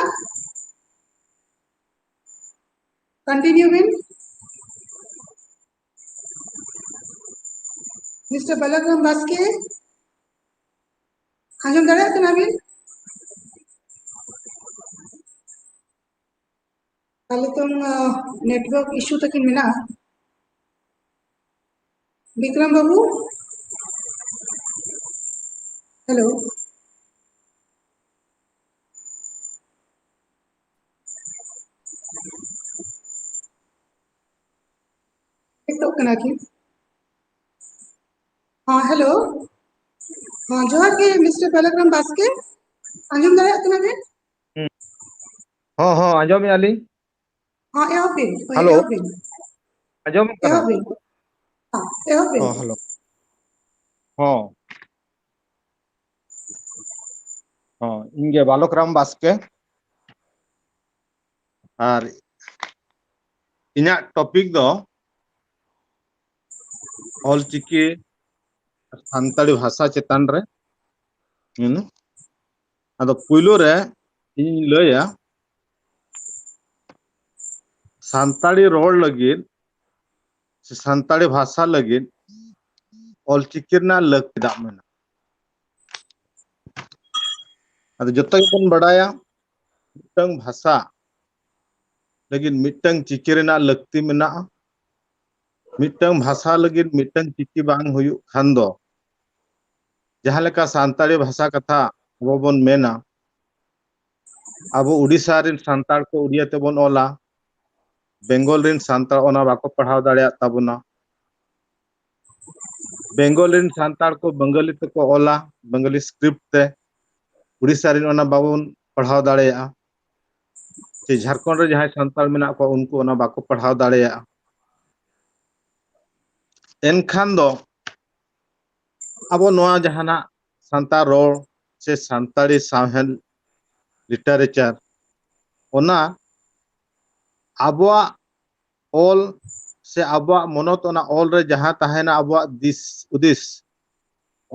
ᱠᱚᱱᱴᱤᱱᱤᱭᱩ ᱵᱤᱱ᱾ ᱢᱤᱥᱴᱟᱨ ᱵᱟᱞᱟᱜᱨᱟᱢ ᱵᱟᱥᱠᱮ᱾ ᱟᱸᱡᱚᱢ ᱫᱟᱲᱮᱭᱟᱜ ᱠᱟᱱᱟ ᱵᱤᱱ? ᱛᱟᱦᱞᱮ ᱛᱚ, ᱱᱚᱣᱟ network issue ᱛᱟᱹᱠᱤᱱ ᱢᱮᱱᱟᱜᱼᱟ᱾ ᱵᱤᱠᱨᱚᱢ ᱵᱟᱹᱵᱩ? ᱦᱮᱞᱳ? ᱱᱤᱛᱚᱜ ᱠᱟᱱᱟ ᱠᱤ? ᱦᱮᱸ, ᱦᱮᱞᱳ᱾ ᱦᱮᱸ, ᱡᱚᱦᱟᱨ ᱜᱮ, ᱢᱤᱥᱴᱟᱨ ᱵᱟᱞᱚᱠᱨᱟᱢ ᱵᱟᱥᱠᱮ᱾ ᱟᱸᱡᱚᱢ ᱫᱟᱲᱮᱭᱟᱜ ᱠᱟᱱᱟ ᱵᱮᱱ? ᱦᱩᱸ᱾ ᱦᱚᱸ, ᱦᱚᱸ, ᱟᱸᱡᱚᱢᱮᱫᱼᱟ ᱞᱤᱧ᱾ ᱦᱮᱸ, ᱮᱦᱚᱵ ᱵᱤᱱ᱾ ᱦᱳᱭ, ᱦᱮᱞᱳ᱾ ᱮᱦᱚᱵ ᱵᱤᱱ᱾ ᱟᱸᱡᱚᱢᱚᱜ ᱠᱟᱱᱟ? ᱮᱦᱚᱵ ᱵᱤᱱ᱾ ᱦᱮᱸ, ᱮᱦᱚᱵ ᱵᱤᱱ᱾ ᱦᱚᱸ, ᱦᱮᱞᱳ᱾ ᱦᱚᱸ᱾ ᱦᱚᱸ, ᱤᱧ ᱜᱮ ᱵᱟᱞᱚᱠᱨᱟᱢ ᱵᱟᱥᱠᱮ᱾ ᱟᱨ ᱤᱧᱟᱹᱜ topic ᱫᱚ ᱚᱞᱪᱤᱠᱤ ᱥᱟᱱᱛᱟᱲᱤ ᱵᱷᱟᱥᱟ ᱪᱮᱛᱟᱱ ᱨᱮ᱾ ᱦᱩᱸ᱾ ᱟᱫᱚ ᱯᱩᱭᱞᱩ ᱨᱮ ᱤᱧᱤᱧ ᱞᱟᱹᱭᱟ, ᱥᱟᱱᱛᱟᱲᱤ ᱨᱚᱲ ᱞᱟᱹᱜᱤᱫ ᱥᱮ ᱥᱟᱱᱛᱟᱲᱤ ᱵᱷᱟᱥᱟ ᱞᱟᱹᱜᱤᱫ ᱚᱞᱪᱤᱠᱤ ᱨᱮᱱᱟᱜ ᱞᱟᱹᱠᱛᱤ ᱪᱮᱫᱟᱜ ᱢᱮᱱᱟᱜᱼᱟ? ᱟᱫᱚ ᱡᱚᱛᱚ ᱜᱮᱵᱚᱱ ᱵᱟᱰᱟᱭᱟ, ᱢᱤᱫᱴᱟᱝ ᱵᱷᱟᱥᱟ ᱞᱟᱹᱜᱤᱫ ᱢᱤᱫᱴᱟᱝ ᱪᱤᱠᱤ ᱨᱮᱱᱟᱜ ᱞᱟᱹᱠᱛᱤ ᱢᱮᱱᱟᱜᱼᱟ᱾ ᱢᱤᱫᱴᱟᱝ ᱵᱷᱟᱥᱟ ᱞᱟᱹᱜᱤᱫ ᱢᱤᱫᱴᱟᱝ ᱪᱤᱠᱤ ᱵᱟᱝ ᱦᱩᱭᱩᱜ ᱠᱷᱟᱱ ᱫᱚ, ᱡᱟᱦᱟᱸ ᱞᱮᱠᱟ ᱥᱟᱱᱛᱟᱲᱤ ᱵᱷᱟᱥᱟ ᱠᱟᱛᱷᱟ ᱟᱵᱚ ᱵᱚᱱ ᱢᱮᱱᱟ, ᱟᱵᱚ ᱩᱰᱤᱥᱟ ᱨᱮᱱ ᱥᱟᱱᱛᱟᱲ ᱠᱚ ᱩᱲᱤᱭᱟ ᱛᱮᱵᱚᱱ ᱚᱞᱟ, ᱵᱮᱝᱜᱚᱞ ᱨᱮᱱ ᱥᱟᱱᱛᱟᱲ ᱚᱱᱟ ᱵᱟᱠᱚ ᱯᱟᱲᱦᱟᱣ ᱫᱟᱲᱮᱭᱟᱜ ᱛᱟᱵᱚᱱᱟ᱾ ᱵᱮᱝᱜᱚᱞ ᱨᱮᱱ ᱥᱟᱱᱛᱟᱲ ᱠᱚ ᱵᱟᱝᱜᱟᱞᱤ ᱛᱮᱠᱚ ᱚᱞᱟ, ᱵᱟᱝᱜᱟᱞᱤ script ᱛᱮ, ᱩᱲᱤᱥᱥᱟ ᱨᱮᱱ ᱚᱱᱟ ᱵᱟᱵᱚᱱ ᱯᱟᱲᱦᱟᱣ ᱫᱟᱲᱮᱭᱟᱜᱼᱟ᱾ ᱥᱮ ᱡᱷᱟᱲᱠᱷᱚᱸᱰ ᱨᱮ ᱡᱟᱦᱟᱸᱭ ᱥᱟᱱᱛᱟᱲ ᱢᱮᱱᱟᱜ ᱠᱚᱣᱟ, ᱩᱱᱠᱩ ᱚᱱᱟ ᱵᱟᱠᱚ ᱯᱟᱲᱦᱟᱣ ᱫᱟᱲᱮᱭᱟᱜᱼᱟ᱾ ᱮᱱᱠᱷᱟᱱ ᱫᱚ ᱟᱵᱚ ᱱᱚᱣᱟ ᱡᱟᱦᱟᱱᱟᱜ ᱥᱟᱱᱛᱟᱲ ᱨᱚᱲ ᱥᱮ ᱥᱟᱱᱛᱟᱲᱤ ᱥᱟᱶᱦᱮᱫ, literature, ᱚᱱᱟ ᱟᱵᱚᱣᱟᱜ ᱚᱞ ᱥᱮ ᱟᱵᱚᱣᱟᱜ ᱢᱚᱱᱚᱛ, ᱚᱱᱟ ᱚᱞ ᱨᱮ ᱡᱟᱦᱟᱸ ᱛᱟᱦᱮᱱᱟ ᱟᱵᱚᱣᱟᱜ ᱫᱤᱥ ᱦᱩᱫᱤᱥ,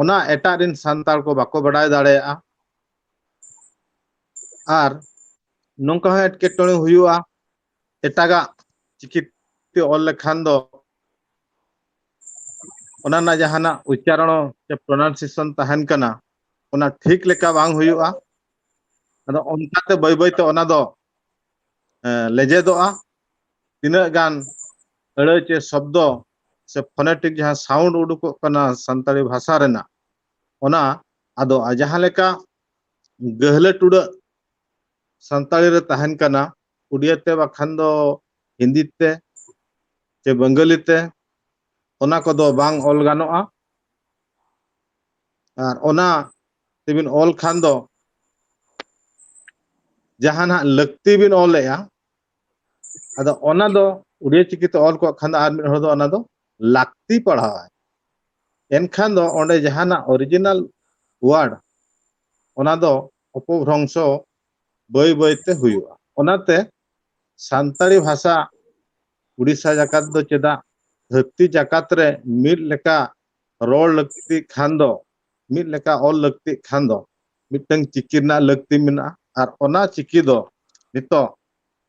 ᱚᱱᱟ ᱮᱴᱟᱜ ᱨᱮᱱ ᱥᱟᱱᱛᱟᱲ ᱠᱚ ᱵᱟᱠᱚ ᱵᱟᱰᱟᱭ ᱫᱟᱲᱮᱭᱟᱜᱼᱟ᱾ ᱟᱨ ᱱᱚᱝᱠᱟ ᱦᱚᱸ ᱮᱴᱠᱮᱴᱚᱬᱮ ᱦᱩᱭᱩᱜᱼᱟ, ᱮᱴᱟᱜᱟᱜ ᱪᱤᱠᱤᱛᱮ ᱚᱞ ᱞᱮᱠᱷᱟᱱ ᱫᱚ ᱚᱱᱟ ᱨᱮᱱᱟᱜ ᱡᱟᱦᱟᱱᱟᱜ ᱩᱪᱪᱟᱨᱚᱬ ᱥᱮ pronunciation ᱛᱟᱦᱮᱱ ᱠᱟᱱᱟ, ᱚᱱᱟ ᱴᱷᱤᱠ ᱞᱮᱠᱟ ᱵᱟᱝ ᱦᱩᱭᱩᱜᱼᱟ᱾ ᱟᱫᱚ ᱚᱱᱠᱟᱛᱮ ᱵᱟᱹᱭ ᱵᱟᱹᱭᱛᱮ ᱚᱱᱟ ᱫᱚ ᱞᱮᱡᱮᱫᱚᱜᱼᱟ᱾ ᱛᱤᱱᱟᱹᱜ ᱜᱟᱱ ᱟᱹᱲᱟᱹ ᱪᱮ ᱥᱚᱵᱫᱚ ᱥᱮ ᱯᱷᱚᱱᱮᱴᱤᱠ ᱡᱟᱦᱟᱸ ᱥᱟᱣᱩᱱᱰ ᱩᱰᱩᱠᱚᱜ ᱠᱟᱱᱟ ᱥᱟᱱᱛᱟᱲᱤ ᱵᱷᱟᱥᱟ ᱨᱮᱱᱟᱜ, ᱚᱱᱟ ᱟᱫᱚ ᱡᱟᱦᱟᱸ ᱞᱮᱠᱟ ᱜᱟᱹᱦᱞᱟᱹ ᱴᱩᱰᱟᱹᱜ ᱥᱟᱱᱛᱟᱲᱤ ᱨᱮ ᱛᱟᱦᱮᱱ ᱠᱟᱱᱟ, ᱩᱰᱤᱭᱟ ᱛᱮ ᱵᱟᱠᱷᱟᱱ ᱫᱚ ᱦᱤᱱᱫᱤ ᱛᱮ ᱪᱮ ᱵᱟᱝᱜᱟᱞᱤ ᱛᱮ, ᱚᱱᱟ ᱠᱚᱫᱚ ᱵᱟᱝ ᱚᱞ ᱜᱟᱱᱚᱜᱼᱟ᱾ ᱟᱨ ᱚᱱᱟ ᱛᱮᱵᱤᱱ ᱚᱞ ᱠᱷᱟᱱ ᱫᱚ ᱡᱟᱦᱟᱱᱟᱜ ᱞᱟᱹᱠᱛᱤ ᱵᱤᱱ ᱚᱞᱮᱜᱼᱟ, ᱟᱫᱚ ᱚᱱᱟ ᱫᱚ ᱩᱰᱤᱭᱟ ᱪᱤᱠᱤᱛᱮ ᱚᱞ ᱠᱚᱜ ᱠᱷᱟᱱ ᱫᱚ ᱟᱨ ᱢᱤᱫ ᱦᱚᱲ ᱫᱚ ᱚᱱᱟ ᱫᱚ ᱞᱟᱹᱠᱛᱤ ᱯᱟᱲᱦᱟᱣᱟᱭ᱾ ᱮᱱᱠᱷᱟᱱ ᱫᱚ ᱚᱸᱰᱮ ᱡᱟᱦᱟᱱᱟᱜ ᱚᱨᱤᱡᱤᱱᱟᱞ ᱣᱟᱨᱰ, ᱚᱱᱟ ᱫᱚ ᱚᱯᱚᱵᱷᱨᱚᱝᱥᱚ ᱵᱟᱹᱭ ᱵᱟᱹᱭᱛᱮ ᱦᱩᱭᱩᱜᱼᱟ᱾ ᱚᱱᱟᱛᱮ ᱥᱟᱱᱛᱟᱲᱤ ᱵᱷᱟᱥᱟ ᱩᱰᱤᱥᱟ ᱡᱟᱠᱟᱛ ᱫᱚ ᱪᱮᱫᱟᱜ ᱫᱷᱟᱹᱨᱛᱤ ᱡᱟᱠᱟᱛ ᱨᱮ ᱢᱤᱫ ᱞᱮᱠᱟ ᱨᱚᱲ ᱞᱟᱹᱠᱛᱤᱜ ᱠᱷᱟᱱ ᱫᱚ, ᱢᱤᱫ ᱞᱮᱠᱟ ᱚᱞ ᱞᱟᱹᱠᱛᱤᱜ ᱠᱷᱟᱱ ᱫᱚ ᱢᱤᱫᱴᱟᱝ ᱪᱤᱠᱤ ᱨᱮᱱᱟᱜ ᱞᱟᱹᱠᱛᱤ ᱢᱮᱱᱟᱜᱼᱟ᱾ ᱟᱨ ᱚᱱᱟ ᱪᱤᱠᱤ ᱫᱚ ᱱᱤᱛᱚᱜ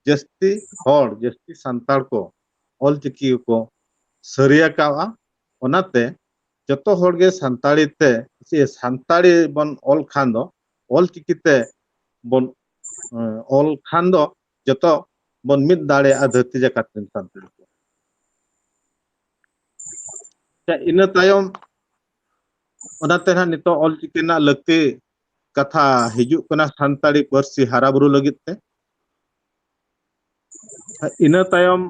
ᱡᱟᱹᱥᱛᱤ ᱦᱚᱲ, ᱡᱟᱹᱥᱛᱤ ᱥᱟᱱᱛᱟᱲ ᱠᱚ ᱚᱞ ᱪᱤᱠᱤ ᱜᱮᱠᱚ ᱥᱟᱹᱨᱤ ᱟᱠᱟᱣᱟ᱾ ᱚᱱᱟᱛᱮ ᱡᱚᱛᱚ ᱦᱚᱲ ᱜᱮ ᱥᱟᱱᱛᱟᱲᱤ ᱛᱮ, ᱥᱮ ᱥᱟᱱᱛᱟᱲᱤ ᱵᱚᱱ ᱚᱞ ᱠᱷᱟᱱ ᱫᱚ, ᱚᱞ ᱪᱤᱠᱤ ᱛᱮ ᱵᱚᱱ, ᱮᱸ, ᱚᱞ ᱠᱷᱟᱱ ᱫᱚ ᱡᱚᱛᱚ ᱵᱚᱱ ᱢᱤᱫ ᱫᱟᱲᱮᱭᱟᱜᱼᱟ ᱫᱷᱟᱹᱨᱛᱤ ᱡᱟᱠᱟᱛ ᱨᱮᱱ ᱥᱟᱱᱛᱟᱲ ᱠᱚ᱾ ᱟᱪᱪᱷᱟ, ᱤᱱᱟᱹ ᱛᱟᱭᱚᱢ ᱚᱱᱟᱛᱮ ᱱᱟᱦᱟᱜ ᱱᱤᱛᱚᱜ ᱚᱞ ᱪᱤᱠᱤ ᱨᱮᱱᱟᱜ ᱞᱟᱹᱠᱛᱤ ᱠᱟᱛᱷᱟ ᱦᱤᱡᱩᱜ ᱠᱟᱱᱟ ᱥᱟᱱᱛᱟᱲᱤ ᱯᱟᱹᱨᱥᱤ ᱦᱟᱨᱟ ᱵᱩᱨᱩ ᱞᱟᱹᱜᱤᱫ ᱛᱮ᱾ ᱤᱱᱟᱹ ᱛᱟᱭᱚᱢ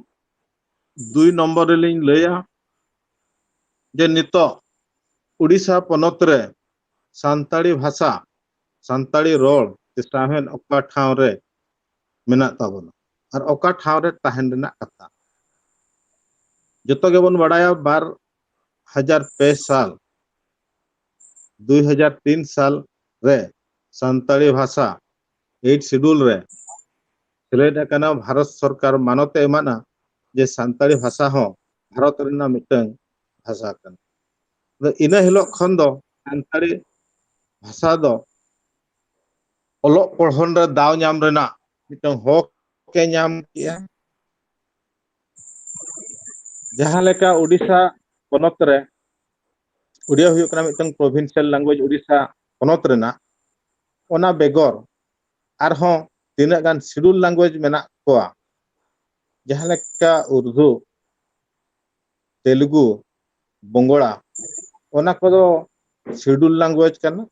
ᱫᱩᱭ ᱱᱚᱢᱵᱚᱨ ᱨᱮᱞᱤᱧ ᱞᱟᱹᱭᱟ ᱡᱮ ᱱᱤᱛᱚᱜ ᱩᱰᱤᱥᱟ ᱯᱚᱱᱚᱛ ᱨᱮ ᱥᱟᱱᱛᱟᱲᱤ ᱵᱷᱟᱥᱟ, ᱥᱟᱱᱛᱟᱲᱤ ᱨᱚᱲ ᱪᱮ ᱥᱟᱶᱦᱮᱫ ᱚᱠᱟ ᱴᱷᱟᱶ ᱨᱮ ᱢᱮᱱᱟᱜ ᱛᱟᱵᱚᱱᱟ ᱟᱨ ᱚᱠᱟ ᱴᱷᱟᱶ ᱨᱮ ᱛᱟᱦᱮᱱ ᱨᱮᱱᱟᱜ ᱠᱟᱛᱷᱟ᱾ ᱡᱚᱛᱚ ᱜᱮᱵᱚᱱ ᱵᱟᱲᱟᱭᱟ ᱵᱟᱨ ᱦᱟᱡᱟᱨ ᱯᱮ ᱥᱟᱞ, ᱫᱩᱭ ᱦᱟᱡᱟᱨ ᱛᱤᱱ ᱥᱟᱞ ᱨᱮ ᱥᱟᱱᱛᱟᱲᱤ ᱵᱷᱟᱥᱟ ᱮᱭᱤᱴ ᱥᱤᱰᱩᱞ ᱨᱮ ᱥᱮᱞᱮᱫ ᱟᱠᱟᱱᱟ᱾ ᱵᱷᱟᱨᱚᱛ ᱥᱚᱨᱠᱟᱨ ᱢᱟᱱᱚᱛ ᱮ ᱮᱢᱟᱫᱼᱟ ᱡᱮ ᱥᱟᱱᱛᱟᱲᱤ ᱵᱷᱟᱥᱟ ᱦᱚᱸ ᱵᱷᱟᱨᱚᱛ ᱨᱮᱱᱟᱜ ᱢᱤᱫᱴᱟᱝ ᱵᱷᱟᱥᱟ ᱠᱟᱱᱟ᱾ ᱟᱫᱚ ᱤᱱᱟᱹ ᱦᱤᱞᱳᱜ ᱠᱷᱚᱱ ᱫᱚ ᱥᱟᱱᱛᱟᱲᱤ ᱵᱷᱟᱥᱟ ᱫᱚ ᱚᱞᱚᱜ ᱯᱚᱲᱦᱚᱱ ᱨᱮ ᱫᱟᱣ ᱧᱟᱢ ᱨᱮᱱᱟᱜ ᱢᱤᱫᱴᱟᱝ ᱦᱚᱠ ᱮ ᱧᱟᱢ ᱠᱮᱜᱼᱟ᱾ ᱡᱟᱦᱟᱸ ᱞᱮᱠᱟ ᱩᱰᱤᱥᱟ ᱯᱚᱱᱚᱛ ᱨᱮ ᱩᱰᱤᱭᱟ ᱦᱩᱭᱩᱜ ᱠᱟᱱᱟ ᱢᱤᱫᱴᱟᱝ provincial language ᱩᱰᱤᱥᱟ ᱯᱚᱱᱚᱛ ᱨᱮᱱᱟᱜ, ᱚᱱᱟ ᱵᱮᱜᱚᱨ ᱟᱨᱦᱚᱸ ᱛᱤᱱᱟᱹᱜ ᱜᱟᱱ schedule language ᱢᱮᱱᱟᱜ ᱠᱚᱣᱟ, ᱡᱟᱦᱟᱸ ᱞᱮᱠᱟ ᱩᱨᱫᱩ, ᱛᱮᱞᱮᱜᱩ, ᱵᱚᱝᱜᱽᱞᱟ, ᱚᱱᱟ ᱠᱚᱫᱚ schedule language ᱠᱟᱱᱟ,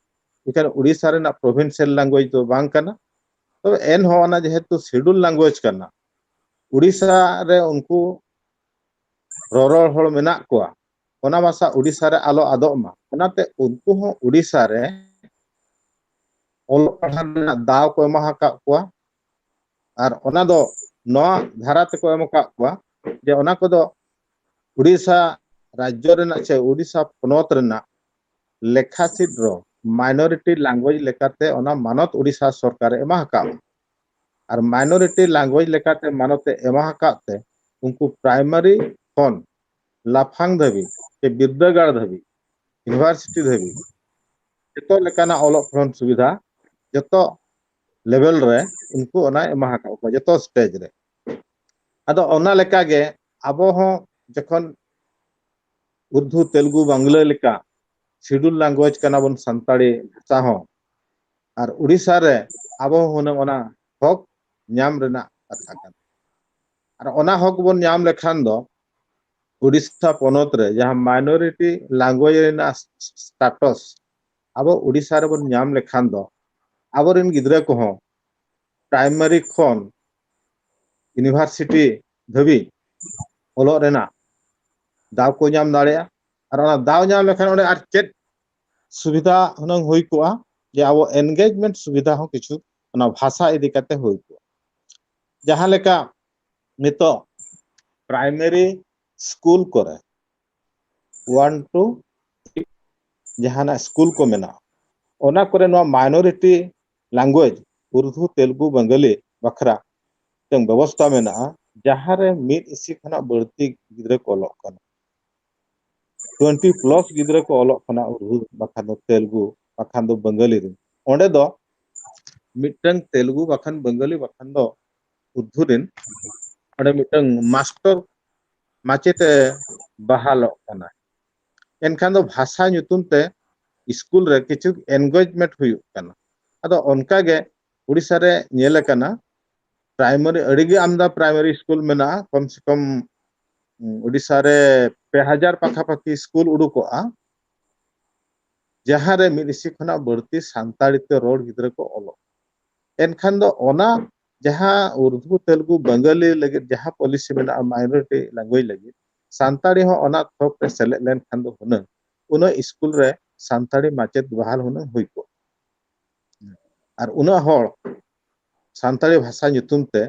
ᱮᱱᱠᱷᱟᱱ ᱩᱲᱤᱥᱥᱟ ᱨᱮᱱᱟᱜ provincial language ᱫᱚ ᱵᱟᱝ ᱠᱟᱱᱟ᱾ ᱛᱚᱵᱮ ᱮᱱᱦᱚᱸ ᱚᱱᱟ ᱡᱮᱦᱮᱛᱩ schedule language ᱠᱟᱱᱟ, ᱩᱲᱤᱥᱥᱟ ᱨᱮ ᱩᱱᱠᱩ ᱨᱚᱨᱚᱲ ᱦᱚᱲ ᱢᱮᱱᱟᱜ ᱠᱚᱣᱟ, ᱚᱱᱟ ᱵᱷᱟᱥᱟ ᱩᱲᱤᱥᱥᱟ ᱨᱮ ᱟᱞᱚ ᱟᱫᱚᱜ ᱢᱟ, ᱚᱱᱟᱛᱮ ᱩᱱᱠᱩ ᱦᱚᱸ ᱩᱲᱤᱥᱥᱟ ᱨᱮ ᱚᱞᱚᱜ ᱯᱟᱲᱦᱟᱣ ᱨᱮᱱᱟᱜ ᱫᱟᱣ ᱠᱚ ᱮᱢᱟ ᱟᱠᱟᱫ ᱠᱚᱣᱟ᱾ ᱟᱨ ᱚᱱᱟ ᱫᱚ ᱱᱚᱣᱟ ᱫᱷᱟᱨᱟ ᱛᱮᱠᱚ ᱮᱢ ᱟᱠᱟᱫ ᱠᱚᱣᱟ ᱡᱮ ᱚᱱᱟ ᱠᱚᱫᱚ ᱩᱲᱤᱥᱥᱟ ᱨᱟᱡᱽᱡᱚ ᱨᱮᱱᱟᱜ ᱥᱮ ᱩᱲᱤᱥᱥᱟ ᱯᱚᱱᱚᱛ ᱨᱮᱱᱟᱜ ᱞᱮᱠᱷᱟ ᱥᱤᱫ ᱨᱮ minority language ᱞᱮᱠᱟᱛᱮ ᱚᱱᱟ ᱢᱟᱱᱚᱛ ᱩᱲᱤᱥᱥᱟ ᱥᱚᱨᱠᱟᱨᱮ ᱮᱢᱟ ᱟᱠᱟᱫᱼᱟ᱾ ᱟᱨ minority language ᱞᱮᱠᱟᱛᱮ ᱢᱟᱱᱚᱛ ᱮ ᱮᱢᱟ ᱟᱠᱟᱫ ᱛᱮ ᱩᱱᱠᱩ primary ᱠᱷᱚᱱ ᱞᱟᱯᱷᱟᱝ ᱫᱷᱟᱹᱵᱤᱡ ᱥᱮ ᱵᱤᱨᱫᱟᱹᱜᱟᱲ ᱫᱷᱟᱹᱵᱤᱡ, university ᱫᱷᱟᱹᱵᱤᱡ ᱡᱚᱛᱚ ᱞᱮᱠᱟᱱᱟᱜ ᱚᱞᱚᱜ ᱯᱟᱲᱦᱟᱣ ᱥᱩᱵᱤᱫᱷᱟ ᱡᱚᱛᱚ level ᱨᱮ ᱩᱱᱠᱩ ᱚᱱᱟ ᱮᱢᱟ ᱟᱠᱟᱫ ᱠᱚᱣᱟ, ᱡᱚᱛᱚ stage ᱨᱮ᱾ ᱟᱫᱚ ᱚᱱᱟ ᱞᱮᱠᱟᱜᱮ ᱟᱵᱚ ᱦᱚᱸ ᱡᱚᱠᱷᱚᱱ ᱩᱨᱫᱩ, ᱛᱮᱞᱮᱜᱩ, ᱵᱟᱝᱞᱟ ᱞᱮᱠᱟ schedule language ᱠᱟᱱᱟ ᱵᱚᱱ ᱥᱟᱱᱛᱟᱲᱤ ᱵᱷᱟᱥᱟ ᱦᱚᱸ, ᱟᱨ ᱩᱲᱤᱥᱥᱟ ᱨᱮ ᱟᱵᱚ ᱦᱚᱸ ᱦᱩᱱᱟᱹᱝ ᱚᱱᱟ ᱦᱚᱠ ᱧᱟᱢ ᱨᱮᱱᱟᱜ ᱠᱟᱛᱷᱟ ᱠᱟᱱᱟ᱾ ᱟᱨ ᱚᱱᱟ ᱦᱚᱠ ᱵᱚᱱ ᱧᱟᱢ ᱞᱮᱠᱷᱟᱱ ᱫᱚ ᱩᱲᱤᱥᱥᱟ ᱯᱚᱱᱚᱛ ᱨᱮ ᱡᱟᱦᱟᱸ minority language ᱨᱮᱱᱟᱜ status ᱟᱵᱚ ᱩᱲᱤᱥᱥᱟ ᱨᱮᱵᱚᱱ ᱧᱟᱢ ᱞᱮᱠᱷᱟᱱ ᱫᱚ ᱟᱵᱚᱨᱮᱱ ᱜᱤᱫᱽᱨᱟᱹ ᱠᱚᱦᱚᱸ primary ᱠᱷᱚᱱ university ᱫᱷᱟᱹᱵᱤᱡ ᱚᱞᱚᱜ ᱨᱮᱱᱟᱜ ᱫᱟᱣ ᱠᱚ ᱧᱟᱢ ᱫᱟᱲᱮᱭᱟᱜᱼᱟ᱾ ᱟᱨ ᱚᱱᱟ ᱫᱟᱣ ᱧᱟᱢ ᱞᱮᱠᱷᱟᱱ ᱚᱸᱰᱮ ᱟᱨ ᱪᱮᱫ ᱥᱩᱵᱤᱫᱷᱟ ᱦᱩᱱᱟᱹᱝ ᱦᱩᱭ ᱠᱚᱜᱼᱟ, ᱡᱮ ᱟᱵᱚ engagement ᱥᱩᱵᱤᱫᱷᱟ ᱦᱚᱸ ᱠᱤᱪᱷᱩ ᱚᱱᱟ ᱵᱷᱟᱥᱟ ᱤᱫᱤ ᱠᱟᱛᱮ ᱦᱩᱭ ᱠᱚᱜᱼᱟ᱾ ᱡᱟᱦᱟᱸ ᱞᱮᱠᱟ ᱱᱤᱛᱚᱜ primary school ᱠᱚᱨᱮ one to eight ᱡᱟᱦᱟᱱᱟᱜ school ᱠᱚ ᱢᱮᱱᱟᱜᱼᱟ, ᱚᱱᱟ ᱠᱚᱨᱮ ᱱᱚᱣᱟ minority language ᱩᱨᱫᱩ, ᱛᱮᱞᱮᱜᱩ, ᱵᱟᱝᱜᱟᱞᱤ ᱵᱟᱠᱷᱨᱟ ᱢᱤᱫᱴᱟᱝ ᱵᱮᱵᱚᱥᱛᱷᱟ ᱢᱮᱱᱟᱜᱼᱟ, ᱡᱟᱦᱟᱸ ᱨᱮ ᱢᱤᱫ ᱤᱥᱤ ᱠᱷᱚᱱᱟᱜ ᱵᱟᱹᱲᱛᱤ ᱜᱤᱫᱽᱨᱟᱹ ᱠᱚ ᱚᱞᱚᱜ ᱠᱟᱱᱟ᱾ twenty plus ᱜᱤᱫᱽᱨᱟᱹ ᱠᱚ ᱚᱞᱚᱜ ᱠᱟᱱᱟ ᱩᱨᱫᱩ ᱵᱟᱠᱷᱟᱱ ᱫᱚ ᱛᱮᱞᱮᱜᱩ ᱵᱟᱠᱷᱟᱱ ᱫᱚ ᱵᱟᱝᱜᱟᱞᱤ ᱨᱮ᱾ ᱚᱸᱰᱮ ᱫᱚ ᱢᱤᱫᱴᱟᱝ ᱛᱮᱞᱮᱜᱩ ᱵᱟᱠᱷᱟᱱ ᱵᱟᱝᱜᱟᱞᱤ ᱵᱟᱠᱷᱟᱱ ᱫᱚ ᱩᱨᱫᱩ ᱨᱮᱱ ᱚᱸᱰᱮ ᱢᱤᱫᱴᱟᱝ ᱢᱟᱥᱴᱚᱨ ᱢᱟᱪᱮᱛ ᱮ ᱵᱟᱦᱟᱞᱚᱜ ᱠᱟᱱᱟ᱾ ᱮᱱᱠᱷᱟᱱ ᱫᱚ ᱵᱷᱟᱥᱟ ᱧᱩᱛᱩᱢ ᱛᱮ ᱥᱠᱩᱞ ᱨᱮ ᱠᱤᱪᱷᱩ ᱮᱱᱜᱮᱡᱽᱢᱮᱱᱴ ᱦᱩᱭᱩᱜ ᱠᱟᱱᱟ᱾ ᱟᱫᱚ ᱚᱱᱠᱟᱜᱮ ᱩᱲᱤᱥᱥᱟ ᱨᱮ ᱧᱮᱞ ᱟᱠᱟᱱᱟ, ᱯᱨᱟᱭᱢᱟᱨᱤ, ᱟᱹᱰᱤᱜᱮ ᱟᱢᱫᱟ ᱯᱨᱟᱭᱢᱟᱨᱤ ᱥᱠᱩᱞ ᱢᱮᱱᱟᱜᱼᱟ, ᱠᱚᱢ ᱥᱮ ᱠᱚᱢ ᱩᱲᱤᱥᱥᱟ ᱨᱮ ᱯᱮ ᱦᱟᱡᱟᱨ ᱯᱟᱠᱷᱟᱯᱟᱠᱷᱤ ᱥᱠᱩᱞ ᱩᱰᱩᱠᱚᱜᱼᱟ, ᱡᱟᱦᱟᱸ ᱨᱮ ᱢᱤᱫ ᱤᱥᱤ ᱠᱷᱚᱱᱟᱜ ᱵᱟᱹᱲᱛᱤ ᱥᱟᱱᱛᱟᱲᱤ ᱛᱮ ᱨᱚᱲ ᱜᱤᱫᱽᱨᱟᱹ ᱠᱚ ᱚᱞᱚᱜ᱾ ᱮᱱᱠᱷᱟᱱ ᱫᱚ ᱚᱱᱟ ᱡᱟᱦᱟᱸ ᱩᱨᱫᱩ, ᱛᱮᱞᱜᱩ, ᱵᱟᱝᱜᱟᱞᱤ ᱞᱟᱹᱜᱤᱫ ᱡᱟᱦᱟᱸ ᱯᱚᱞᱤᱥᱤ ᱢᱮᱱᱟᱜᱼᱟ, ᱢᱟᱭᱱᱚᱨᱤᱴᱤ ᱞᱮᱝᱜᱩᱭᱮᱡᱽ ᱞᱟᱹᱜᱤᱫ, ᱥᱟᱱᱛᱟᱲᱤ ᱦᱚᱸ ᱚᱱᱟ ᱛᱷᱚᱠ ᱨᱮ ᱥᱮᱞᱮᱫ ᱞᱮᱱᱠᱷᱟᱱ ᱫᱚ ᱦᱩᱱᱟᱹᱝ ᱩᱱᱟᱹᱜ ᱥᱠᱩᱞ ᱨᱮ ᱥᱟᱱᱛᱟᱲᱤ ᱢᱟᱪᱮᱫ ᱵᱟᱦᱟᱞ ᱦᱩᱱᱟᱹᱝ ᱦᱩᱭ ᱠᱚᱜᱼᱟ᱾ ᱟᱨ ᱩᱱᱟᱹᱜ ᱦᱚᱲ ᱥᱟᱱᱛᱟᱲᱤ ᱵᱷᱟᱥᱟ ᱧᱩᱛᱩᱢ ᱛᱮ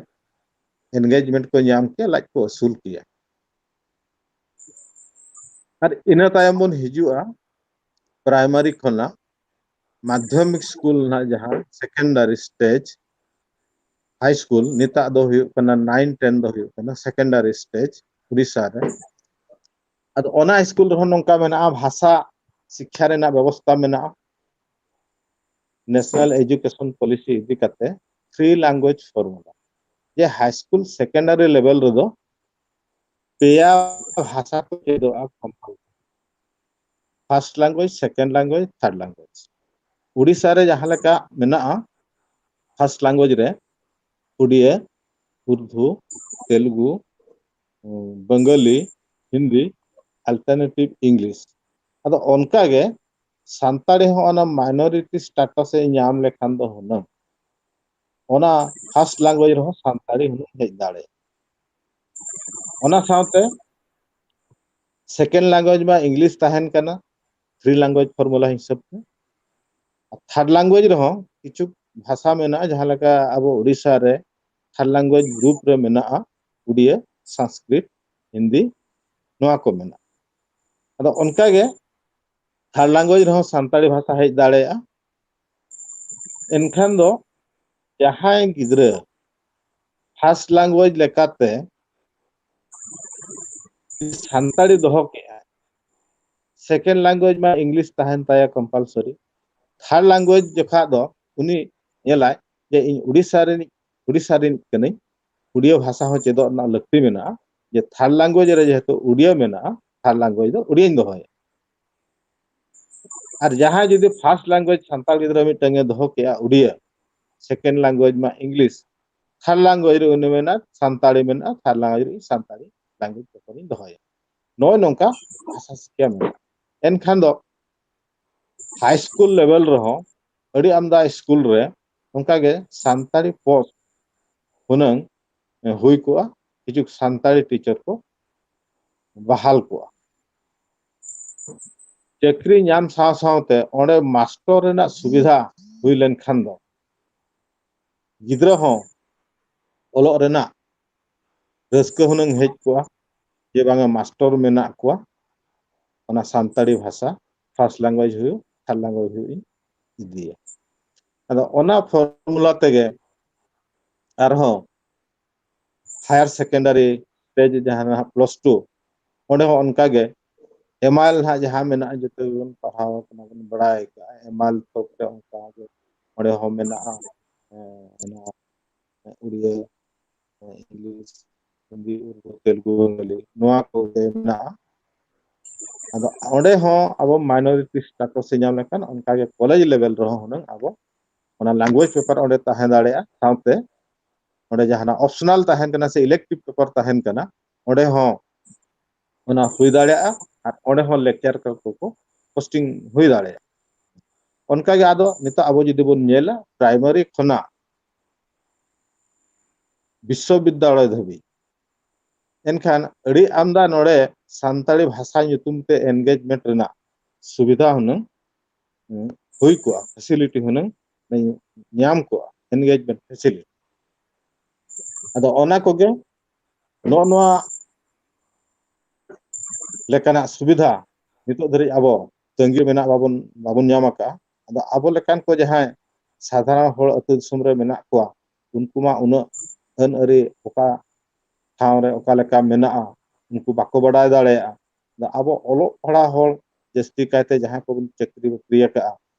ᱮᱱᱜᱮᱡᱽᱢᱮᱱᱴ ᱠᱚ ᱧᱟᱢ ᱠᱮᱭᱟ, ᱞᱟᱡ ᱠᱚ ᱟᱹᱥᱩᱞ ᱠᱮᱭᱟ᱾ ᱟᱨ ᱤᱱᱟᱹ ᱛᱟᱭᱚᱢ ᱵᱚᱱ ᱦᱤᱡᱩᱜᱼᱟ ᱯᱨᱟᱭᱢᱟᱨᱤ ᱠᱷᱚᱱᱟᱜ ᱢᱟᱫᱽᱫᱷᱚᱢᱤᱠ ᱥᱠᱩᱞ ᱨᱮᱱᱟᱜ ᱡᱟᱦᱟᱸ ᱥᱮᱠᱮᱱᱰᱟᱨᱤ ᱥᱴᱮᱡᱽ, ᱦᱟᱭ ᱥᱠᱩᱞ, ᱱᱤᱛᱟᱜ ᱫᱚ ᱦᱩᱭᱩᱜ ᱠᱟᱱᱟ ᱱᱟᱭᱤᱱ ᱴᱮᱱ ᱫᱚ ᱦᱩᱭᱩᱜ ᱠᱟᱱᱟ ᱥᱮᱠᱮᱱᱰᱟᱨᱤ ᱥᱴᱮᱡᱽ ᱩᱲᱤᱥᱥᱟ ᱨᱮ᱾ ᱟᱫᱚ ᱚᱱᱟ ᱥᱠᱩᱞ ᱨᱮᱦᱚᱸ ᱱᱚᱝᱠᱟ ᱢᱮᱱᱟᱜᱼᱟ, ᱵᱷᱟᱥᱟ ᱥᱤᱠᱠᱷᱟ ᱨᱮᱱᱟᱜ ᱵᱮᱵᱚᱥᱛᱷᱟ ᱢᱮᱱᱟᱜᱼᱟ᱾ ᱱᱮᱥᱱᱟᱞ ᱮᱡᱩᱠᱮᱥᱚᱱ ᱯᱚᱞᱤᱥᱤ ᱤᱫᱤ ᱠᱟᱛᱮ ᱛᱷᱨᱤ ᱞᱮᱝᱜᱩᱭᱮᱡᱽ ᱯᱷᱚᱨᱢᱩᱞᱟ, ᱡᱮ ᱦᱟᱭ ᱥᱠᱩᱞ ᱥᱮᱠᱮᱱᱰᱟᱨᱤ ᱞᱮᱵᱮᱞ ᱨᱮᱫᱚ ᱯᱮᱭᱟ ᱵᱷᱟᱥᱟ ᱠᱚ ᱪᱮᱫᱚᱜᱼᱟ compulsory, first language, second language, third language. Odisha ᱨᱮ ᱡᱟᱦᱟᱸ ᱞᱮᱠᱟ ᱢᱮᱱᱟᱜᱼᱟ, ᱯᱷᱟᱨᱥᱴ ᱞᱮᱝᱜᱩᱭᱮᱡᱽ ᱨᱮ ᱩᱲᱤᱭᱟ, ᱩᱨᱫᱩ, ᱛᱮᱞᱜᱩ, ᱵᱟᱝᱜᱟᱞᱤ, ᱦᱤᱱᱫᱤ, ᱟᱞᱴᱟᱨᱱᱮᱴᱤᱵᱷ ᱤᱝᱞᱤᱥ᱾ ᱟᱫᱚ ᱚᱱᱠᱟ ᱜᱮ ᱥᱟᱱᱛᱟᱲᱤ ᱦᱚᱸ ᱚᱱᱟ ᱢᱟᱭᱱᱚᱨᱤᱴᱤ ᱥᱴᱮᱴᱟᱥ ᱮ ᱧᱟᱢ ᱞᱮᱠᱷᱟᱱ ᱫᱚ ᱦᱩᱱᱟᱹᱝ ᱚᱱᱟ ᱯᱷᱟᱨᱥᱴ ᱞᱮᱝᱜᱩᱭᱮᱡᱽ ᱨᱮᱦᱚᱸ ᱥᱟᱱᱛᱟᱲᱤ ᱦᱩᱱᱟᱹᱝ ᱦᱮᱡ ᱫᱟᱲᱮᱭᱟᱜᱼᱟ᱾ ᱚᱱᱟ ᱥᱟᱶᱛᱮ ᱥᱮᱠᱮᱱᱰ ᱞᱮᱝᱜᱩᱭᱮᱡᱽ ᱢᱟ ᱤᱝᱞᱤᱥ ᱛᱟᱦᱮᱱ ᱠᱟᱱᱟ ᱛᱷᱨᱤ ᱞᱮᱝᱜᱩᱭᱮᱡᱽ ᱯᱷᱚᱨᱢᱩᱞᱟ ᱦᱤᱥᱟᱹᱵ ᱛᱮ᱾ ᱟᱨ ᱛᱷᱟᱨᱰ ᱞᱮᱝᱜᱩᱭᱮᱡᱽ ᱨᱮᱦᱚᱸ ᱠᱤᱪᱷᱩ ᱵᱷᱟᱥᱟ ᱢᱮᱱᱟᱜᱼᱟ, ᱡᱟᱦᱟᱸ ᱞᱮᱠᱟ ᱟᱵᱚ ᱩᱲᱤᱥᱥᱟ ᱨᱮ ᱛᱷᱟᱨᱰ ᱞᱮᱝᱜᱩᱭᱮᱡᱽ ᱜᱨᱩᱯ ᱨᱮ ᱢᱮᱱᱟᱜᱼᱟ ᱩᱲᱤᱭᱟ, ᱥᱚᱝᱥᱠᱨᱤᱛ, ᱦᱤᱱᱫᱤ, ᱱᱚᱣᱟ ᱠᱚ ᱢᱮᱱᱟᱜᱼᱟ᱾ ᱟᱫᱚ ᱚᱱᱠᱟᱜᱮ ᱛᱷᱟᱨᱰ ᱞᱮᱝᱜᱩᱭᱮᱡᱽ ᱨᱮᱦᱚᱸ ᱥᱟᱱᱛᱟᱲᱤ ᱵᱷᱟᱥᱟ ᱦᱮᱡ ᱫᱟᱲᱮᱭᱟᱜᱼᱟ᱾ ᱮᱱᱠᱷᱟᱱ ᱫᱚ ᱡᱟᱦᱟᱸᱭ ᱜᱤᱫᱽᱨᱟᱹ ᱯᱷᱟᱨᱥᱴ ᱞᱮᱝᱜᱩᱭᱮᱡᱽ ᱞᱮᱠᱟᱛᱮ ᱥᱟᱱᱛᱟᱲᱤ ᱫᱚᱦᱚ ᱠᱮᱜᱼᱟᱭ, ᱥᱮᱠᱮᱱᱰ ᱞᱮᱝᱜᱩᱭᱮᱡᱽ ᱢᱟ ᱤᱝᱞᱤᱥ ᱛᱟᱦᱮᱱ ᱛᱟᱭᱟ ᱠᱚᱢᱯᱟᱞᱥᱟᱨᱤ, ᱛᱷᱟᱨᱰ ᱞᱮᱝᱜᱩᱭᱮᱡᱽ ᱡᱚᱠᱷᱟ ᱫᱚ ᱩᱱᱤ ᱧᱮᱞᱟᱭ ᱡᱮ ᱤᱧ ᱩᱲᱤᱥᱥᱟ ᱨᱤᱱᱤᱡ, ᱩᱲᱤᱥᱥᱟ ᱨᱤᱱᱤᱡ ᱠᱟᱹᱱᱟᱹᱧ, ᱩᱲᱤᱭᱟ ᱵᱷᱟᱥᱟ ᱦᱚᱸ ᱪᱮᱫᱚᱜ ᱨᱮᱱᱟᱜ ᱞᱟᱹᱠᱛᱤ ᱢᱮᱱᱟᱜᱼᱟ, ᱡᱮ ᱛᱷᱟᱨᱰ ᱞᱮᱝᱜᱩᱭᱮᱡᱽ ᱨᱮ ᱡᱮᱦᱮᱛᱩ ᱩᱲᱤᱭᱟ ᱢᱮᱱᱟᱜᱼᱟ, ᱛᱷᱟᱨᱰ ᱞᱮᱝᱜᱩᱭᱮᱡᱽ ᱫᱚ ᱩᱲᱤᱭᱟᱧ ᱫᱚᱦᱚᱭᱟ᱾ ᱟᱨ ᱡᱟᱦᱟᱸᱭ ᱡᱩᱫᱤ first language ᱥᱟᱱᱛᱟᱲ ᱜᱤᱫᱽᱨᱟᱹ ᱢᱤᱫᱴᱟᱝ ᱮ ᱫᱚᱦᱚ ᱠᱮᱜᱼᱟ ᱩᱲᱤᱭᱟ, second language ᱢᱟ English, third language ᱨᱮ ᱩᱱᱤ ᱢᱮᱱᱟ ᱥᱟᱱᱛᱟᱲᱤ ᱢᱮᱱᱟᱜᱼᱟ, third language ᱨᱮ ᱥᱟᱱᱛᱟᱲᱤ language paper ᱤᱧ ᱫᱚᱦᱚᱭᱟ᱾ ᱱᱚᱜᱼᱚᱭ ᱱᱚᱝᱠᱟ ᱵᱷᱟᱥᱟ ᱥᱤᱠᱷᱭᱟ ᱢᱮᱱᱟᱜᱼᱟ᱾ ᱮᱱᱠᱷᱟᱱ ᱫᱚ high school level ᱨᱮᱦᱚᱸ ᱟᱹᱰᱤ ᱟᱢᱫᱟ ᱥᱠᱩᱞ ᱨᱮ ᱚᱱᱠᱟᱜᱮ ᱥᱟᱱᱛᱟᱲᱤ post ᱦᱩᱱᱟᱹᱝ ᱦᱩᱭ ᱠᱚᱜᱼᱟ, ᱠᱤᱪᱷᱩ ᱥᱟᱱᱛᱟᱲᱤ ᱴᱤᱪᱟᱨ ᱠᱚ ᱵᱟᱦᱟᱞ ᱠᱚᱜᱼᱟ᱾ ᱪᱟᱹᱠᱨᱤ ᱧᱟᱢ ᱥᱟᱶ ᱥᱟᱶᱛᱮ ᱚᱸᱰᱮ ᱢᱟᱥᱴᱚᱨ ᱨᱮᱱᱟᱜ ᱥᱩᱵᱤᱫᱷᱟ ᱦᱩᱭ ᱞᱮᱱᱠᱷᱟᱱ ᱫᱚ ᱜᱤᱫᱽᱨᱟᱹ ᱦᱚᱸ ᱚᱞᱚᱜ ᱨᱮᱱᱟᱜ ᱨᱟᱹᱥᱠᱟᱹ ᱦᱩᱱᱟᱹᱝ ᱦᱮᱡ ᱠᱚᱜᱼᱟ ᱡᱮ ᱵᱟᱝᱟ ᱢᱟᱥᱴᱚᱨ ᱢᱮᱱᱟᱜ ᱠᱚᱣᱟ, ᱚᱱᱟ ᱥᱟᱱᱛᱟᱲᱤ ᱵᱷᱟᱥᱟ first language ᱦᱩᱭᱩᱜ, third language ᱦᱩᱭᱩᱜ ᱤᱧ ᱤᱫᱤᱭᱟ᱾ ᱟᱫᱚ ᱚᱱᱟ formula ᱛᱮᱜᱮ ᱟᱨᱦᱚᱸ higher secondary stage ᱡᱟᱦᱟᱸ ᱱᱟᱦᱟᱜ plus two, ᱚᱸᱰᱮ ᱦᱚᱸ ᱚᱱᱠᱟᱜᱮ ᱮᱢᱟᱭᱮᱞ ᱱᱟᱦᱟᱜ ᱡᱟᱦᱟᱸ ᱢᱮᱱᱟᱜᱼᱟ, ᱡᱚᱛᱚ ᱜᱮᱵᱚᱱ ᱯᱟᱲᱦᱟᱣ ᱠᱟᱱᱟ, ᱵᱚᱱ ᱵᱟᱲᱟᱭ ᱠᱟᱜᱼᱟ᱾ ᱮᱢᱟᱭᱮᱞ ᱛᱷᱚᱠ ᱨᱮ ᱚᱱᱠᱟ ᱜᱮ ᱚᱸᱰᱮ ᱦᱚᱸ ᱢᱮᱱᱟᱜᱼᱟ, ᱮᱸ, ᱱᱚᱣᱟ ᱩᱲᱤᱭᱟ, ᱮᱸ, ᱤᱝᱞᱤᱥ, ᱦᱤᱱᱫᱤ, ᱩᱨᱫᱩ, ᱛᱮᱞᱮᱜᱩ, ᱵᱟᱝᱟᱞᱤ, ᱱᱚᱣᱟ ᱠᱚᱜᱮ ᱢᱮᱱᱟᱜᱼᱟ᱾ ᱟᱫᱚ ᱚᱸᱰᱮ ᱦᱚᱸ ᱟᱵᱚ minority status ᱮ ᱧᱟᱢ ᱞᱮᱠᱷᱟᱱ ᱚᱱᱠᱟᱜᱮ college level ᱨᱮᱦᱚᱸ ᱦᱩᱱᱟᱹᱝ ᱟᱵᱚ ᱚᱱᱟ language paper ᱚᱸᱰᱮ ᱛᱟᱦᱮᱸ ᱫᱟᱲᱮᱭᱟᱜᱼᱟ, ᱥᱟᱶᱛᱮ ᱚᱸᱰᱮ ᱡᱟᱦᱟᱱᱟᱜ optional ᱛᱟᱦᱮᱱ ᱠᱟᱱᱟ ᱥᱮ elective paper ᱛᱟᱦᱮᱱ ᱠᱟᱱᱟ, ᱚᱸᱰᱮ ᱦᱚᱸ ᱚᱱᱟ ᱦᱩᱭ ᱫᱟᱲᱮᱭᱟᱜᱼᱟ᱾ ᱟᱨ ᱚᱸᱰᱮ ᱦᱚᱸ lecture ᱠᱚ ᱠᱚ posting ᱦᱩᱭ ᱫᱟᱲᱮᱭᱟᱜᱼᱟ᱾ ᱚᱱᱠᱟᱜᱮ ᱟᱫᱚ ᱱᱤᱛᱚᱜ ᱟᱵᱚ ᱡᱩᱫᱤ ᱵᱚᱱ ᱧᱮᱞᱟ primary ᱠᱷᱚᱱᱟᱜ ᱵᱤᱥᱥᱚᱵᱤᱫᱽᱫᱟᱞᱚᱭ ᱫᱷᱟᱹᱵᱤᱡ, ᱮᱱᱠᱷᱟᱱ ᱟᱹᱰᱤ ᱟᱢᱫᱟ ᱱᱚᱰᱮ ᱥᱟᱱᱛᱟᱲᱤ ᱵᱷᱟᱥᱟ ᱧᱩᱛᱩᱢ ᱛᱮ engagement ᱨᱮᱱᱟᱜ ᱥᱩᱵᱤᱫᱷᱟ ᱦᱩᱱᱟᱹᱝ, ᱦᱩᱸ, ᱦᱩᱭ ᱠᱚᱜᱼᱟ, facility ᱦᱩᱱᱟᱹᱝ ᱧᱟᱢ ᱠᱚᱜᱼᱟ, engagement facility᱾ ᱟᱫᱚ ᱚᱱᱟ ᱠᱚᱜᱮ, ᱱᱚᱜᱼᱚ ᱱᱚᱣᱟ ᱞᱮᱠᱟᱱᱟᱜ ᱥᱩᱵᱤᱫᱷᱟ ᱱᱤᱛᱚᱜ ᱫᱷᱟᱹᱨᱤᱡ ᱟᱵᱚ ᱛᱟᱺᱜᱤ ᱢᱮᱱᱟᱜ, ᱵᱟᱵᱚᱱ, ᱵᱟᱵᱚᱱ ᱧᱟᱢ ᱟᱠᱟᱫᱼᱟ᱾ ᱟᱫᱚ ᱟᱵᱚ ᱞᱮᱠᱟᱱ ᱠᱚ ᱡᱟᱦᱟᱸᱭ ᱥᱟᱫᱷᱟᱨᱚᱱ ᱦᱚᱲ ᱟᱹᱛᱩ ᱫᱤᱥᱚᱢ ᱨᱮ ᱢᱮᱱᱟᱜ ᱠᱚᱣᱟ, ᱩᱱᱠᱩ ᱢᱟ ᱩᱱᱟᱹᱜ ᱟᱹᱱ ᱟᱹᱨᱤ ᱚᱠᱟ ᱴᱷᱟᱶ ᱨᱮ ᱚᱠᱟ ᱞᱮᱠᱟ ᱢᱮᱱᱟᱜᱼᱟ, ᱩᱱᱠᱩ ᱵᱟᱠᱚ ᱵᱟᱰᱟᱭ ᱫᱟᱲᱮᱭᱟᱜᱼᱟ᱾ ᱟᱫᱚ ᱟᱵᱚ ᱚᱞᱚᱜ ᱯᱟᱲᱦᱟᱣ ᱦᱚᱲ ᱡᱟᱹᱥᱛᱤ ᱠᱟᱭᱛᱮ ᱡᱟᱦᱟᱸᱭ ᱠᱚᱵᱚᱱ ᱪᱟᱹᱠᱨᱤ ᱵᱟᱹᱠᱨᱤ ᱟᱠᱟᱫᱼᱟ,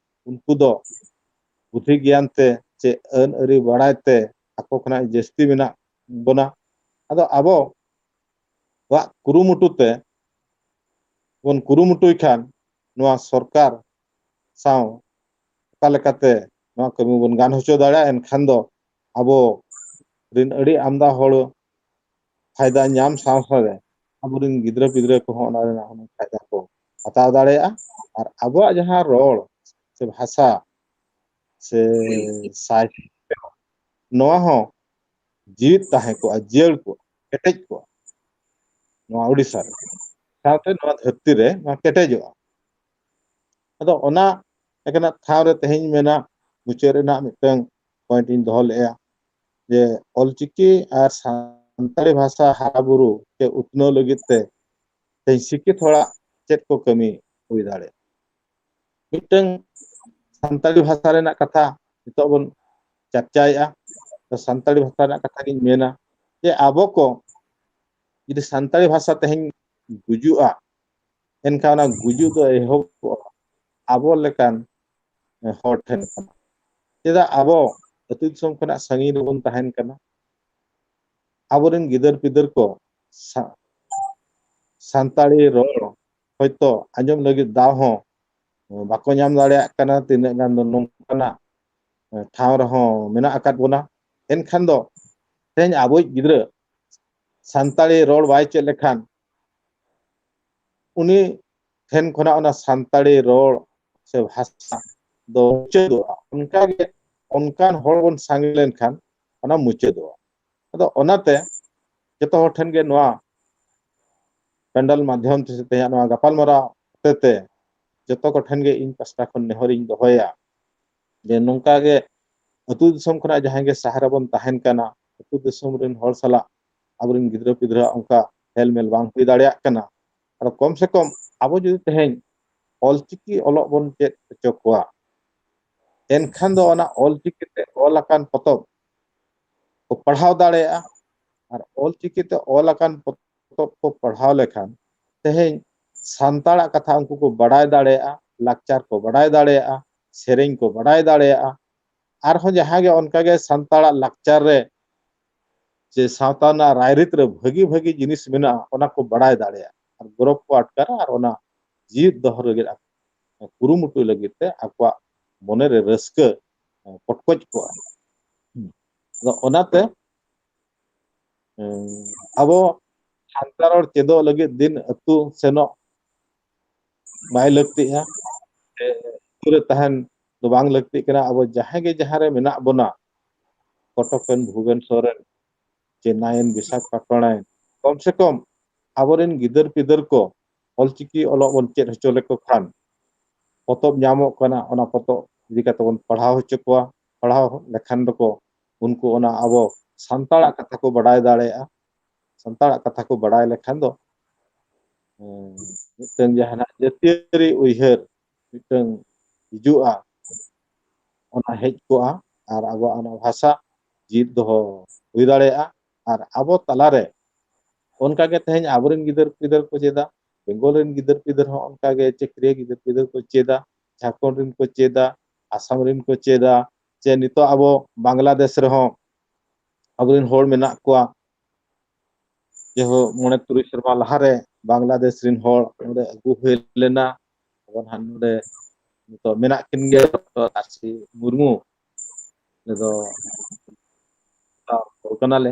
ᱩᱱᱠᱩ ᱫᱚ ᱵᱩᱫᱷᱤ ᱜᱮᱭᱟᱱ ᱛᱮ ᱪᱮ ᱟᱹᱱ ᱟᱹᱨᱤ ᱵᱟᱲᱟᱭ ᱛᱮ ᱟᱠᱚ ᱠᱷᱚᱱᱟᱜ ᱡᱟᱹᱥᱛᱤ ᱢᱮᱱᱟᱜ ᱵᱚᱱᱟ᱾ ᱟᱫᱚ ᱟᱵᱚᱣᱟᱜ ᱠᱩᱨᱩᱢᱩᱴᱩ ᱛᱮ ᱵᱚᱱ ᱠᱩᱨᱩᱢᱩᱴᱩᱭ ᱠᱷᱟᱱ ᱱᱚᱣᱟ ᱥᱚᱨᱠᱟᱨ ᱥᱟᱶ ᱚᱠᱟ ᱞᱮᱠᱟᱛᱮ ᱱᱚᱣᱟ ᱠᱟᱹᱢᱤ ᱵᱚᱱ ᱜᱟᱱ ᱦᱚᱪᱚ ᱫᱟᱲᱮᱭᱟᱜᱼᱟ, ᱮᱱᱠᱷᱟᱱ ᱫᱚ ᱟᱵᱚ ᱨᱤᱱ ᱟᱹᱰᱤ ᱟᱢᱫᱟ ᱦᱚᱲ ᱯᱷᱟᱭᱫᱟ ᱧᱟᱢ ᱥᱟᱶ ᱥᱟᱶᱛᱮ ᱟᱵᱚᱨᱮᱱ ᱜᱤᱫᱽᱨᱟᱹ ᱯᱤᱫᱽᱨᱟᱹ ᱠᱚᱦᱚᱸ ᱚᱱᱟ ᱨᱮᱱᱟᱜ ᱦᱩᱱᱟᱹᱝ ᱯᱷᱟᱭᱫᱟ ᱠᱚ ᱦᱟᱛᱟᱣ ᱫᱟᱲᱮᱭᱟᱜᱼᱟ᱾ ᱟᱨ ᱟᱵᱚᱣᱟᱜ ᱡᱟᱦᱟᱸ ᱨᱚᱲ ᱥᱮ ᱵᱷᱟᱥᱟ ᱥᱮ ᱥᱟᱭ, ᱱᱚᱣᱟ ᱦᱚᱸ ᱡᱤᱣᱤᱫ ᱛᱟᱦᱮᱸ ᱠᱚᱜᱼᱟ, ᱡᱤᱭᱟᱹᱲ ᱠᱚᱜᱼᱟ, ᱠᱮᱴᱮᱡ ᱠᱚᱜᱼᱟ ᱱᱚᱣᱟ ᱳᱰᱤᱥᱟ ᱨᱮ, ᱥᱟᱶᱛᱮ ᱱᱚᱣᱟ ᱫᱷᱟᱹᱨᱛᱤ ᱨᱮ ᱱᱚᱣᱟ ᱠᱮᱴᱮᱡᱚᱜᱼᱟ᱾ ᱟᱫᱚ ᱚᱱᱟ ᱞᱮᱠᱟᱱᱟᱜ ᱴᱷᱟᱶ ᱨᱮ ᱛᱮᱦᱮᱧ ᱢᱮᱱᱟ, ᱢᱩᱪᱟᱹᱫ ᱨᱮᱱᱟᱜ ᱢᱤᱫᱴᱟᱝ ᱯᱚᱭᱮᱱᱴ ᱤᱧ ᱫᱚᱦᱚ ᱞᱮᱫᱼᱟ ᱡᱮ ᱚᱞᱪᱤᱠᱤ ᱟᱨ ᱥᱟᱱᱛᱟᱲᱤ ᱵᱷᱟᱥᱟ ᱦᱟᱨᱟ ᱵᱩᱨᱩ ᱥᱮ ᱩᱛᱱᱟᱹᱣ ᱞᱟᱹᱜᱤᱫ ᱛᱮ ᱛᱮᱦᱮᱧ ᱥᱤᱠᱠᱷᱤᱛ ᱦᱚᱲᱟᱜ ᱪᱮᱫ ᱠᱚ ᱠᱟᱹᱢᱤ ᱦᱩᱭ ᱫᱟᱲᱮᱭᱟᱜᱼᱟ? ᱢᱤᱫᱴᱟᱝ ᱥᱟᱱᱛᱟᱲᱤ ᱵᱷᱟᱥᱟ ᱨᱮᱱᱟᱜ ᱠᱟᱛᱷᱟ ᱱᱤᱛᱚᱜ ᱵᱚᱱ ᱪᱟᱨᱪᱟᱭᱮᱫᱼᱟ᱾ ᱛᱚ ᱥᱟᱱᱛᱟᱲᱤ ᱵᱷᱟᱥᱟ ᱨᱮᱱᱟᱜ ᱠᱟᱛᱷᱟ ᱜᱤᱧ ᱢᱮᱱᱟ ᱡᱮ ᱟᱵᱚ ᱠᱚ ᱡᱩᱫᱤ ᱥᱟᱱᱛᱟᱲᱤ ᱵᱷᱟᱥᱟ ᱛᱮᱦᱮᱧ ᱜᱩᱡᱩᱜᱼᱟ, ᱮᱱᱠᱷᱟᱱ ᱚᱱᱟ ᱜᱩᱡᱩᱜ ᱫᱚ ᱮᱦᱚᱵᱚᱜᱼᱟ ᱟᱵᱚ ᱞᱮᱠᱟᱱ ᱦᱚᱲ ᱴᱷᱮᱱ ᱠᱷᱚᱱ᱾ ᱪᱮᱫᱟᱜ ᱟᱵᱚ ᱟᱹᱛᱩ ᱫᱤᱥᱚᱢ ᱠᱷᱚᱱᱟᱜ ᱥᱟᱺᱜᱤᱧ ᱨᱮᱵᱚᱱ ᱛᱟᱦᱮᱱ ᱠᱟᱱᱟ? ᱟᱵᱚᱨᱮᱱ ᱜᱤᱫᱟᱹᱨ ᱯᱤᱫᱟᱹᱨ ᱠᱚ ᱥᱟ-, ᱥᱟᱱᱛᱟᱲᱤ ᱨᱚᱲ ᱦᱚᱭᱛᱚ ᱟᱸᱡᱚᱢ ᱞᱟᱹᱜᱤᱫ ᱫᱟᱣ ᱦᱚᱸ ᱵᱟᱠᱚ ᱧᱟᱢ ᱫᱟᱲᱮᱭᱟᱜ ᱠᱟᱱᱟ᱾ ᱛᱤᱱᱟᱹᱜ ᱜᱟᱱ ᱫᱚ ᱱᱚᱝᱠᱟᱱᱟᱜ ᱴᱷᱟᱶ ᱨᱮᱦᱚᱸ ᱢᱮᱱᱟᱜ ᱟᱠᱟᱫ ᱵᱚᱱᱟ᱾ ᱮᱱᱠᱷᱟᱱ ᱫᱚ ᱛᱮᱦᱮᱧ ᱟᱵᱚᱭᱤᱡ ᱜᱤᱫᱽᱨᱟᱹ ᱥᱟᱱᱛᱟᱲᱤ ᱨᱚᱲ ᱵᱟᱭ ᱪᱮᱫ ᱞᱮᱠᱷᱟᱱ ᱩᱱᱤ ᱴᱷᱮᱱ ᱠᱷᱚᱱᱟᱜ ᱚᱱᱟ ᱥᱟᱱᱛᱟᱲᱤ ᱨᱚᱲ ᱥᱮ ᱵᱷᱟᱥᱟ ᱫᱚ ᱢᱩᱪᱟᱹᱫᱚᱜᱼᱟ᱾ ᱚᱱᱠᱟᱜᱮ ᱚᱱᱠᱟᱱ ᱦᱚᱲ ᱵᱚᱱ ᱥᱟᱸᱜᱮ ᱞᱮᱱᱠᱷᱟᱱ ᱚᱱᱟ ᱢᱩᱪᱟᱹᱫᱚᱜᱼᱟ᱾ ᱟᱫᱚ ᱚᱱᱟᱛᱮ ᱡᱚᱛᱚ ᱦᱚᱲ ᱴᱷᱮᱱ ᱜᱮ ᱱᱚᱣᱟ ᱯᱮᱱᱰᱟᱞ ᱢᱟᱫᱽᱫᱷᱚᱢ ᱛᱮ ᱥᱮ ᱛᱮᱦᱮᱧᱟᱜ ᱱᱚᱣᱟ ᱜᱟᱯᱟᱞᱢᱟᱨᱟᱣ ᱦᱚᱛᱮᱛᱮ ᱡᱚᱛᱚ ᱠᱚᱴᱷᱮᱱ ᱜᱮ ᱤᱧ ᱯᱟᱥᱴᱟ ᱠᱷᱚᱱ ᱱᱮᱦᱚᱨᱤᱧ ᱫᱚᱦᱚᱭᱟ ᱡᱮ ᱱᱚᱝᱠᱟ ᱜᱮ ᱟᱹᱛᱩ ᱫᱤᱥᱚᱢ ᱠᱷᱚᱱᱟᱜ ᱡᱟᱦᱟᱸᱭ ᱜᱮ ᱥᱟᱦᱟ ᱨᱮᱵᱚᱱ ᱛᱟᱦᱮᱱ ᱠᱟᱱᱟ, ᱟᱹᱛᱩ ᱫᱤᱥᱚᱢ ᱨᱮᱱ ᱦᱚᱲ ᱥᱟᱞᱟᱜ ᱟᱵᱚᱨᱮᱱ ᱜᱤᱫᱽᱨᱟᱹ ᱯᱤᱫᱽᱨᱟᱹᱣᱟᱜ ᱚᱱᱠᱟ ᱦᱮᱞᱢᱮᱞ ᱵᱟᱝ ᱦᱩᱭ ᱫᱟᱲᱮᱭᱟᱜ ᱠᱟᱱᱟ᱾ ᱟᱨ ᱠᱚᱢ ᱥᱮ ᱠᱚᱢ ᱟᱵᱚ ᱡᱩᱫᱤ ᱛᱮᱦᱮᱧ ᱚᱞᱪᱤᱠᱤ ᱚᱞᱚᱜ ᱵᱚᱱ ᱪᱮᱫ ᱦᱚᱪᱚ ᱠᱚᱣᱟ, ᱮᱱᱠᱷᱟᱱ ᱫᱚ ᱚᱱᱟ ᱚᱞᱪᱤᱠᱤ ᱛᱮ ᱚᱞ ᱟᱠᱟᱱ ᱯᱚᱛᱚᱵ ᱠᱚ ᱯᱟᱲᱦᱟᱣ ᱫᱟᱲᱮᱭᱟᱜᱼᱟ᱾ ᱟᱨ ᱚᱞᱪᱤᱠᱤ ᱛᱮ ᱚᱞ ᱟᱠᱟᱱ ᱯᱚᱛᱚᱵ ᱠᱚ ᱯᱟᱲᱦᱟᱣ ᱞᱮᱠᱷᱟᱱ ᱛᱮᱦᱮᱧ ᱥᱟᱱᱛᱟᱲᱟᱜ ᱠᱟᱛᱷᱟ ᱩᱱᱠᱩ ᱠᱚ ᱵᱟᱰᱟᱭ ᱫᱟᱲᱮᱭᱟᱜᱼᱟ, ᱞᱟᱠᱪᱟᱨ ᱠᱚ ᱵᱟᱰᱟᱭ ᱫᱟᱲᱮᱭᱟᱜᱼᱟ, ᱥᱮᱨᱮᱧ ᱠᱚ ᱵᱟᱰᱟᱭ ᱫᱟᱲᱮᱭᱟᱜᱼᱟ᱾ ᱟᱨᱦᱚᱸ ᱡᱟᱦᱟᱸ ᱜᱮ ᱚᱱᱠᱟᱜᱮ ᱥᱟᱱᱛᱟᱲᱟᱜ ᱞᱟᱠᱪᱟᱨ ᱨᱮ ᱡᱮ ᱥᱟᱶᱛᱟ ᱨᱮᱱᱟᱜ ᱨᱟᱭᱨᱤᱛ ᱨᱮ ᱵᱷᱟᱹᱜᱤ ᱵᱷᱟᱹᱜᱤ ᱡᱤᱱᱤᱥ ᱢᱮᱱᱟᱜᱼᱟ, ᱚᱱᱟ ᱠᱚ ᱵᱟᱲᱟᱭ ᱫᱟᱲᱮᱭᱟᱜᱼᱟ ᱟᱨ ᱜᱚᱨᱚᱵᱽ ᱠᱚ ᱟᱴᱠᱟᱨᱟ ᱟᱨ ᱚᱱᱟ ᱡᱤᱣᱤᱫ ᱫᱚᱦᱚ ᱞᱟᱹᱜᱤᱫ ᱟᱠᱚ ᱠᱩᱨᱩᱢᱩᱴᱩᱭ ᱞᱟᱹᱜᱤᱫ ᱛᱮ ᱟᱠᱚᱣᱟᱜ ᱢᱚᱱᱮᱨᱮ ᱨᱟᱹᱥᱠᱟᱹ ᱯᱚᱴᱠᱚᱡ ᱠᱚᱜᱼᱟ᱾ ᱟᱫᱚ ᱚᱱᱟᱛᱮ ᱟᱵᱚ ᱥᱟᱱᱛᱟᱲ ᱨᱚᱲ ᱪᱮᱫᱚᱜ ᱞᱟᱹᱜᱤᱫ ᱫᱤᱱ ᱟᱹᱛᱩ ᱥᱮᱱᱚᱜ ᱵᱟᱭ ᱞᱟᱹᱠᱛᱤᱜᱼᱟ, ᱥᱮ ᱟᱹᱛᱩ ᱨᱮ ᱛᱟᱦᱮᱱ ᱫᱚ ᱵᱟᱝ ᱞᱟᱹᱠᱛᱤᱜ ᱠᱟᱱᱟ᱾ ᱟᱵᱚ ᱡᱟᱦᱟᱸᱭ ᱜᱮ ᱡᱟᱦᱟᱸ ᱨᱮ ᱢᱮᱱᱟᱜ ᱵᱚᱱᱟ, ᱠᱚᱴᱚᱠ ᱨᱮᱱ, ᱵᱷᱩᱵᱮᱱᱥᱚᱨ ᱨᱮᱱ, ᱪᱮᱱᱱᱟᱭ ᱨᱮᱱ, ᱵᱤᱥᱟᱠᱷᱟᱯᱟᱴᱱᱟ ᱨᱮᱱ, ᱠᱚᱢ ᱥᱮ ᱠᱚᱢ ᱟᱵᱚᱨᱮᱱ ᱜᱤᱫᱟᱹᱨ ᱯᱤᱫᱟᱹᱨ ᱠᱚ ᱚᱞᱪᱤᱠᱤ ᱚᱞᱚᱜ ᱵᱚᱱ ᱪᱮᱫ ᱦᱚᱪᱚ ᱞᱮᱠᱚ ᱠᱷᱟᱱ, ᱯᱚᱛᱚᱵ ᱧᱟᱢᱚᱜ ᱠᱟᱱᱟ, ᱚᱱᱟ ᱯᱚᱛᱚᱵ ᱤᱫᱤ ᱠᱟᱛᱮ ᱵᱚᱱ ᱯᱟᱲᱦᱟᱣ ᱦᱚᱪᱚ ᱠᱚᱣᱟ᱾ ᱯᱟᱲᱦᱟᱣ ᱞᱮᱠᱷᱟᱱ ᱫᱚᱠᱚ, ᱩᱱᱠᱩ ᱚᱱᱟ ᱟᱵᱚ ᱥᱟᱱᱛᱟᱲᱟᱜ ᱠᱟᱛᱷᱟ ᱠᱚ ᱵᱟᱰᱟᱭ ᱫᱟᱲᱮᱭᱟᱜᱼᱟ, ᱥᱟᱱᱛᱟᱲᱟᱜ ᱠᱟᱛᱷᱟ ᱠᱚ ᱵᱟᱰᱟᱭ ᱞᱮᱠᱷᱟᱱ ᱫᱚ ᱢᱤᱫᱴᱟᱝ ᱡᱟᱦᱟᱱᱟᱜ ᱡᱟᱹᱛᱤᱭᱟᱹᱨᱤ ᱩᱭᱦᱟᱹᱨ ᱢᱤᱫᱴᱟᱝ ᱦᱤᱡᱩᱜᱼᱟ, ᱚᱱᱟ ᱦᱮᱡ ᱠᱚᱜᱼᱟ᱾ ᱟᱨ ᱟᱵᱚᱣᱟᱜ ᱚᱱᱟ ᱵᱷᱟᱥᱟ ᱡᱤᱣᱤᱫ ᱫᱚᱦᱚ ᱦᱩᱭ ᱫᱟᱲᱮᱭᱟᱜᱼᱟ᱾ ᱟᱨ ᱟᱵᱚ ᱛᱟᱞᱟᱨᱮ ᱚᱱᱠᱟᱜᱮ ᱛᱮᱦᱮᱧ ᱟᱵᱚᱨᱮᱱ ᱜᱤᱫᱟᱹᱨ ᱯᱤᱫᱟᱹᱨ ᱠᱚ ᱪᱮᱫᱟ, ᱵᱮᱝᱜᱚᱞ ᱨᱮᱱ ᱜᱤᱫᱟᱹᱨ ᱯᱤᱫᱟᱹᱨ ᱦᱚᱸ ᱚᱱᱠᱟᱜᱮ ᱪᱟᱹᱠᱨᱤᱭᱟᱹ ᱜᱤᱫᱟᱹᱨ ᱯᱤᱫᱟᱹᱨ ᱠᱚ ᱪᱮᱫᱟ, ᱡᱷᱟᱲᱠᱷᱚᱸᱰ ᱨᱮᱱ ᱠᱚ ᱪᱮᱫᱟ, ᱟᱥᱟᱢ ᱨᱮᱱ ᱠᱚ ᱪᱮᱫᱟ, ᱪᱮ ᱱᱤᱛᱚᱜ ᱟᱵᱚ ᱵᱟᱝᱞᱟᱫᱮᱥ ᱨᱮᱦᱚᱸ ᱟᱵᱚᱨᱮᱱ ᱦᱚᱲ ᱢᱮᱱᱟᱜ ᱠᱚᱣᱟ᱾ ᱡᱟᱭᱦᱳᱠ, ᱢᱚᱬᱮ ᱛᱩᱨᱩᱭ ᱥᱮᱨᱢᱟ ᱞᱟᱦᱟᱨᱮ ᱵᱟᱝᱞᱟᱫᱮᱥ ᱨᱮᱱ ᱦᱚᱲ ᱱᱚᱰᱮ ᱟᱹᱜᱩ ᱦᱩᱭ ᱞᱮᱱᱟ᱾ ᱟᱵᱚ ᱱᱟᱦᱟᱜ ᱱᱚᱰᱮ ᱱᱤᱛᱚᱜ ᱢᱮᱱᱟᱜ ᱠᱤᱱ ᱜᱮᱭᱟ ᱰᱚᱠᱴᱚᱨ ᱟᱨ ᱥᱤ ᱢᱩᱨᱢᱩ᱾ ᱩᱱᱤ ᱫᱚ ᱦᱚᱲ ᱠᱟᱱᱟᱞᱮ,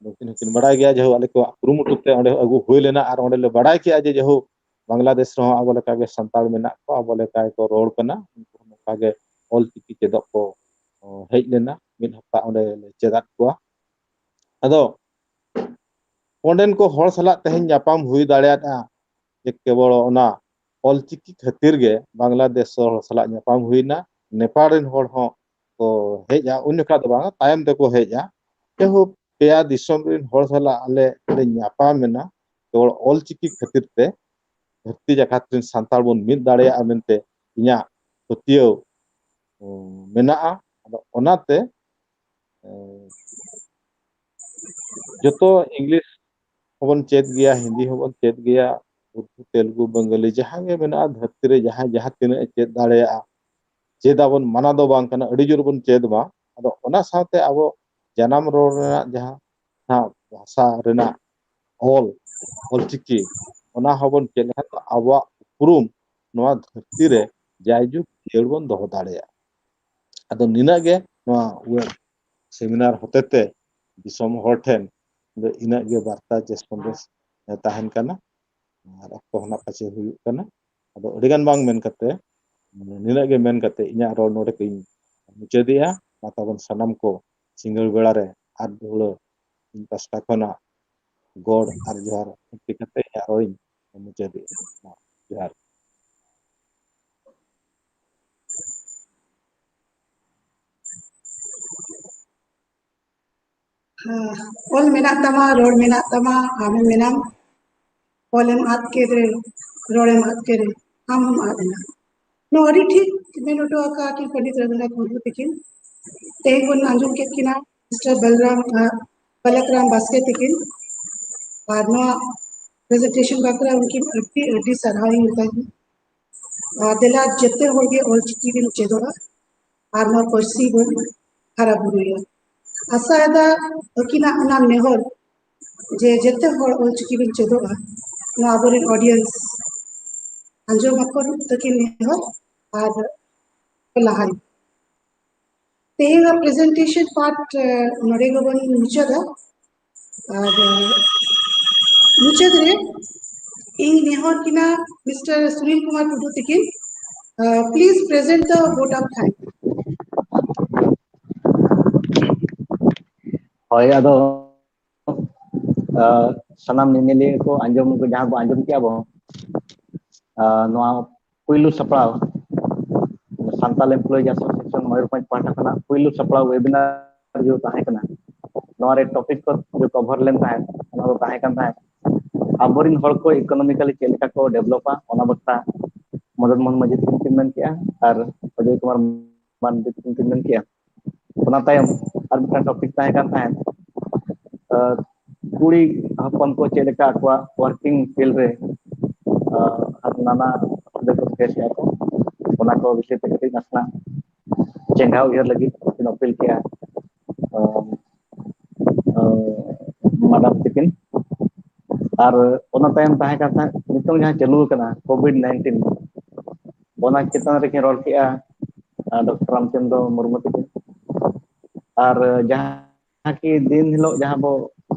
ᱱᱩᱠᱤᱱ ᱦᱚᱸᱠᱤᱱ ᱵᱟᱲᱟᱭ ᱜᱮᱭᱟ᱾ ᱡᱟᱭᱦᱳᱠ, ᱟᱞᱮ ᱠᱚᱣᱟᱜ ᱠᱩᱨᱩᱢᱩᱴᱩ ᱛᱮ ᱚᱸᱰᱮ ᱟᱹᱜᱩ ᱦᱩᱭ ᱞᱮᱱᱟ ᱟᱨ ᱚᱸᱰᱮ ᱞᱮ ᱵᱟᱲᱟᱭ ᱠᱮᱜᱼᱟ ᱡᱮ ᱡᱟᱭᱦᱳᱠ, ᱵᱟᱝᱞᱟᱫᱮᱥ ᱨᱮᱦᱚᱸ ᱟᱵᱚ ᱞᱮᱠᱟᱜᱮ ᱥᱟᱱᱛᱟᱲ ᱢᱮᱱᱟᱜ ᱠᱚᱣᱟ, ᱟᱵᱚ ᱞᱮᱠᱟ ᱜᱮᱠᱚ ᱨᱚᱲ ᱠᱟᱱᱟ᱾ ᱩᱱᱠᱩ ᱦᱚᱸ ᱱᱚᱝᱠᱟ ᱜᱮ ᱚᱞ ᱪᱤᱠᱤ ᱪᱮᱫᱚᱜ ᱠᱚ ᱦᱮᱡ ᱞᱮᱱᱟ᱾ ᱢᱤᱫ ᱦᱟᱯᱛᱟ ᱚᱸᱰᱮ ᱞᱮ ᱪᱮᱫᱟᱫ ᱠᱚᱣᱟ᱾ ᱟᱫᱚ ᱚᱸᱰᱮᱱ ᱠᱚ ᱦᱚᱲ ᱥᱟᱞᱟᱜ ᱛᱮᱦᱮᱧ ᱧᱟᱯᱟᱢ ᱦᱩᱭ ᱫᱟᱲᱮᱭᱟᱫᱼᱟ ᱡᱮ ᱠᱮᱵᱚᱞ ᱚᱱᱟ ᱚᱞᱪᱤᱠᱤ ᱠᱷᱟᱹᱛᱤᱨ ᱜᱮ ᱵᱟᱝᱞᱟᱫᱮᱥ ᱦᱚᱲ ᱥᱟᱞᱟᱜ ᱧᱟᱯᱟᱢ ᱦᱩᱭᱱᱟ᱾ ᱱᱮᱯᱟᱲ ᱨᱮᱱ ᱦᱚᱲ ᱦᱚᱸ ᱠᱚ ᱦᱮᱡᱼᱟ, ᱩᱱ ᱡᱚᱠᱷᱟ ᱫᱚ ᱵᱟᱝ, ᱛᱟᱭᱚᱢ ᱛᱮᱠᱚ ᱦᱮᱡᱼᱟ᱾ ᱡᱟᱭᱦᱳᱠ, ᱯᱮᱭᱟ ᱫᱤᱥᱚᱢ ᱨᱮᱱ ᱦᱚᱲ ᱥᱟᱞᱟᱜ ᱟᱞᱮ ᱞᱮ ᱧᱟᱯᱟᱢ ᱮᱱᱟ ᱠᱮᱵᱚᱞ ᱚᱞᱪᱤᱠᱤ ᱠᱷᱟᱹᱛᱤᱨ ᱛᱮ᱾ ᱫᱷᱟᱹᱨᱛᱤ ᱡᱟᱠᱟᱛ ᱨᱮᱱ ᱥᱟᱱᱛᱟᱲ ᱵᱚᱱ ᱢᱤᱫ ᱫᱟᱲᱮᱭᱟᱜᱼᱟ ᱢᱮᱱᱛᱮ ᱤᱧᱟᱹᱜ ᱯᱟᱹᱛᱭᱟᱹᱣ ᱢᱮᱱᱟᱜᱼᱟ᱾ ᱟᱫᱚ ᱚᱱᱟᱛᱮ ᱡᱚᱛᱚ ᱤᱝᱞᱤᱥ ᱦᱚᱸᱵᱚᱱ ᱪᱮᱫ ᱜᱮᱭᱟ, ᱦᱤᱱᱫᱤ ᱦᱚᱸᱵᱚᱱ ᱪᱮᱫ ᱜᱮᱭᱟ, ᱩᱨᱫᱩ, ᱛᱮᱞᱮᱜᱩ, ᱵᱮᱝᱜᱚᱞᱤ, ᱡᱟᱦᱟᱸ ᱜᱮ ᱢᱮᱱᱟᱜᱼᱟ ᱫᱷᱟᱹᱨᱛᱤ ᱨᱮ, ᱡᱟᱦᱟᱸᱭ ᱡᱟᱦᱟᱸ ᱛᱤᱱᱟᱹᱜ ᱮ ᱪᱮᱫ ᱫᱟᱲᱮᱭᱟᱜᱼᱟ, ᱪᱮᱫ ᱟᱵᱚᱱ, ᱢᱟᱱᱟ ᱫᱚ ᱵᱟᱝ ᱠᱟᱱᱟ, ᱟᱹᱰᱤ ᱡᱳᱨ ᱵᱚᱱ ᱪᱮᱫ ᱢᱟ᱾ ᱟᱫᱚ ᱚᱱᱟ ᱥᱟᱶᱛᱮ ᱟᱵᱚ ᱡᱟᱱᱟᱢ ᱨᱚᱲ ᱨᱮᱱᱟᱜ ᱡᱟᱦᱟᱸ, ᱡᱟᱦᱟᱸ ᱵᱷᱟᱥᱟ ᱨᱮᱱᱟᱜ ᱚᱞ, ᱚᱞᱪᱤᱠᱤ, ᱚᱱᱟ ᱦᱚᱸᱵᱚᱱ ᱪᱮᱫ ᱞᱮᱠᱷᱟᱱ ᱫᱚ ᱟᱵᱚᱣᱟᱜ ᱩᱯᱨᱩᱢ ᱱᱚᱣᱟ ᱫᱷᱟᱹᱨᱛᱤ ᱨᱮ ᱡᱟᱭᱡᱩᱜᱽ ᱡᱤᱭᱟᱹᱲ ᱵᱚᱱ ᱫᱚᱦᱚ ᱫᱟᱲᱮᱭᱟᱜᱼᱟ᱾ ᱟᱫᱚ ᱱᱤᱱᱟᱹᱜ ᱜᱮ ᱱᱚᱣᱟ web seminar ᱦᱚᱛᱮᱛᱮ ᱫᱤᱥᱚᱢ ᱦᱚᱲ ᱴᱷᱮᱱ ᱫᱚ ᱤᱱᱟᱹᱜ ᱜᱮ ᱵᱟᱨᱛᱟ ᱪᱮ ᱥᱚᱱᱫᱮᱥ ᱛᱟᱦᱮᱱ ᱠᱟᱱᱟ᱾ ᱟᱨ ᱚᱠᱛᱚ ᱦᱚᱸ ᱱᱟᱜ ᱯᱟᱪᱮ ᱦᱩᱭᱩᱜ ᱠᱟᱱᱟ᱾ ᱟᱫᱚ ᱟᱹᱰᱤ ᱜᱟᱱ ᱵᱟᱝ ᱢᱮᱱ ᱠᱟᱛᱮ, ᱱᱤᱱᱟᱹᱜ ᱜᱮ ᱢᱮᱱ ᱠᱟᱛᱮ ᱤᱧᱟᱹᱜ ᱨᱚᱲ ᱱᱚᱰᱮ ᱜᱤᱧ ᱢᱩᱪᱟᱹᱫᱮᱜᱼᱟ᱾ ᱢᱟ ᱛᱟᱵᱚᱱ ᱥᱟᱱᱟᱢ ᱠᱚ ᱥᱤᱸᱜᱟᱹᱲ ᱵᱮᱲᱟ ᱨᱮ ᱟᱨ ᱫᱩᱦᱲᱟᱹ ᱤᱧ ᱯᱟᱥᱴᱟ ᱠᱷᱚᱱᱟᱜ ᱜᱚᱰ ᱟᱨ ᱡᱚᱦᱟᱨ ᱟᱹᱨᱯᱤ ᱠᱟᱛᱮ ᱤᱧᱟᱹᱜ ᱨᱚᱲ ᱤᱧ ᱢᱩᱪᱟᱹᱫᱮᱜᱼᱟ᱾ ᱡᱚᱦᱟᱨ᱾ ᱚᱞ ᱢᱮᱱᱟᱜ ᱛᱟᱢᱟ, ᱨᱚᱲ ᱢᱮᱱᱟᱜ ᱛᱟᱢᱟ, ᱟᱢ ᱢᱮᱱᱟᱢ᱾ ᱚᱞᱮᱢ ᱟᱫ ᱠᱮᱫ ᱨᱮ, ᱨᱚᱲᱮᱢ ᱟᱫ ᱠᱮᱫ ᱨᱮ, ᱟᱢ ᱦᱚᱸᱢ ᱟᱫ ᱮᱱᱟ᱾ ᱱᱚᱣᱟ ᱟᱹᱰᱤ ᱴᱷᱤᱠ ᱢᱮᱱ ᱦᱚᱴᱚ ᱟᱠᱟᱫ ᱟᱹᱠᱤᱱ ᱯᱚᱱᱰᱤᱛ ᱨᱚᱜᱷᱩᱱᱟᱛᱷ ᱢᱩᱨᱢᱩ ᱛᱟᱹᱠᱤᱱ᱾ ᱛᱮᱦᱮᱧ ᱵᱚᱱ ᱟᱸᱡᱚᱢ ᱠᱮᱫ ᱠᱤᱱᱟ ᱢᱤᱥᱴᱟᱨ ᱵᱟᱞᱨᱟᱢ, ᱟᱨ ᱵᱟᱞᱟᱠᱨᱟᱢ ᱵᱟᱥᱠᱮ ᱛᱟᱹᱠᱤᱱ᱾ ᱟᱨ ᱱᱚᱣᱟ presentation ᱵᱟᱠᱷᱨᱟ ᱩᱱᱠᱤᱱ ᱟᱹᱰᱤ, ᱟᱹᱰᱤ ᱥᱟᱨᱦᱟᱣ ᱤᱧ ᱢᱮᱛᱟ ᱠᱤᱱᱟ᱾ ᱟᱨ ᱫᱮᱞᱟ ᱡᱮᱛᱮ ᱦᱚᱲ ᱜᱮ ᱚᱞᱪᱤᱠᱤ ᱵᱚᱱ ᱪᱮᱫᱚᱜᱼᱟ ᱟᱨ ᱱᱚᱣᱟ ᱯᱟᱹᱨᱥᱤ ᱵᱚᱱ ᱦᱟᱨᱟ ᱵᱩᱨᱩᱭᱟ᱾ ᱟᱥᱟᱭᱮᱫᱟ ᱟᱹᱠᱤᱱᱟᱜ ᱚᱱᱟ ᱱᱮᱦᱚᱨ ᱡᱮ ᱡᱮᱛᱮ ᱦᱚᱲ ᱚᱞᱪᱤᱠᱤ ᱵᱚᱱ ᱪᱮᱫᱚᱜᱼᱟ, ᱱᱚᱣᱟ ᱟᱵᱚᱨᱮᱱ audience ᱟᱸᱡᱚᱢ ᱟᱠᱚ ᱛᱟᱹᱠᱤᱱ ᱱᱮᱦᱚᱨ ᱟᱨ ᱠᱚ ᱞᱟᱦᱟᱭᱟ᱾ ᱛᱮᱦᱮᱧᱟᱜ presentation part ᱱᱚᱰᱮ ᱜᱮᱵᱚᱱ ᱢᱩᱪᱟᱹᱫᱟ᱾ ᱟᱨ ᱢᱩᱪᱟᱹᱫ ᱨᱮ ᱤᱧ ᱱᱮᱦᱚᱨ ᱠᱤᱱᱟ ᱢᱤᱥᱴᱟᱨ ᱥᱩᱱᱤᱞ ᱠᱩᱢᱟᱨ ᱴᱩᱰᱩ ᱛᱟᱹᱠᱤᱱ, please present the vote of thanks. ᱦᱳᱭ, ᱟᱫᱚ ᱥᱟᱱᱟᱢ ᱧᱮᱧᱮᱞᱤᱭᱟᱹ ᱠᱚ ᱟᱸᱡᱚᱢ, ᱡᱟᱦᱟᱸ ᱵᱚ ᱟᱸᱡᱚᱢ ᱠᱮᱜᱼᱟ ᱵᱚ, ᱱᱚᱣᱟ ᱯᱩᱭᱞᱩ ᱥᱟᱯᱲᱟᱣ ᱥᱟᱱᱛᱟᱞ Employees Association ᱢᱚᱭᱩᱨᱵᱷᱚᱸᱡᱽ ᱯᱟᱦᱴᱟ ᱠᱷᱚᱱᱟᱜ ᱯᱩᱭᱞᱩ ᱥᱟᱯᱲᱟᱣ webinar ᱡᱮ ᱛᱟᱦᱮᱸ ᱠᱟᱱᱟ, ᱱᱚᱣᱟ ᱨᱮ topic ᱠᱚ ᱡᱮ cover ᱞᱮᱱ ᱛᱟᱦᱮᱸᱫ, ᱚᱱᱟ ᱫᱚ ᱛᱟᱦᱮᱸ ᱠᱟᱱ ᱛᱟᱦᱮᱸᱫ ᱟᱵᱚᱨᱮᱱ ᱦᱚᱲ ᱠᱚ economically ᱪᱮᱫ ᱞᱮᱠᱟ ᱠᱚ developᱟ, ᱚᱱᱟ ᱵᱟᱠᱷᱨᱟ ᱢᱚᱫᱚᱱ ᱢᱳᱦᱚᱱ ᱢᱟᱹᱡᱷᱤ ᱛᱟᱹᱠᱤᱱ ᱠᱤᱱ ᱢᱮᱱ ᱠᱮᱜᱼᱟ ᱟᱨ ᱚᱡᱚᱭ ᱠᱩᱢᱟᱨ ᱢᱟᱱᱰᱤ ᱛᱟᱹᱠᱤᱱ ᱠᱤᱱ ᱢᱮᱱ ᱠᱮᱜᱼᱟ᱾ ᱚᱱᱟ ᱛᱟᱭᱚᱢ ᱟᱨ ᱢᱤᱫᱴᱟᱝ topic ᱛᱟᱦᱮᱸ ᱠᱟᱱ ᱛᱟᱦᱮᱸᱫ, ᱠᱩᱲᱤ ᱦᱚᱯᱚᱱ ᱠᱚ ᱪᱮᱫ ᱞᱮᱠᱟ ᱟᱠᱚᱣᱟᱜ working field ᱨᱮ ᱱᱟᱱᱟ ᱚᱥᱩᱵᱤᱫᱷᱟ ᱠᱚ face ᱮᱫᱟ ᱠᱚ, ᱚᱱᱟ ᱠᱚ ᱵᱤᱥᱚᱭ ᱛᱮ ᱠᱟᱹᱴᱤᱡ ᱱᱟᱥᱮᱱᱟᱜ ᱪᱮᱸᱜᱷᱟᱣ ᱩᱭᱦᱟᱹᱨ ᱞᱟᱹᱜᱤᱫ ᱠᱤᱱ appeal ᱠᱮᱜᱼᱟ ᱢᱟᱰᱟᱢ ᱛᱟᱹᱠᱤᱱ᱾ ᱟᱨ ᱚᱱᱟ ᱛᱟᱭᱚᱢ ᱛᱟᱦᱮᱸ ᱠᱟᱱ ᱛᱟᱦᱮᱸᱫ ᱱᱤᱛᱚᱝ ᱡᱟᱦᱟᱸ ᱪᱟᱹᱞᱩ ᱟᱠᱟᱱᱟ COVID nineteen, ᱚᱱᱟ ᱪᱮᱛᱟᱱ ᱨᱮᱠᱤᱱ ᱨᱚᱲ ᱠᱮᱜᱼᱟ ᱰᱚᱠᱴᱚᱨ ᱨᱟᱢᱪᱚᱸᱫᱽᱨᱚ ᱢᱩᱨᱢᱩ ᱛᱟᱹᱠᱤᱱ᱾ ᱟᱨ ᱡᱟᱦᱟᱸ ᱠᱤ ᱫᱤᱱ ᱦᱤᱞᱳᱜ ᱡᱟᱦᱟᱸ ᱵᱚ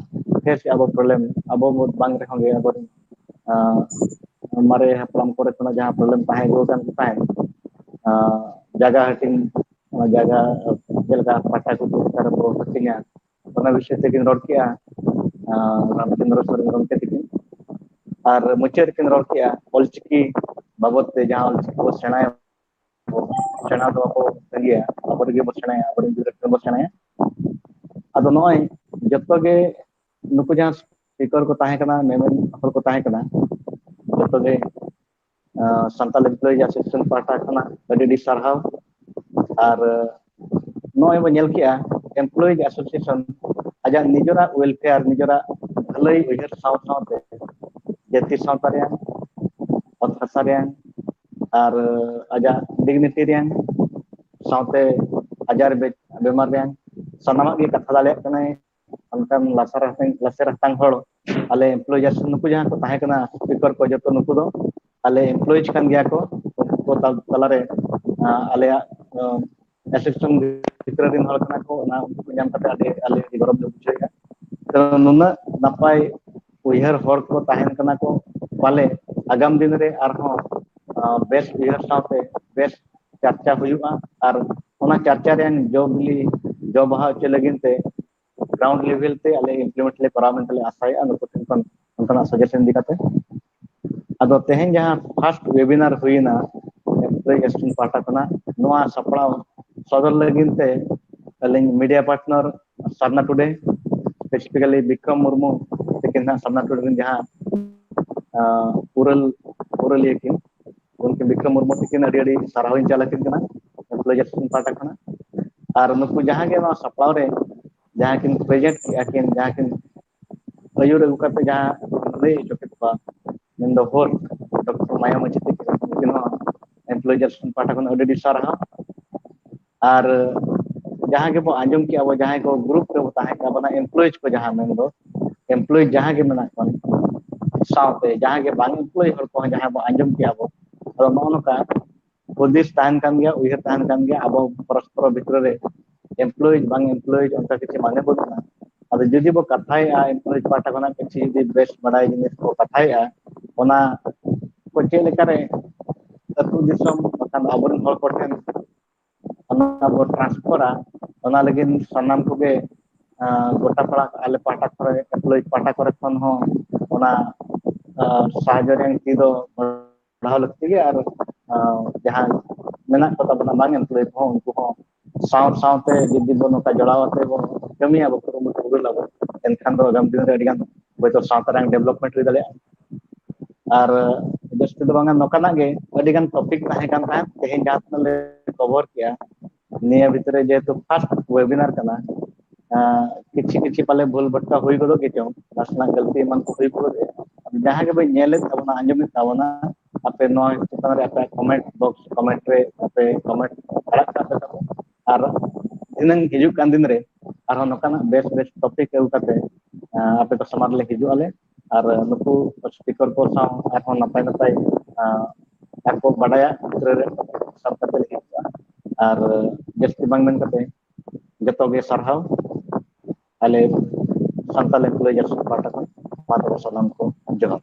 ᱯᱷᱮᱥ ᱮᱜᱼᱟ ᱵᱚ ᱯᱨᱚᱵᱞᱮᱢ, ᱟᱵᱚ ᱵᱟᱝ ᱨᱮᱦᱚᱸ ᱜᱮ ᱟᱵᱚᱨᱮᱱ ᱢᱟᱨᱮ ᱦᱟᱯᱲᱟᱢ ᱠᱚᱨᱮ ᱠᱷᱚᱱᱟᱜ ᱡᱟᱦᱟᱸ ᱯᱨᱚᱵᱞᱮᱢ ᱛᱟᱦᱮᱸ ᱟᱹᱜᱩ ᱟᱠᱟᱱ ᱛᱟᱦᱮᱸᱫ, ᱡᱟᱭᱜᱟ ᱦᱟᱹᱴᱤᱧ, ᱚᱱᱟ ᱡᱟᱭᱜᱟ ᱪᱮᱫ ᱞᱮᱠᱟ ᱯᱟᱴᱟ ᱠᱚ ᱪᱮᱫ ᱞᱮᱠᱟ ᱨᱮᱵᱚ ᱦᱟᱹᱴᱤᱧᱟ, ᱚᱱᱟ ᱵᱤᱥᱚᱭ ᱛᱮᱠᱤᱱ ᱨᱚᱲ ᱠᱮᱜᱼᱟ ᱨᱟᱢᱪᱚᱸᱫᱽᱨᱚ ᱥᱚᱨᱮᱱ ᱜᱚᱢᱠᱮ ᱛᱟᱹᱠᱤᱱ᱾ ᱟᱨ ᱢᱩᱪᱟᱹᱫ ᱨᱮᱠᱤᱱ ᱨᱚᱲ ᱠᱮᱜᱼᱟ ᱚᱞᱪᱤᱠᱤ ᱵᱟᱵᱚᱫ ᱛᱮ, ᱡᱟᱦᱟᱸ ᱚᱞᱪᱤᱠᱤ ᱵᱚ ᱥᱮᱬᱟᱭᱟ, ᱥᱮᱬᱟ ᱫᱚ ᱵᱟᱵᱚ ᱛᱟᱺᱜᱤᱭᱟ, ᱟᱵᱚ ᱨᱮᱜᱮ ᱵᱚ ᱥᱮᱬᱟᱭᱟ, ᱟᱵᱚᱨᱮᱱ ᱜᱤᱫᱽᱨᱟᱹ ᱴᱷᱮᱱ ᱵᱚ ᱥᱮᱬᱟᱭᱟ᱾ ᱟᱫᱚ ᱱᱚᱜᱼᱚᱭ ᱡᱚᱛᱚ ᱜᱮ ᱱᱩᱠᱩ ᱡᱟᱦᱟᱸ ᱥᱯᱤᱠᱟᱨ ᱠᱚ ᱛᱟᱦᱮᱸ ᱠᱟᱱᱟ, ᱢᱮᱢᱮᱱ ᱦᱚᱲ ᱠᱚ ᱛᱟᱦᱮᱸ ᱠᱟᱱᱟ, ᱡᱚᱛᱚ ᱜᱮ ᱥᱟᱱᱛᱟᱞ ᱮᱢᱯᱞᱚᱭᱤᱡ ᱮᱥᱳᱥᱤᱭᱮᱥᱚᱱ ᱯᱟᱦᱴᱟ ᱠᱷᱚᱱᱟᱜ ᱟᱹᱰᱤ ᱟᱹᱰᱤ ᱥᱟᱨᱦᱟᱣ᱾ ᱟᱨ ᱱᱚᱜᱼᱚᱭ ᱵᱚ ᱧᱮᱞ ᱠᱮᱜᱼᱟ, ᱮᱢᱯᱞᱚᱭᱤᱡ ᱮᱥᱳᱥᱤᱭᱮᱥᱚᱱ ᱟᱡᱟᱜ ᱱᱤᱡᱮᱨᱟᱜ ᱣᱮᱞᱯᱷᱮᱭᱟᱨ, ᱱᱤᱡᱮᱨᱟᱜ ᱵᱷᱟᱹᱞᱟᱹᱭ ᱩᱭᱦᱟᱹᱨ ᱥᱟᱶ ᱥᱟᱶᱛᱮ ᱡᱟᱹᱛᱤ ᱥᱟᱶᱛᱟ ᱨᱮᱭᱟᱜ, ᱚᱛ ᱦᱟᱥᱟ ᱨᱮᱭᱟᱜ, ᱟᱨ ᱟᱡᱟᱜ ᱰᱤᱜᱽᱱᱤᱴᱤ ᱨᱮᱭᱟᱜ, ᱥᱟᱶᱛᱮ ᱟᱡᱟᱨ ᱵᱮ-, ᱵᱮᱢᱟᱨ ᱨᱮᱭᱟᱜ ᱥᱟᱱᱟᱢᱟᱜ ᱜᱮ ᱠᱟᱛᱷᱟ ᱫᱟᱲᱮᱭᱟᱜ ᱠᱟᱱᱟᱭ᱾ ᱚᱱᱠᱟᱱ ᱞᱟᱥᱮᱨ ᱦᱟᱛᱟᱝ, ᱞᱟᱥᱮᱨ ᱦᱟᱛᱟᱝ ᱦᱚᱲ ᱟᱞᱮ ᱮᱢᱯᱞᱚᱭᱤᱡ, ᱱᱩᱠᱩ ᱡᱟᱦᱟᱸ ᱠᱚ ᱛᱟᱦᱮᱸ ᱠᱟᱱᱟ ᱥᱯᱤᱠᱟᱨ ᱠᱚ, ᱡᱚᱛᱚ ᱱᱩᱠᱩ ᱫᱚ ᱟᱞᱮ ᱮᱢᱯᱞᱚᱭᱤᱡ ᱠᱟᱱ ᱜᱮᱭᱟ ᱠᱚ᱾ ᱩᱱᱠᱩ ᱠᱚ ᱛᱟᱞ-, ᱛᱟᱞᱟᱨᱮ, ᱟᱸ, ᱟᱞᱮᱭᱟᱜ, ᱟᱸ, ᱮᱥᱳᱥᱤᱭᱮᱥᱚᱱ ᱵᱷᱤᱛᱨᱤ ᱨᱮᱱ ᱦᱚᱲ ᱠᱟᱱᱟ ᱠᱚ, ᱚᱱᱟ ᱩᱱᱠᱩ ᱧᱟᱢ ᱠᱟᱛᱮ ᱟᱹᱰᱤ, ᱟᱞᱮ ᱟᱹᱰᱤ ᱜᱚᱨᱚᱵᱽ ᱞᱮ ᱵᱩᱡᱷᱟᱹᱣᱮᱫᱼᱟ᱾ ᱛᱚ, ᱱᱩᱱᱟᱹᱜ ᱱᱟᱯᱟᱭ ᱩᱭᱦᱟᱹᱨ ᱦᱚᱲ ᱠᱚ ᱛᱟᱦᱮᱱ ᱠᱟᱱᱟ ᱠᱚ, ᱯᱟᱞᱮ ᱟᱜᱟᱢ ᱫᱤᱱ ᱨᱮ ᱟᱨᱦᱚᱸ, ᱟᱸ, ᱵᱮᱥ ᱩᱭᱦᱟᱹᱨ ᱥᱟᱶᱛᱮ ᱵᱮᱥ ᱪᱟᱨᱪᱟ ᱦᱩᱭᱩᱜᱼᱟ᱾ ᱟᱨ ᱚᱱᱟ ᱪᱟᱨᱪᱟ ᱨᱮᱱ ᱡᱚ ᱵᱤᱞᱤ, ᱡᱚ ᱵᱟᱦᱟ ᱦᱚᱪᱚ ᱞᱟᱹᱜᱤᱫ ᱛᱮ ground level ᱛᱮ ᱟᱞᱮ implement ᱞᱮ ᱠᱚᱨᱟᱣ ᱢᱮᱱᱛᱮ ᱞᱮ ᱟᱥᱟᱭᱮᱫᱼᱟ ᱱᱩᱠᱩ ᱴᱷᱮᱱ ᱠᱷᱚᱱ ᱚᱱᱠᱟᱱᱟᱜ suggestion ᱤᱫᱤ ᱠᱟᱛᱮ᱾ ᱟᱫᱚ ᱛᱮᱦᱮᱧ ᱡᱟᱦᱟᱸ first webinar ᱦᱩᱭᱱᱟ employee association ᱯᱟᱦᱴᱟ ᱠᱷᱚᱱᱟᱜ, ᱱᱚᱣᱟ ᱥᱟᱯᱲᱟᱣ ᱥᱚᱫᱚᱨ ᱞᱟᱹᱜᱤᱫ ᱛᱮ ᱟᱹᱞᱤᱧ media partner ᱥᱟᱨᱱᱟ ᱴᱩᱰᱮ, specifically ᱵᱤᱠᱨᱚᱢ ᱢᱩᱨᱢᱩ ᱛᱟᱹᱠᱤᱱ ᱦᱟᱸᱜ ᱥᱟᱨᱱᱟ ᱴᱩᱰᱮ ᱨᱮᱱ ᱡᱟᱦᱟᱸ, ᱟᱸ, ᱯᱩᱨᱟᱹᱞ-, ᱯᱩᱨᱟᱹᱞᱤᱭᱟᱹ ᱠᱤᱱ, ᱩᱱᱠᱤᱱ ᱵᱤᱠᱨᱚᱢ ᱢᱩᱨᱢᱩ ᱛᱟᱹᱠᱤᱱ ᱟᱹᱰᱤ ᱟᱹᱰᱤ ᱥᱟᱨᱦᱟᱣ ᱤᱧ ᱪᱟᱞ ᱟᱹᱠᱤᱱ ᱠᱟᱱᱟ employee association ᱯᱟᱦᱴᱟ ᱠᱷᱚᱱᱟᱜ᱾ ᱟᱨ ᱱᱩᱠᱩ ᱡᱟᱦᱟᱸ ᱜᱮ ᱱᱚᱣᱟ ᱥᱟᱯᱲᱟᱣ ᱨᱮ ᱡᱟᱦᱟᱸ ᱠᱤᱱ present ᱠᱮᱜᱼᱟ ᱠᱤᱱ, ᱡᱟᱦᱟᱸ ᱠᱤᱱ ᱟᱹᱭᱩᱨ ᱟᱹᱜᱩ ᱠᱟᱛᱮ ᱡᱟᱦᱟᱸ ᱞᱟᱹᱭ ᱦᱚᱪᱚ ᱠᱮᱫ ᱠᱚᱣᱟ, ᱢᱮᱱᱫᱚ host ᱰᱚᱠᱴᱚᱨ ᱢᱟᱭᱟ ᱢᱟᱹᱡᱷᱤ ᱛᱟᱹᱠᱤᱱ, ᱩᱱᱠᱤᱱ ᱦᱚᱸ employee association ᱯᱟᱦᱴᱟ ᱠᱷᱚᱱ ᱟᱹᱰᱤ ᱟᱹᱰᱤ ᱥᱟᱨᱦᱟᱣ᱾ ᱟᱨ ᱡᱟᱦᱟᱸ ᱜᱮᱵᱚ ᱟᱸᱡᱚᱢ ᱠᱮᱜᱼᱟ ᱵᱚ, ᱡᱟᱦᱟᱸᱭ ᱠᱚ group ᱨᱮᱵᱚ ᱛᱟᱦᱮᱸ ᱠᱟᱱᱟ, ᱚᱱᱟ employees ᱠᱚ ᱡᱟᱦᱟᱸ ᱢᱮᱱᱫᱚ employee ᱡᱟᱦᱟᱸ ᱜᱮ ᱢᱮᱱᱟᱜ ᱠᱚᱣᱟ, ᱥᱟᱶᱛᱮ ᱡᱟᱦᱟᱸ ᱜᱮ ᱵᱟᱝ employee ᱦᱚᱲ ᱠᱚᱦᱚᱸ ᱡᱟᱦᱟᱸ ᱵᱚ ᱟᱸᱡᱚᱢ ᱠᱮᱜᱼᱟ ᱵᱚ, ᱟᱫᱚ ᱱᱚᱜᱼᱚ ᱱᱚᱝᱠᱟ ᱦᱩᱫᱤᱥ ᱛᱟᱦᱮᱱ ᱠᱟᱱ ᱜᱮᱭᱟ, ᱩᱭᱦᱟᱹᱨ ᱛᱟᱦᱮᱱ ᱠᱟᱱ ᱜᱮᱭᱟ, ᱟᱵᱚ ᱯᱚᱨᱚᱥᱯᱚᱨ ᱵᱷᱤᱛᱨᱤ ᱨᱮ employee ᱵᱟᱝ employee ᱚᱱᱠᱟ ᱠᱤᱪᱷᱩ ᱢᱟᱱᱮ ᱵᱟᱹᱱᱩᱜᱼᱟ᱾ ᱟᱫᱚ ᱡᱩᱫᱤ ᱵᱚ ᱠᱟᱛᱷᱟᱭᱮᱜᱼᱟ employee ᱯᱟᱦᱴᱟ ᱠᱷᱚᱱᱟᱜ ᱠᱤᱪᱷᱩ ᱡᱩᱫᱤ ᱵᱮᱥ ᱵᱟᱰᱟᱭ ᱡᱤᱱᱤᱥ ᱵᱚ ᱠᱟᱛᱷᱟᱭᱮᱜᱼᱟ, ᱚᱱᱟ ᱠᱚ ᱪᱮᱫ ᱞᱮᱠᱟᱨᱮ ᱟᱹᱛᱩ ᱫᱤᱥᱚᱢ ᱵᱟᱠᱷᱟᱱ ᱟᱵᱚᱨᱮᱱ ᱦᱚᱲ ᱠᱚᱴᱷᱮᱱ ᱚᱱᱟ ᱵᱚ transfer ᱟ, ᱚᱱᱟ ᱞᱟᱹᱜᱤᱫ ᱥᱟᱱᱟᱢ ᱠᱚᱜᱮ, ᱟᱸ, ᱜᱚᱴᱟ ᱯᱟᱲᱟ ᱟᱞᱮ ᱯᱟᱦᱴᱟ ᱠᱚᱨᱮ, employee ᱯᱟᱦᱴᱟ ᱠᱚᱨᱮ ᱠᱷᱚᱱ ᱦᱚᱸ ᱚᱱᱟ, ᱟᱸ, ᱥᱟᱦᱟᱡᱽᱡᱚ ᱨᱮᱭᱟᱜ ᱛᱤ ᱫᱚ ᱵᱟᱲᱦᱟᱣ ᱞᱟᱹᱠᱛᱤ ᱜᱮ᱾ ᱟᱨ, ᱟᱸ, ᱡᱟᱦᱟᱸ ᱢᱮᱱᱟᱜ ᱠᱚ ᱛᱟᱵᱚᱱᱟ ᱵᱟᱝ employee ᱠᱚᱦᱚᱸ, ᱩᱱᱠᱩ ᱦᱚᱸ ᱥᱟᱶ ᱥᱟᱶᱛᱮ ᱡᱩᱫᱤ ᱵᱚᱱ ᱱᱚᱝᱠᱟ ᱡᱚᱲᱟᱣ ᱟᱛᱮ ᱵᱚᱱ ᱠᱟᱹᱢᱤᱭᱟ, ᱟᱵᱚ ᱠᱩᱨᱩᱢᱩᱴᱩ ᱯᱩᱨᱟᱹᱣ ᱟᱵᱚᱱ, ᱮᱱᱠᱷᱟᱱ ᱫᱚ ᱟᱜᱟᱢ ᱫᱤᱱ ᱨᱮ ᱟᱹᱰᱤ ᱜᱟᱱ ᱦᱚᱭᱛᱳ ᱥᱟᱶᱛᱟ ᱨᱮᱱᱟᱜ development ᱦᱩᱭ ᱫᱟᱲᱮᱭᱟᱜᱼᱟ᱾ ᱟᱨ ᱡᱟᱹᱥᱛᱤ ᱫᱚ ᱵᱟᱝᱟ, ᱱᱚᱝᱠᱟᱱᱟᱜ ᱜᱮ ᱟᱹᱰᱤ ᱜᱟᱱ topic ᱛᱟᱦᱮᱸ ᱠᱟᱱ ᱛᱟᱦᱮᱸᱫ, ᱛᱮᱦᱮᱧ ᱡᱟᱦᱟᱸ ᱛᱤᱱᱟᱹᱜ ᱞᱮ cover ᱠᱮᱜᱼᱟ, ᱱᱤᱭᱟᱹ ᱵᱷᱤᱛᱨᱤ ᱨᱮ ᱡᱮᱦᱮᱛᱩ first webinar ᱠᱟᱱᱟ, ᱟᱸ, ᱠᱤᱪᱷᱤ ᱠᱤᱪᱷᱤ ᱯᱟᱞᱮ ᱵᱷᱩᱞ ᱵᱷᱟᱴᱠᱟ ᱦᱩᱭ ᱜᱚᱫᱚᱜ ᱜᱮ ᱪᱚᱝ, ᱱᱟᱥᱮᱱᱟᱜ ᱜᱟᱹᱞᱛᱤ ᱮᱢᱟᱱ ᱠᱚ ᱦᱩᱭ ᱜᱚᱫᱚᱜ ᱜᱮᱭᱟ᱾ ᱟᱫᱚ ᱡᱟᱦᱟᱸ ᱜᱮᱵᱮᱱ ᱧᱮᱞᱮᱫ ᱛᱟᱵᱚᱱᱟ, ᱟᱸᱡᱚᱢᱮᱫ ᱛᱟᱵᱚᱱᱟ, ᱟᱯᱮ ᱱᱚᱣᱟ ᱪᱮᱛᱟᱱ ᱨᱮ ᱟᱯᱮᱭᱟᱜ comment box, comment ᱨᱮ ᱟᱯᱮ comment ᱟᱲᱟᱜ ᱠᱟᱜ ᱯᱮ ᱛᱟᱵᱚᱱ᱾ ᱟᱨ ᱫᱷᱤᱱᱟᱹᱝ ᱦᱤᱡᱩᱜ ᱠᱟᱱ ᱫᱤᱱ ᱨᱮ ᱟᱨᱦᱚᱸ ᱱᱚᱝᱠᱟᱱᱟᱜ ᱵᱮᱥ ᱵᱮᱥ topic ᱟᱹᱜᱩ ᱠᱟᱛᱮ, ᱟᱸ, ᱟᱯᱮ ᱠᱚ ᱥᱟᱢᱟᱝ ᱨᱮᱞᱮ ᱦᱤᱡᱩᱜ ᱟᱞᱮ᱾ ᱟᱨ ᱱᱩᱠᱩ speaker ᱠᱚ ᱥᱟᱶ ᱟᱨᱦᱚᱸ ᱱᱟᱯᱟᱭ ᱱᱟᱯᱟᱭ, ᱟᱸ, ᱟᱨ ᱠᱚ ᱵᱟᱰᱟᱭᱟ ᱠᱷᱮᱛᱨᱮ ᱨᱮ ᱥᱟᱵ ᱠᱟᱛᱮ ᱞᱮ ᱦᱤᱡᱩᱜᱼᱟ᱾ ᱟᱨ ᱡᱟᱹᱥᱛᱤ ᱵᱟᱝ ᱢᱮᱱ ᱠᱟᱛᱮ ᱡᱚᱛᱚ ᱜᱮ ᱥᱟᱨᱦᱟᱣ ᱟᱞᱮ ᱥᱟᱱᱛᱟᱲ employee ᱡᱟᱹᱨᱥᱩ ᱯᱟᱦᱴᱟ ᱠᱷᱚᱱ᱾ ᱢᱟ ᱛᱚᱵᱮ ᱥᱟᱱᱟᱢ ᱠᱚ ᱡᱚᱦᱟᱨ᱾